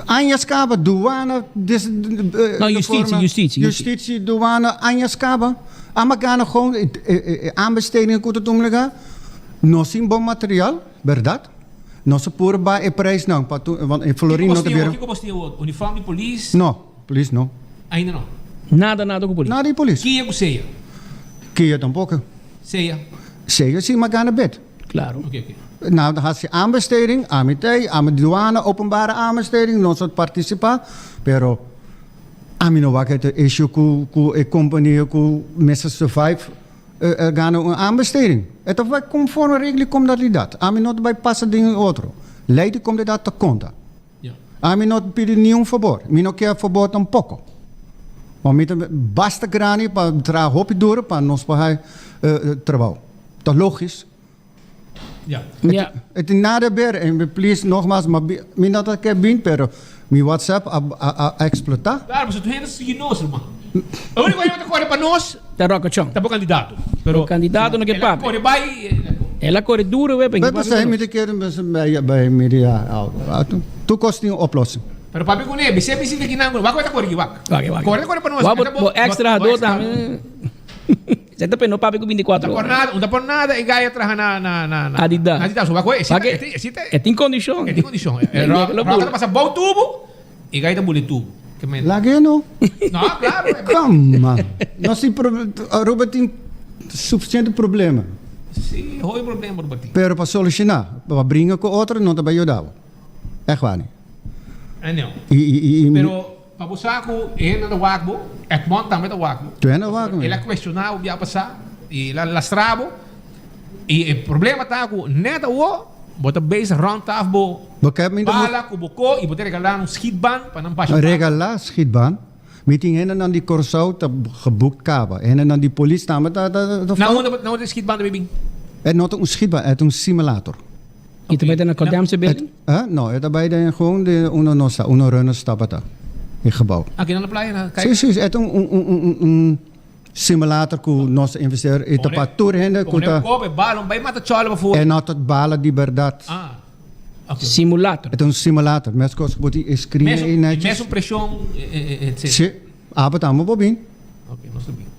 Añas kaba, douane, des, No, justitie, justitie, justitie, douane, añas kaba. Ama gana gewoon e, e, e aanbestedingen ku ta tumlega. No sin bon material, berdad. Nos a pur ba e prijsnan pa tu, want e florin no ta bira. Kiko bos tin awor? Uniform di polis? No, polis no. Ainda no? Nada, nada ku polis. Nada di polis. Kia ku sea? Kia tampoko. Sea? Sea si, ma gana bet. Claro. Oké, oké. Nou, dan hasi aanbesteding, ami tei, ami douane, openbare aanbesteding, nos a participa, pero ami no wak het issue ku ku e compania ku mester survive gana un aanbesteding. E ta bai conforme regla di comunidad. Ami no ta bai pasa den un otro. Ley di comunidad ta conta. Ami no ta pidi niun fabor. Mi no kier fabor tampoco. Ma mi ta basta grandi pa traha hopi duro pa nos por hay trabao. Ta logis. Ja. Ja. E tin nada ber en please nogmaals ma mi no ta ke bin pero mi WhatsApp a a a explota. Claro, pasobra tur hende ta sigui nos, ruman. E unico hende ku ta kore pa nos Ta Rocco Chong. ta bo kandidato. Pero Bo kandidato no ke el a papia. kore bai. El a kore duro we pa Bai papia pasai ku mi nos. ta kere bai bai mira algo. Tur kos tin un oplossing. Pero papia ku ne, bisé bisita kinan ku wak ku ta kore ki wak. Wak, wak. Kore ta kore pa nos. Wak bo Bo bo ex trahador tambe. Esei ta p'e no papia ku binticuatro Ta por ora. nada, un ta por nada e gaya traha na na na na Adidas. na Adidas. Wak e Wak e si ta e tin kondishon. E tin kondishon. E Loko roka ta pasa bou tubo e gaya ta buli tubo. Ke men. Lag'e no. No, claro. Come man. Nos tin Aruba tin suficiente problema. Si, hopi problema Aruba tin. Pero pa soluciona, pa bringa cu otro no ta bay yuda bo. Echt waar nie. I know. Y y y Pero Pa bo sa ku e hende ta wak bo, Edmond tambe ta wak bo. Tu hende ta wak mi. El a kuestioná bo bia pasá i el a lastra bo. I e problema ta ku nèt awor bo ta bezig ròntaf bo Bo kep mi ta bala ku bo ko i bo ta regalá un schietbaan pa nan basha bala. Regalá schietbaan? Mi tin hendenan di Kòrsou ta geboekt kaba. Hendenan di polis tambe ta ta Na unda na unda e schietbaan ta bibin? E no ta un schietbaan, e ta un simulator. I ta bai den Academse building? Huh? No, e ta bai den gewoon den uno nos ta, uno Runners tabata, e gebouw. Aki na de playa na Kijk? Si, si, e ta un, un, un, un, un simulator ku nos ta investeer i ta pa tur hende ku ta. Pone kop e bala, un bai mata chòle pa for. E no ta bala di bèrdat. Ah, ok. Simulator. E ta un simulator, meskos ku bo tin e screen ei netjes. Mesun preshon, etcetera. Si, abo tambe bo bin. Ok, nos ta bin.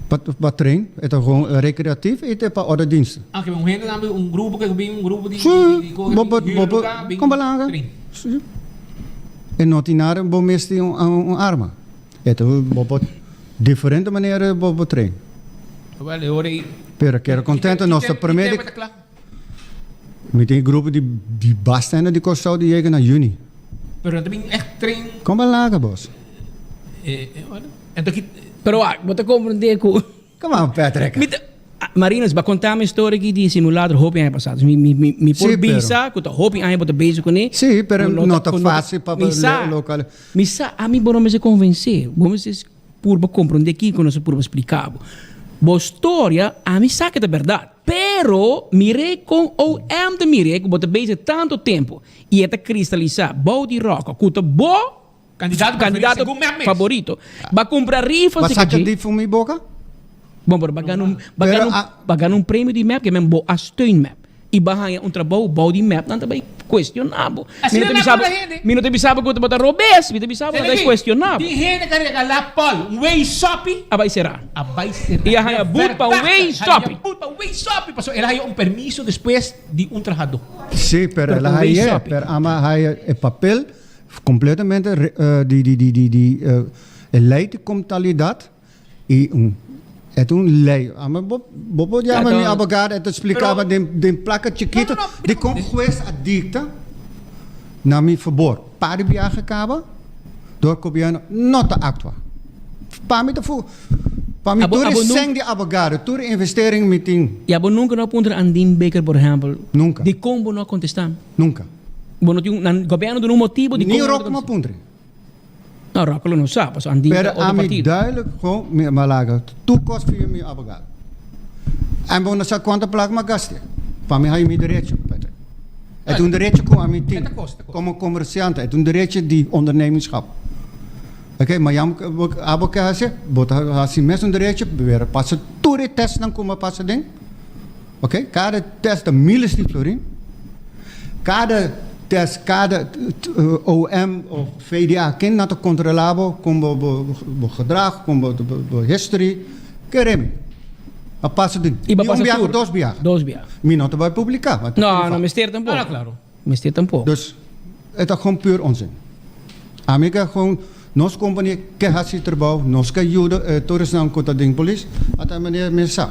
Pa pa train, e ta gewoon recreatief i te pa orde diensten. Ah, ke un hende tambe, un grupo ke bin, un grupo di Sí, di kohe bo por huur bo por lugar bin kon balanga. train. Sí. E no tin nada bo mester un un arma. E ta bo por diferente manera bo por train. Wel, e ora ei. Pero keda contento nos ta prome di Ki tempo ta kla? Mi tin e grupo di di basta hende di Kòrsou di yega na yüni. Pero nan ta bin ègt train. Kon balaga bos? E e ora. Anto ki. Pero wak, bo ta komprendé ku. Come on Patrick. Mi ta, Marinus, bo a konta mi e storia aki di simulator hopi aña pasá. Dus mi mi mi mi por Sí, pero. bisa ku ta hopi aña bo ta bezig kuné. Sí, pero Ku no no ta ta ku no ta fásil pa Mi sa, lokal. mi sa, ami bo no mester konvensé. Bo mester purba komprendé kiko nos a purba splika bo. Bo storia, ami sa ke ta bèrdat. Pero, mir'é kon OM ta mir'é ku bo ta bezig tantu tempu i e ta kristalisá bou di ròka ku ta bo Kandidato kandidato segun mep mes. faborito. Ba kumpra rifa Ba si saca ke di for mi boka? Bon, pero ba gana un, ba Pero gana un, a- ba gana un premio di mep ke men bo a steun mep. I ba haña un trabou bou di mep nan ta bai cuestioná bo. Mi Asina no ta nan bisa bo, kobra hende. mi no ta bisa bo ku bo ta robes, mi ta bisa bo Tene ta bai aki, cuestioná bo. Tin hende ka regalá Paul un wei sopi. A bai será. A bai será. I a haña but pa un wei sopi. Haña but pa un wei sopi pasobra el a haña un permiso despues di un trahadó. Sí, pero Pero el a un wei hañ'é, sopi. pero ama haña e papel completamente di di di di di e ley di contabilidad. I un e ta un lei. Ama bo bo por yama mi abogado e ta splica bo den den placa chikito dikon hues a dicta na mi fabor. Pa di biaha caba door gobierno no ta actua. Pa mi ta fu pa mi tur e seng di abogado tur e investering mi tin. I abo nunca no a puntra Andin Baker por ehempel. Nunca. Dikon bo no a contesta? Nunca. Bo no tin un nan gobierno duna un motibo dikon Ni bo no ta Rock no a contesta? puntra. No, Rocco lo no sa, pasobra Andin ta Pero otro ami partido. duidelijk gewoon mi a laga tur kos via mi abogado. En bo no sa kuantu plaka mi a gasta. Pa mi haña mi derecho, Patrick. E ta un derecho ku ami tin komo komersiante. E ta un derecho di ondernemingschap. Oké, ma yam abo ke hasi, bo ta hasi mesun derecho, pero pasa tur e testnan ku mi a pasa den. Oké, kada test ta miles di florin. Kada test, kada OM of VDA ken nan ta kontrolá bo kon bo bo gedrag, kon bo bo history, kere mi. A pasa di I ba un pasa biaha, tur. dos biaha. Dos biaha. Mi no ta bai publica. Want No, no mester tampoco. No, no, claro. Mester tampoco. Dus e ta gewoon puur onzin. Ami ke gewoon, nos companie ke haci trabou, nos ke yuda e tur esnan cu ta den polis, ata e manera mi sa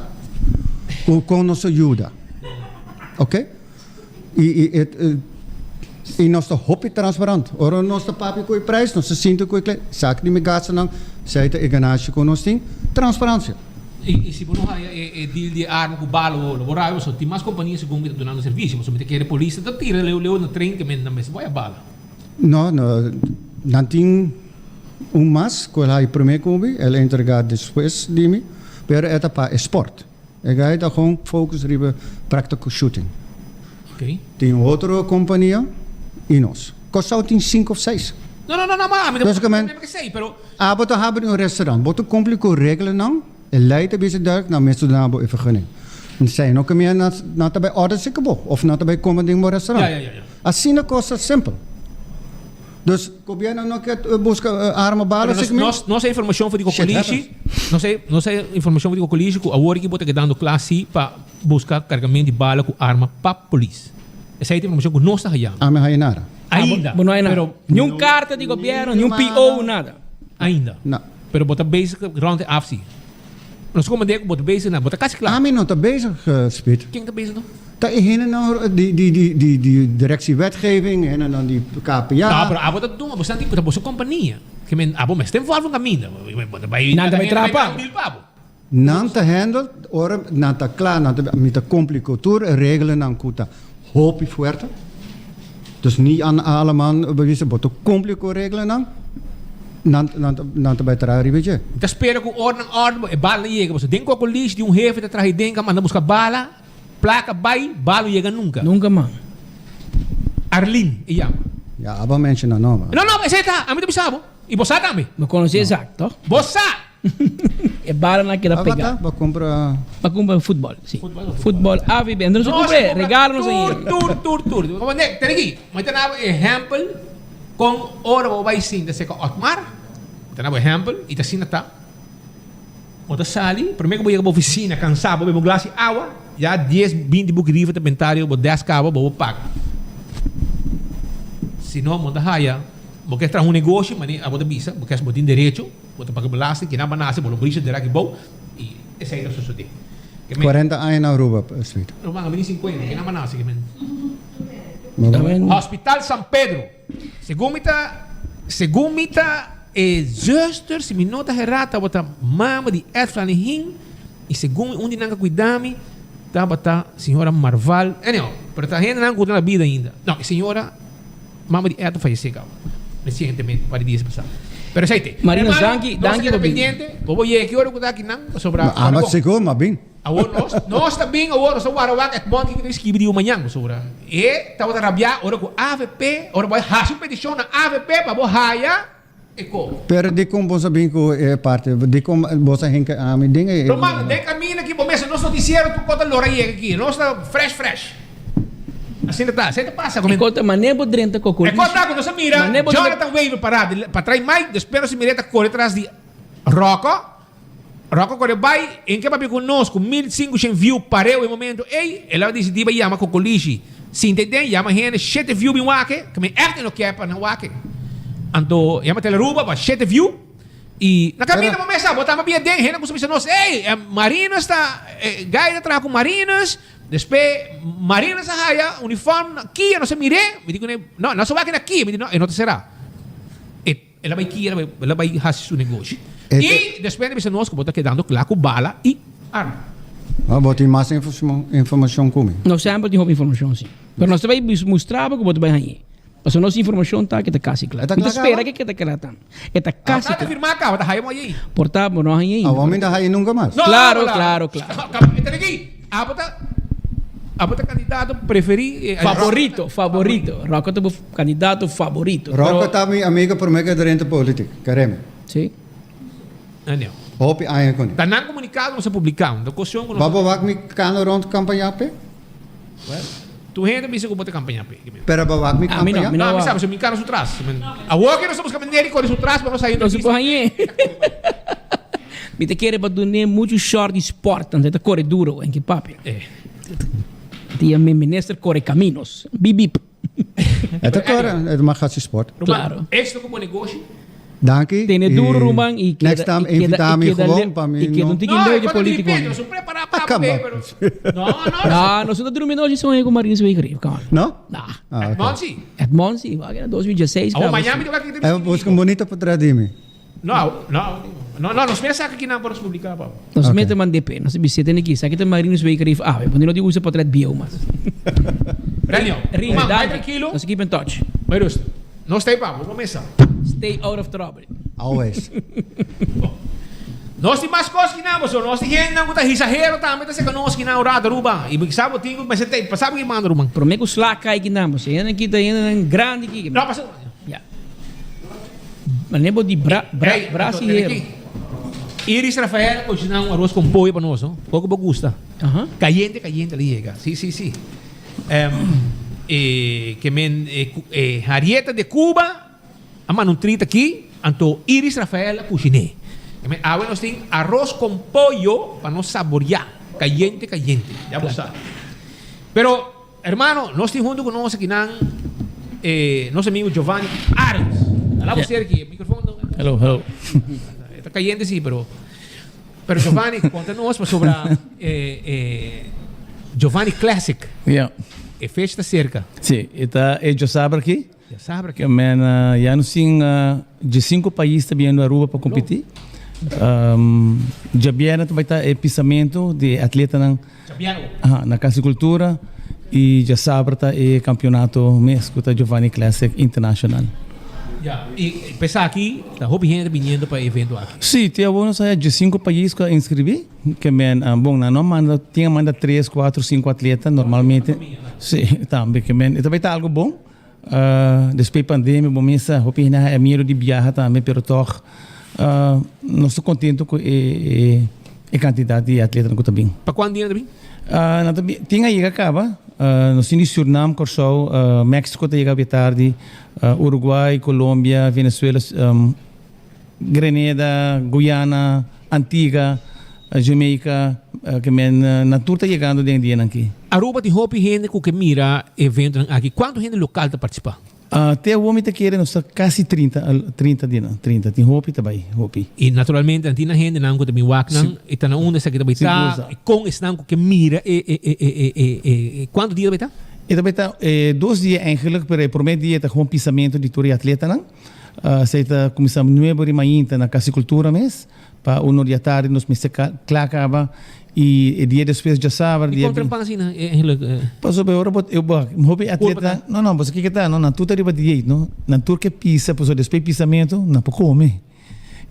cu con nos ta yuda. Ok? Y, y, e, y nos ta hopi transparant. Ora nos ta papia cu e prijs, nos ta sinti cu e cliente, sa di mi gastonan, esey ta e ganashi cu nos tin. Transparansia. Y, y si bo no haya e, e deal di e arma cu bala bo lo bo rabia, pasobra tin mas compania segun mi ta dunando servicio, pasobra mi ta kere polis ta tira leu leu na train ke men nan mester bo haya bala. No, no, nan tin un mas cu el haya prome cu mi, el a entrega despues di mi, pero e ta pa e sport. E guy ta gewoon focus riba practical shooting. Ok. Tin otro compania y nos. Cosao tin cinco of seis. No, no, no, no, ma ami Dus ta ik men, mi ke sei, pero abo ta habri un restaurant, bo ta cumpli cu reglanan, e ley ta bisa duidelijk, nan mester duna bo e vergunning. En zij no ke meer nan ta bay order seke bo, of nan ta bay come den bo restaurant. Ja, ja, ja, ja. Asina cos ta simpel. Dus gobierno no ke busca arma bala Pero nos, seke meer. nos, nos e informacion for di Shit Cocolishi, happens. nos e, nos e informacion for di Cocolishi cu awor aki bo ta kedando kla si pa busca cargamento di bala cu arma pa polis. Esey ta informacion cu nos ta hayando. Ami haya nada. Ainda. Bo no haya nada. Pero Ni un carta di gobierno, ni un PO, nada. Ainda. No. Pero bo ta bezig rond e af si. Nos komandé ku bo ta bezig na, bo ta kasi kla. Ami no ta bezig, Speed. Ken ta bezig dan? Ta e hendenan di, di, di, di, di directie wetgeving, hendenan di KPA. No, pero abo ta dun, abo sa ta boso kompania. Ke men, abo mester involve un kaminda. Bo ta bai, Nan ta bai traha pa bo. Mil pa bo. Nan ta handle, ora nan ta kla, nan ta, mi ta kumpli ku tur e reglanan ku ta hopi fuerte. Dus ni aan alle man bewijzen, bo ta kumpli ku e reglanan, nan, nan, nan ta bai traha riba dje. Mi ta spera ku ora nan orde bo e bala ta yega, pasobra den kokolish di un hefe ta traha den ka manda buska bala, plaka bai, bala no yega nunka. Nunka man. Arlene e yama. Ya, abo a menshona nomber. No, no, esei ta, ami ta bisa bo. I bo sa tambe. Bo konosé esaki, toch? Bo sa! E balanan keda Aba pegá. ta? Bo kumpra. Bo kumpra futbòl, si. Futbòl AVB. Anto nos a Nos kumpra e kumpra regalo nos a tur, yega. tur, tur, tur. Komo ne, tene aki. Mi ta na bo ehèmpel kon ora bo bai sinta serka Otmar. Mi ta na bo ehèmpel i ta asina ta. Bo ta sali, promé ku bo yega bo ofisina kansá, bo bebe un glas di awa, ya dies, binti buki riba ta bentá riba bo desk kaba, bo bo paga. Si no, bo ta haya, bo ke traha un negoshi, mane abo ta bisa, bo ke bo tin derecho. Bo ta paga belasting, kinan bo a nase, bo lo brisha dera aki bou, i esei ta sosodé. Ke men. Cuarenta aña na Aruba, Smith. Ruman, ami tin cincuenta, kinan bo a nase, ke men. Hospital San Pedro. Segun mi ta, segun mi ta e zuster, si mi no ta herá, tabata mama di Ed Flanihin, i segun mi un di nan ka cuida mi, tabata señora Marval. Anyhow, pero ta hendenan cu ta na bida ainda. No, e señora. Mama di Ed a fayesé caba recientemente, un par di dias pasá. Pero esei te. Marino, Hermano, danki, nos danki a keda pa bin. pendiente. Bo bo yega ki ora ku ta akinan, pasobra Ma ora ama bon. sigur, ma bin. Awor nos, nos ta bin awor, nos ta wara wak Edmond kiko ta skibi di yu mañan, pasobra e tabata rabiá ora ku avp, ora bo a hasi un petishon na avp pa bo haya e ko. Pero dikon bo sa bin ku e parti? Dikon bo sa hinka ami den e. Ruman, den kaminda ki bo mester nos notisiero tur kos ta lora yega aki. Nos ta fresh fresh. Asina ta, asina ta pasa. E kos ta mane bo drenta kokolishi. E kos ta ku nos a mira Jonathan Wever pará pa trai Mike, despues nos a mira e ta kore tras di Rocco. Rocco kore bai, en ke papia ku nos ku 1500 view pareu e momento ei, el a disidí bai yama kokolishi. Sinta ei den, yama hende shete view bin wak, ke mi ègt no ke pa nan wak. Anto yama Telaruba pa shete view i na kaminda bo mesa bo tamba bia den, hende a kuminsá bisa nos, ey, Marinus ta, Guy ta traha ku Marinus, despues Marinus a haya uniform na Kia, nos a mir'é, mi di kuné, no, nos a wak na Kia, mi di no, e no ta será. E. El a bai kia, el a bai hasi su negoshi. I despues a bisa nos ku bo ta kedando kla ku bala i arma. Ah, bo tin mas informashon ku mi. Nos semper tin hopi informashon, si. Pero nos ta bai mustra bo ku bo ta bai hañ'é. Pasobra nos informashon ta ke ta kasi kla. E ta Mi ta kla spera kaba? ke ta kla tambe. E ta kasi Ta kla. firmá kaba, ta haya mo ayí. Por ta bo no hañ'é ainda. Awor mi ta hañ'é nunka mas. No, Klaro, no, no, klaro, klaro. Kaba, e ta di aki. Abo ta Abo ta candidato preferi? Favorito, favorito. Rocco ta bo candidato favorito. Rocco ta mi amigo prome ke drenta politic, kereme. Si. Anyhow. Hopi aña con. Ta nan comunicado nos a publica. Un ta cuestion cu nos. Ba bo wak mi cana rond campaña pe? Well, tur hende bisa cu bo ta campaña pe. Pero bo wak mi Ah, mi no, campaña? mi no No, mi wak. sa, pasobra mi cana su tras. Awor ke nos ta busca manera di core su tras pa nos haña Nos entrevista. por hañ'é. Mi ta kere pa dun'é muchu short di sport, anto e ta kore duro en ki papia. Dia mi minister kore kaminos. Bip bip. E ta kore, e mag hasi sport. Claro. Éxito ku bo negoshi. Danki. Tene duro ruman y keda Next time invita mi gewoon pa mi y keda un tiki leuk di politico. No, no. No, nos no ta drumi nochi soña cu Marinus Wegereef, come on. No? Nah. Ah, Ed Monsi. Ed Monsi, wak na 2016 Awo Miami ta wak E busca un bonito portret di mi. No, no, no, no, nos mester saca kinan pa nos publica pa. Nos mester manda DP, nos bisa tene ki, esaki ta Marinus Wegereef awe, bo no di usa portret bieu mas. Renio, Rinio, man, bai danki. tranquilo. Nos keep in touch. Bai rust. Nos ta ei pa bo, bo mesa. Stay out of trouble. Always. Bon. Nos tin mas kos ki nan, pasobra nos tin hendenan ku ta hisahero tambe ta seka nos ki nan un rato Aruba. I bo sa bo tin ku mester ta pasa bo ki manda ruman. Prome ku sla kai ki nan, pasobra hendenan ki ta hendenan grandi ki. No, pasa. Ya. Mane bo di bra, bra, Ey, bras anto, i tene hero. aki. Iris Rafael a koshiná un aros kon pollo pa nos, no? Koko bo gusta. Aha. Kayente, kayente a yega. Si, si, si. E ke men e Harrieta de Cuba a manda un trita aki, anto Iris Rafael a kushiné. Ke men awe nos tin aros kon pollo pa nos saboriá, kayente kayente, ya bo sa. Pero, hermano, nos tin huntu ku nos akinan e nos amigo Giovanni Arends. Ala bo ser aki, e microfoon no. Hello, hello. E ta kayente si, pero. Pero Giovanni, konta nos pasobra e e Giovanni Classic. Ja. E fecha ta serka. Sí, e ta e djosabra aki. Djosabra aki. Ke men ya nos tin diesinku pais ta biniendo Aruba pa kompetí. Djabièrnè ta bai ta e pisamentu di e atletanan. Djabièrnè. Aha, na Kas di Kultura. I djasabra ta e kampionato mes ku ta Giovanni Classic International. Ya, i p'esaki ta hopi hende ta biniendo pa e evento aki. Sí, te awor nos haya diesinku pais ku a inskribí. Ke men, bon, nan no a manda, tin a manda tres, kuatro, sinku atleta normalmente. Sí, tambe ke men, e ta bai ta algu bon. Despues di pandemia bo mester hopi hende a haya miedu di biaha tambe, pero tòg nos ta kontentu ku e e kantidat di atletanan ku ta bin. Pa kuantu dia nan ta bin? Nan ta bin, tin a yega kaba, nos tin di Surnam, Kòrsou, Mexico ta yega awe tardi, Uruguay, Colombia, Venezuela, Grenada, Guyana, Antigua, Jamaica, ke men nan tur ta yegando den e dianan aki. Aruba tin hopi hende ku ke mira e eventonan aki. Kuantu hende lokal ta partisipá? Te awor mi ta kere nos ta kasi trinta, trinta di nan, trinta. Tin hopi ta bai, hopi. I naturalmente nan tin nan hendenan ku ta bin wak nan i ta na unda esaki ta bai ta i kon esnan ku ke mira e e e e e e kuantu dia ta bai ta? E ta bai ta dos dia eigenlijk, pero e promé dia ta gewoon pisamentu di tur e atletanan. Esei ta kuminsá nuebe ori mainta na Kas di Kultura mes, pa un ori di atardi nos mester kla kaba i e dia despues djasabra Di dia kon trempan asina eigenlijk? Pasobra ora bo hopi atleta no no pasobra kiko ta no nan tur ta riba dieet no nan tur ke pisa pasobra despues di pisamentu nan por kome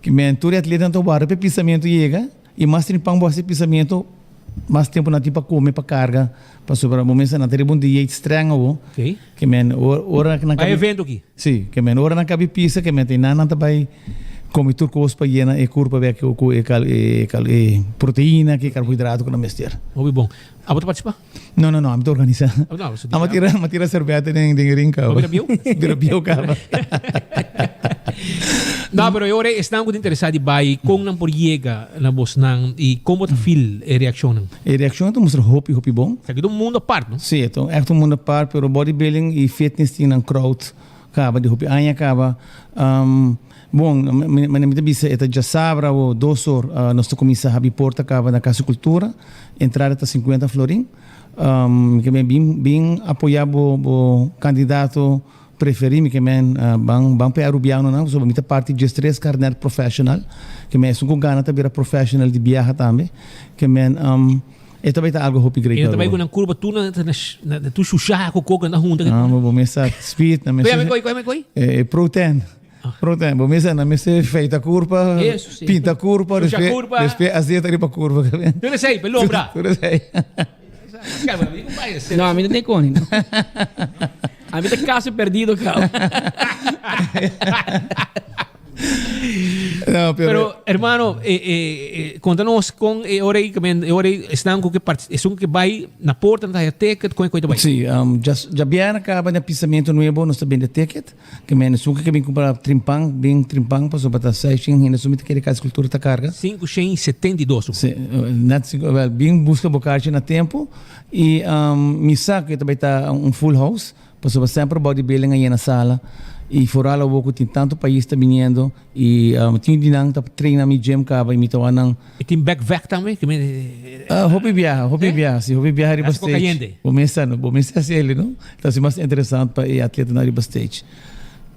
ke men tur e atletanan ta warda pa e pisamentu yega I mas trempan bo hasi pisamiento, mas tempo nan tin pa come, pa carga, pasobra bo mester nan ta riba un dieet streng awo, ke men ora nan Bai evento aki? Si, ke men ora nan kabi pisa, ke men einan nan ta bai come tur cos pa yena e curpa bek cu e e proteina, cu e carbohidrato cu nan mester. Hopi bon. Abo ta participa? No, no, no, ami ta organisa. No, Ami tira, ami tira serbete den den ring kaba. Bira bieu? Bira bieu kaba. No, pero e ora esnan ku ta interesa di bai, kon nan por yega na bosnan i kon bo ta feel e reakshonnan? E reakshon ta mustra hopi, hopi bon. Esaki ta un mundo apart, no? Si, e ta echt un mundo apart, pero bodybuilding i fitness tin nan crowd kaba di hopi aña kaba. Bon, manera mi ta bisa e ta djasabra o dos or nos ta kuminsá habri porta kaba na Kas di Kultura. Entrada ta sinkuenta florin. Mi ke men bin bin apoyá bo bo kandidato preferí. Mi ke men ban ban pa e arubianonan pasobra mi ta parti djes tres karnèt professional. Ke men esun ku gana ta bira professional di biaha tambe. Ke men e ta bai ta algu hopi great E pa no ta bai Aruba. ku nan kurpa tur na na tur shushá ku koko nan ta hunta. Ah, bo mester speed nan Koe mester ame koe, koe ame koe? E pro ten. Pro ten, bo mester nan mester feita kurpa, Eso sí. pinta kurpa, Susha despues kurpa. despues azeta riba kurpa. Tur esei, pe lombra. Tur esei. No, ami no tin koni no. Ami ta caso perdido caba. No, pero, Pero, hermano, eh, eh, eh, contanos con e ora ei, e ora ei, esnan cu ke part, esun ke bai na porta nan ta haya ticket, con e coi ta bai? Sí, um, dja, djabièrnè kaba na Pisamiento Nuevo nos ta bende ticket. Ke men esun ke bin kumpra trimpan, bin trimpan pasobra ta seishen hende sumi ta kere Cas di Cultura ta karga. 572. Sí, net sinku, wel, bin buska bo karchi na tempo i um, mi sa ku e ta bai ta un full house. Pasobra semper bodybuilding a yena sala y foral awor cu tin tanto pais ta biniendo y tin di nan ta traina mi gym caba y mi ta wak nan. Y tin back vek tambe? Hopi biaha, hopi biaha, si, hopi biaha riba stage. Bo mester, bo mester haci el'i no? Ta haci mas interesant pa e atletanan riba stage.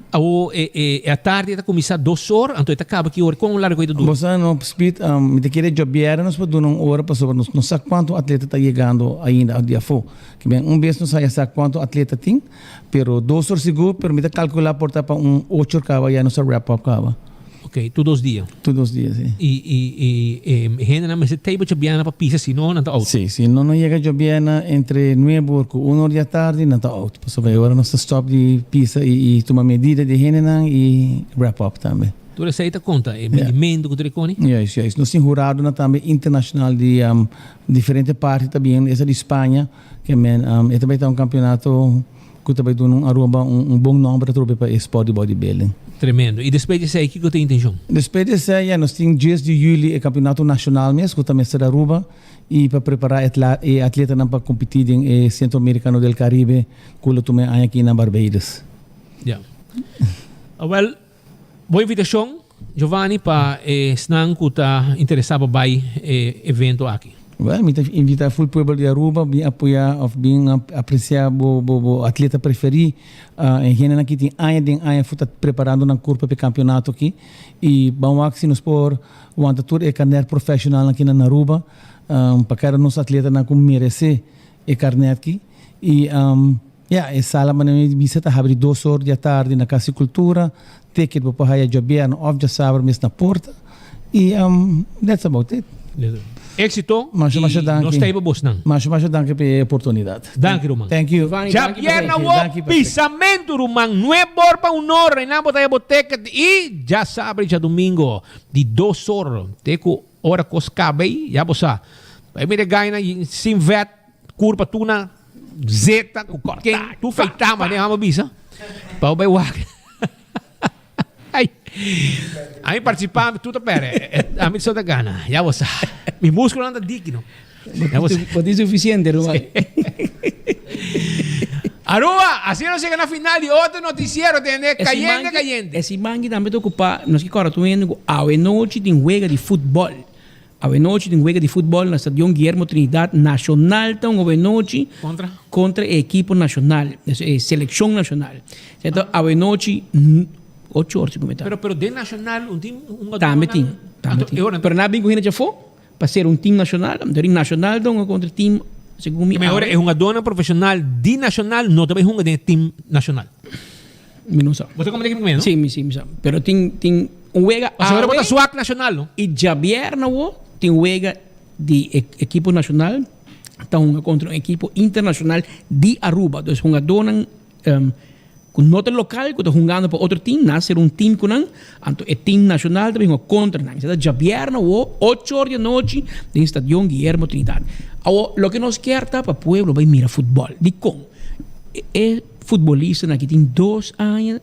Awor e atardi e ta cuminsa dos or, anto e ta caba ki ora? Con largo e ta dura? Bo sa no, Speed, mi ta kere djobièrnè nos por duna un ora pasobra nos no sa cuanto atleta ta yegando ainda di afo. Ki ben un bes nos haya sa cuanto atleta tin, pero dos or sigur, pero mi ta calcula por ta pa un ocho or caba ya nos a wrap up caba. Ok, tur dos dia. Tur dos dia, si. Y, y, y e hendenan mester tey pa djobiana pa pisa, si no nan ta out. Si, si no nan yega djobiana entre nuebe or cu un or di atardi nan ta out, pasobra e ora nos ta stop di pisa y, y tuma medida di hendenan y wrap up tambe. Tur esey ta conta, e medimento cu tur e coni? Juist, juist. Nos tin huradonan tambe internacional di Diferente parti ta bien, esa di Spaña, ke men e ta bai ta un campeonato cu ta bai duna un Aruba un bon nomber atrobe pa e sport di bodybuilding. Tremendo. Y despues di esey kico ta e intencion? Despues di esey ya nos tin dies di juli e campeonato nacional mes cu ta mester Aruba y pa prepara e atletanan pa competi den e Centro Americano del Caribe cu lo tuma e aña aki na Barbados. Ya. Awel. Bo invitashon, Giovanni, pa esnan ku ta interesá pa bai e evento aki. Well, mi ta invitá ful pueblo di Aruba bin apoyá òf bin apresiá bo bo bo atleta preferí. E hendenan aki tin aña den aña fu ta preparando nan kurpa pa e kampionato aki. I ban wak si nos por wanta tur e karnèt profeshonalnan aki na Aruba pa kada nos atletanan ku meresé e karnèt aki. I. Ya, e sala manera mi bisa ta habri dos or di atardi na Cas di Cultura, ticket bo por haya djabièrnè of djasabra mes na porta y that's about it. Éxito Masha masha y danki. nos ta ei pa bosnan. Masha masha danki pa e oportunidad. Danki ruman. Thank you. Djabièrnè awor pisamentu ruman nuebe or pa un or einan bo ta haya bo ticket y djasabra y djadumingo di dos or te cu ora cos caba ei ya bo sa. Bai mira e gainan sin vet curpa tuna. Zeta ku ken tu feitá mane hamo bisa pa bo bai wak. Ai. Ami participá mi tuta pere. Ami so ta gana. Ya bo sa. Mi músculonan ta diki no. Ya bo sa. Bo tin suficiente ruman. Aruba, asina nos yega na final di otro noticiero, tende? Cayente, cayente. E siman ki tambe ta ocupa, nos ki kòrda tur hende ku awe nochi tin wega di futbòl. Awenochi tin wega di futbòl na Stadion Guillermo Trinidad. Nacional ta un awenochi Kontra? kontra e ekipo nashonal, es e selekshon nashonal. Sèto awenochi ocho or siku mi ta. Pero pero den Nacional un tin hungadónan Tambe tin, tambe Anto tin. e ora Pero nan a bin ku hende djafó pa ser un tim nashonal. Anto di Nacional ta hunga kontra tim segun mi Mehor awe. e hungadónan profeshonal di Nacional no ta bai hunga den e tim nashonal. Mi no sa. Bo ta komprende kico mi meen, no? Sí, mi sí, mi sa. Pero tin, tin un wega Pasobra bo awe ta swak nacional, no? y djabièrnè awo tin wega di e ekipo nacional ta hunga contra un ekipo internacional di Aruba. Dus hungadónan cu no ta local, cu ta hungando pa otro team, nan a ser un team cu nan, anto e team nacional ta bin hunga contra nan. Esei ta djabièrnè awo, ocho or di anochi, den Stadion Guillermo Trinidad. Awo, loke nos kier ta pa pueblo bai mira futbòl. Dikon? E Futbolistanan ki tin dos aña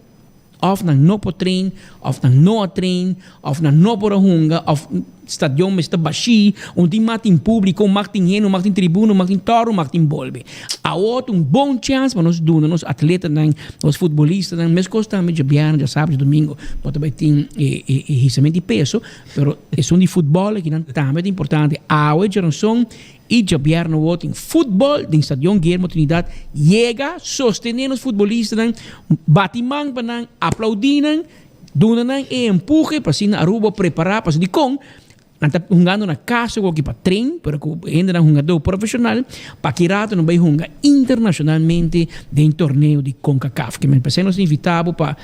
of nan no por train, of nan no a train, of nan no por a hunga, of stadion mester ta bashí, un tin mag tin públiko, un mag tin hende, un mag tin tribuna, un mag tin tòr, un mag tin bolbe. Awor ta un bon chèns pa nos duna nos atletanan, nos futbolistanan, meskos tambe djabièrnè, djasabra, djadumingu bo ta bai tin e hisamento di peso, pero esun di futbòl akinan tambe ta importante. Awe djaranson Y djabièrnè wou tin futbòl den Stadion Guillermo Trinidad. Yega, sostené nos futbolistanan, bati man pa nan, aplaudí nan, duna nan e empuhe pa asina Aruba prepará pasobra dikon nan ta hungando na kas awor aki pa train, pero ku hendenan hungadó profeshonal pa ki rato nan bai hunga internashonalmente den torneo di Concacaf. Ke men p'esei nos ta invitá bo pa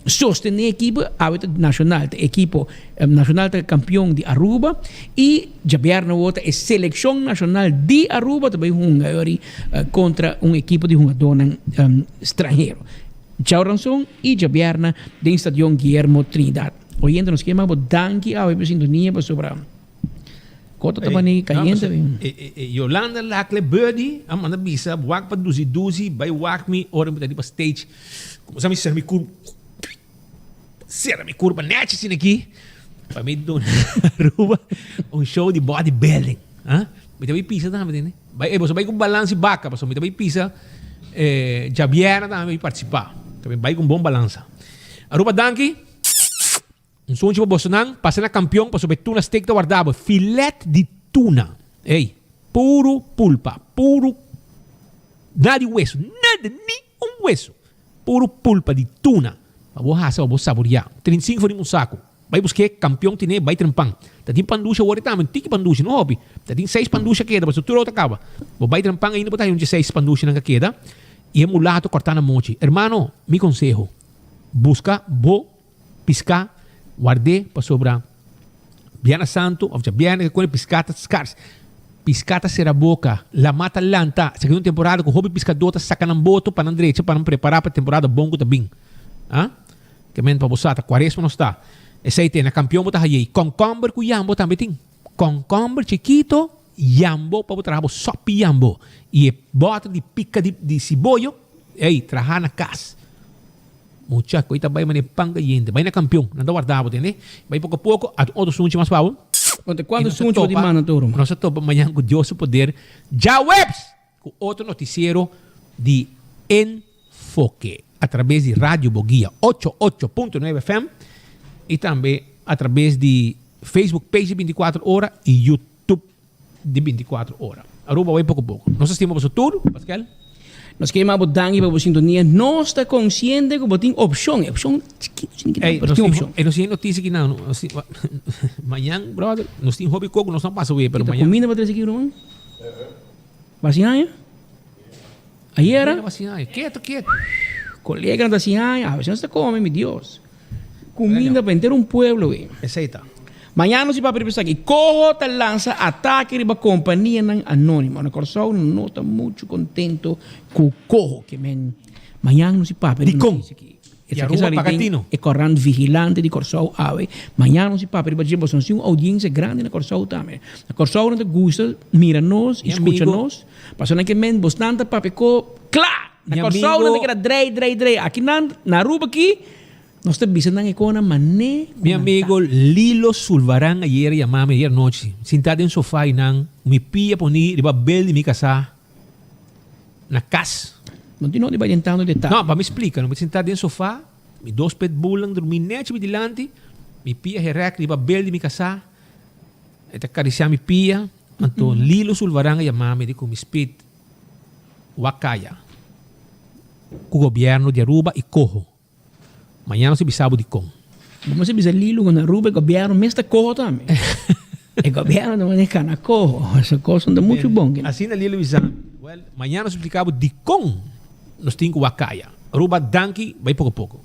sostené ekipo, awe ta Nacional ta ekipo Nacional ta kampion di Aruba y djabièrnè awor ta e selekshon nashonal di Aruba ta bai hunga yori kontra un ekipo di hungadónan stranhero. Djaoranson y djabièrnè den Stadion Guillermo Trinidad. Oyente nos kier maba bo danki awe pa e sintonia pasobra kota ta bani kayente bin. Yolanda Lacle Birdie a manda bisa wak pa duzi duzi bai wak mi ora mi ta riba stage como sa mi sera mi curpa sera mi curpa nechi asina aki pa mi duna Aruba un show di body building ah mi ta bai pisa tambe tende bai boso bai cu balans di baca pasobra mi ta bai pisa djabièrnè tambe mi bai participa bai cu un bon balansa Aruba danki. Un sunchi pa bosonan, pasa na Kampion pasobra e tuna steak ta warda bo. Filet di tuna. Ey, puru pulpa, puru, nada di wesu, nada, ni un wesu. Puru pulpa di tuna pa bo hasa, pa bo saboria. 35 for di un saku. Bai busk'é, Kampion tine, bai tren pan. Ta tin pan dushi awor e tambe, un tiki pan dushi, no hopi. Ta tin seis pan dushi a keda, pasobra tur otro a kaba. Bo bai tren pan ainda bo ta haña un dje seis pan dushinan ka keda i e mulato kòrtá na mochi. Hermano, mi konseho, buska bo. Piská, ward'é pasobra Bièrnè Santu òf djabièrnè ke kone piská ta skars. Piská ta sera boka, lamá ta lanta. Esaki ta un temporada ku hopi piskadó ta saka nan boto pa nan drecha, pa nan prepará pa e temporada bon ku ta bin. A Ke men pa bo sa ta kuaresma nos ta. Esei te na kampion bo ta hay'ei. Kònkòmber ku yambo tambe tin. Kònkòmber chikito, yambo pa bo traha bo sòpi yambo. I e bòter di pika di siboyo, ei, traha na kas. Mucha cu ei ta bay mane pan cayente. Bay na campeon. Nan ta warda bo, tende? Bay poco a poco, a otro sunchi mas pa bo. Conte cuanto sunchi bo tin manda tur, ruman? Nos ta topa mañan cu Dios su poder djaweps cu otro noticiero di Enfoke a traves di Radio Boguia ocho ocho punto nuebe FM y tambe a traves di Facebook page di 24 ora y YouTube di 24 ora. Aruba bay poco poco. Nos ta stima boso tur, Pascal. Nos ke yama bo danki pa bo sintonia. Nos ta konsiente ku bo tin opshon. E opshon chikitu chikitu, Ey, pero nos tin tin opshon. ey, nos tin noticia ki nan. Nos tin, mañan, brother, nos tin hopi koko, nos no pasa wee, pero Kita mañan. kuminda pa trese aki, ruman? Basi aña? Ayera? Ayera basi aña. Keto, keto. Kolega nan ta hasi aña. Awe si nos ta kome, mi Dios. Kuminda pa henter un pueblo, wey. Esei ta. Mañana nos papia riba esaki. Coho ta lansa atake riba kompanianan anónimo. Na Kòrsou no ta muchu kontento ku Coho. Ke men mañana nos papia riba Dikon? notisia aki. I Esaki Aruba sali paga den tino. e korant Vigilante di Kòrsou awe. Mañana nos papia riba dje pasobra nos tin un oudiensia grandi na Kòrsou tambe. Na Kòrsou nan ta gusta mira nos i Mi skucha amigo. nos. Pasobra nan ke men bosnan ta papia ko kla. Na Mi Kòrsou nan ta amigo. keda drei drei drei. Aki nan na Aruba aki. Nos ta bisa nan e kona mané ku Mi nan ta. amigo Lilo Sulvaran ayer a yama mi ayer anochi, sintá den sofá i nan mi pia poní riba bel di mi kasá na kas. No tin nodi bai den tantu detaye. No, pa mi splika, no. Mi sintá den sofá, mi dos pitbullnan drumí nechi mi dilanti, mi pia herèk riba bel di mi kasá, e ta karisiá mi pia, anto Lilo Sulvaran a yama mi di ku mi spit wak kaya ku gobièrnu di Aruba i koho. Mañana nos ta bisa bo dikon. Bo mester bisa Lilo ku na Aruba e gobièrnu mes ta koho tambe. E gobièrnu ta manda e kana koho. Esei kos no ta muchu bon. Asina Lilo bisa mi. Wèl, mañana nos ta splika bo dikon nos tin ku wak kaya. Aruba, danki. Bai poko poko.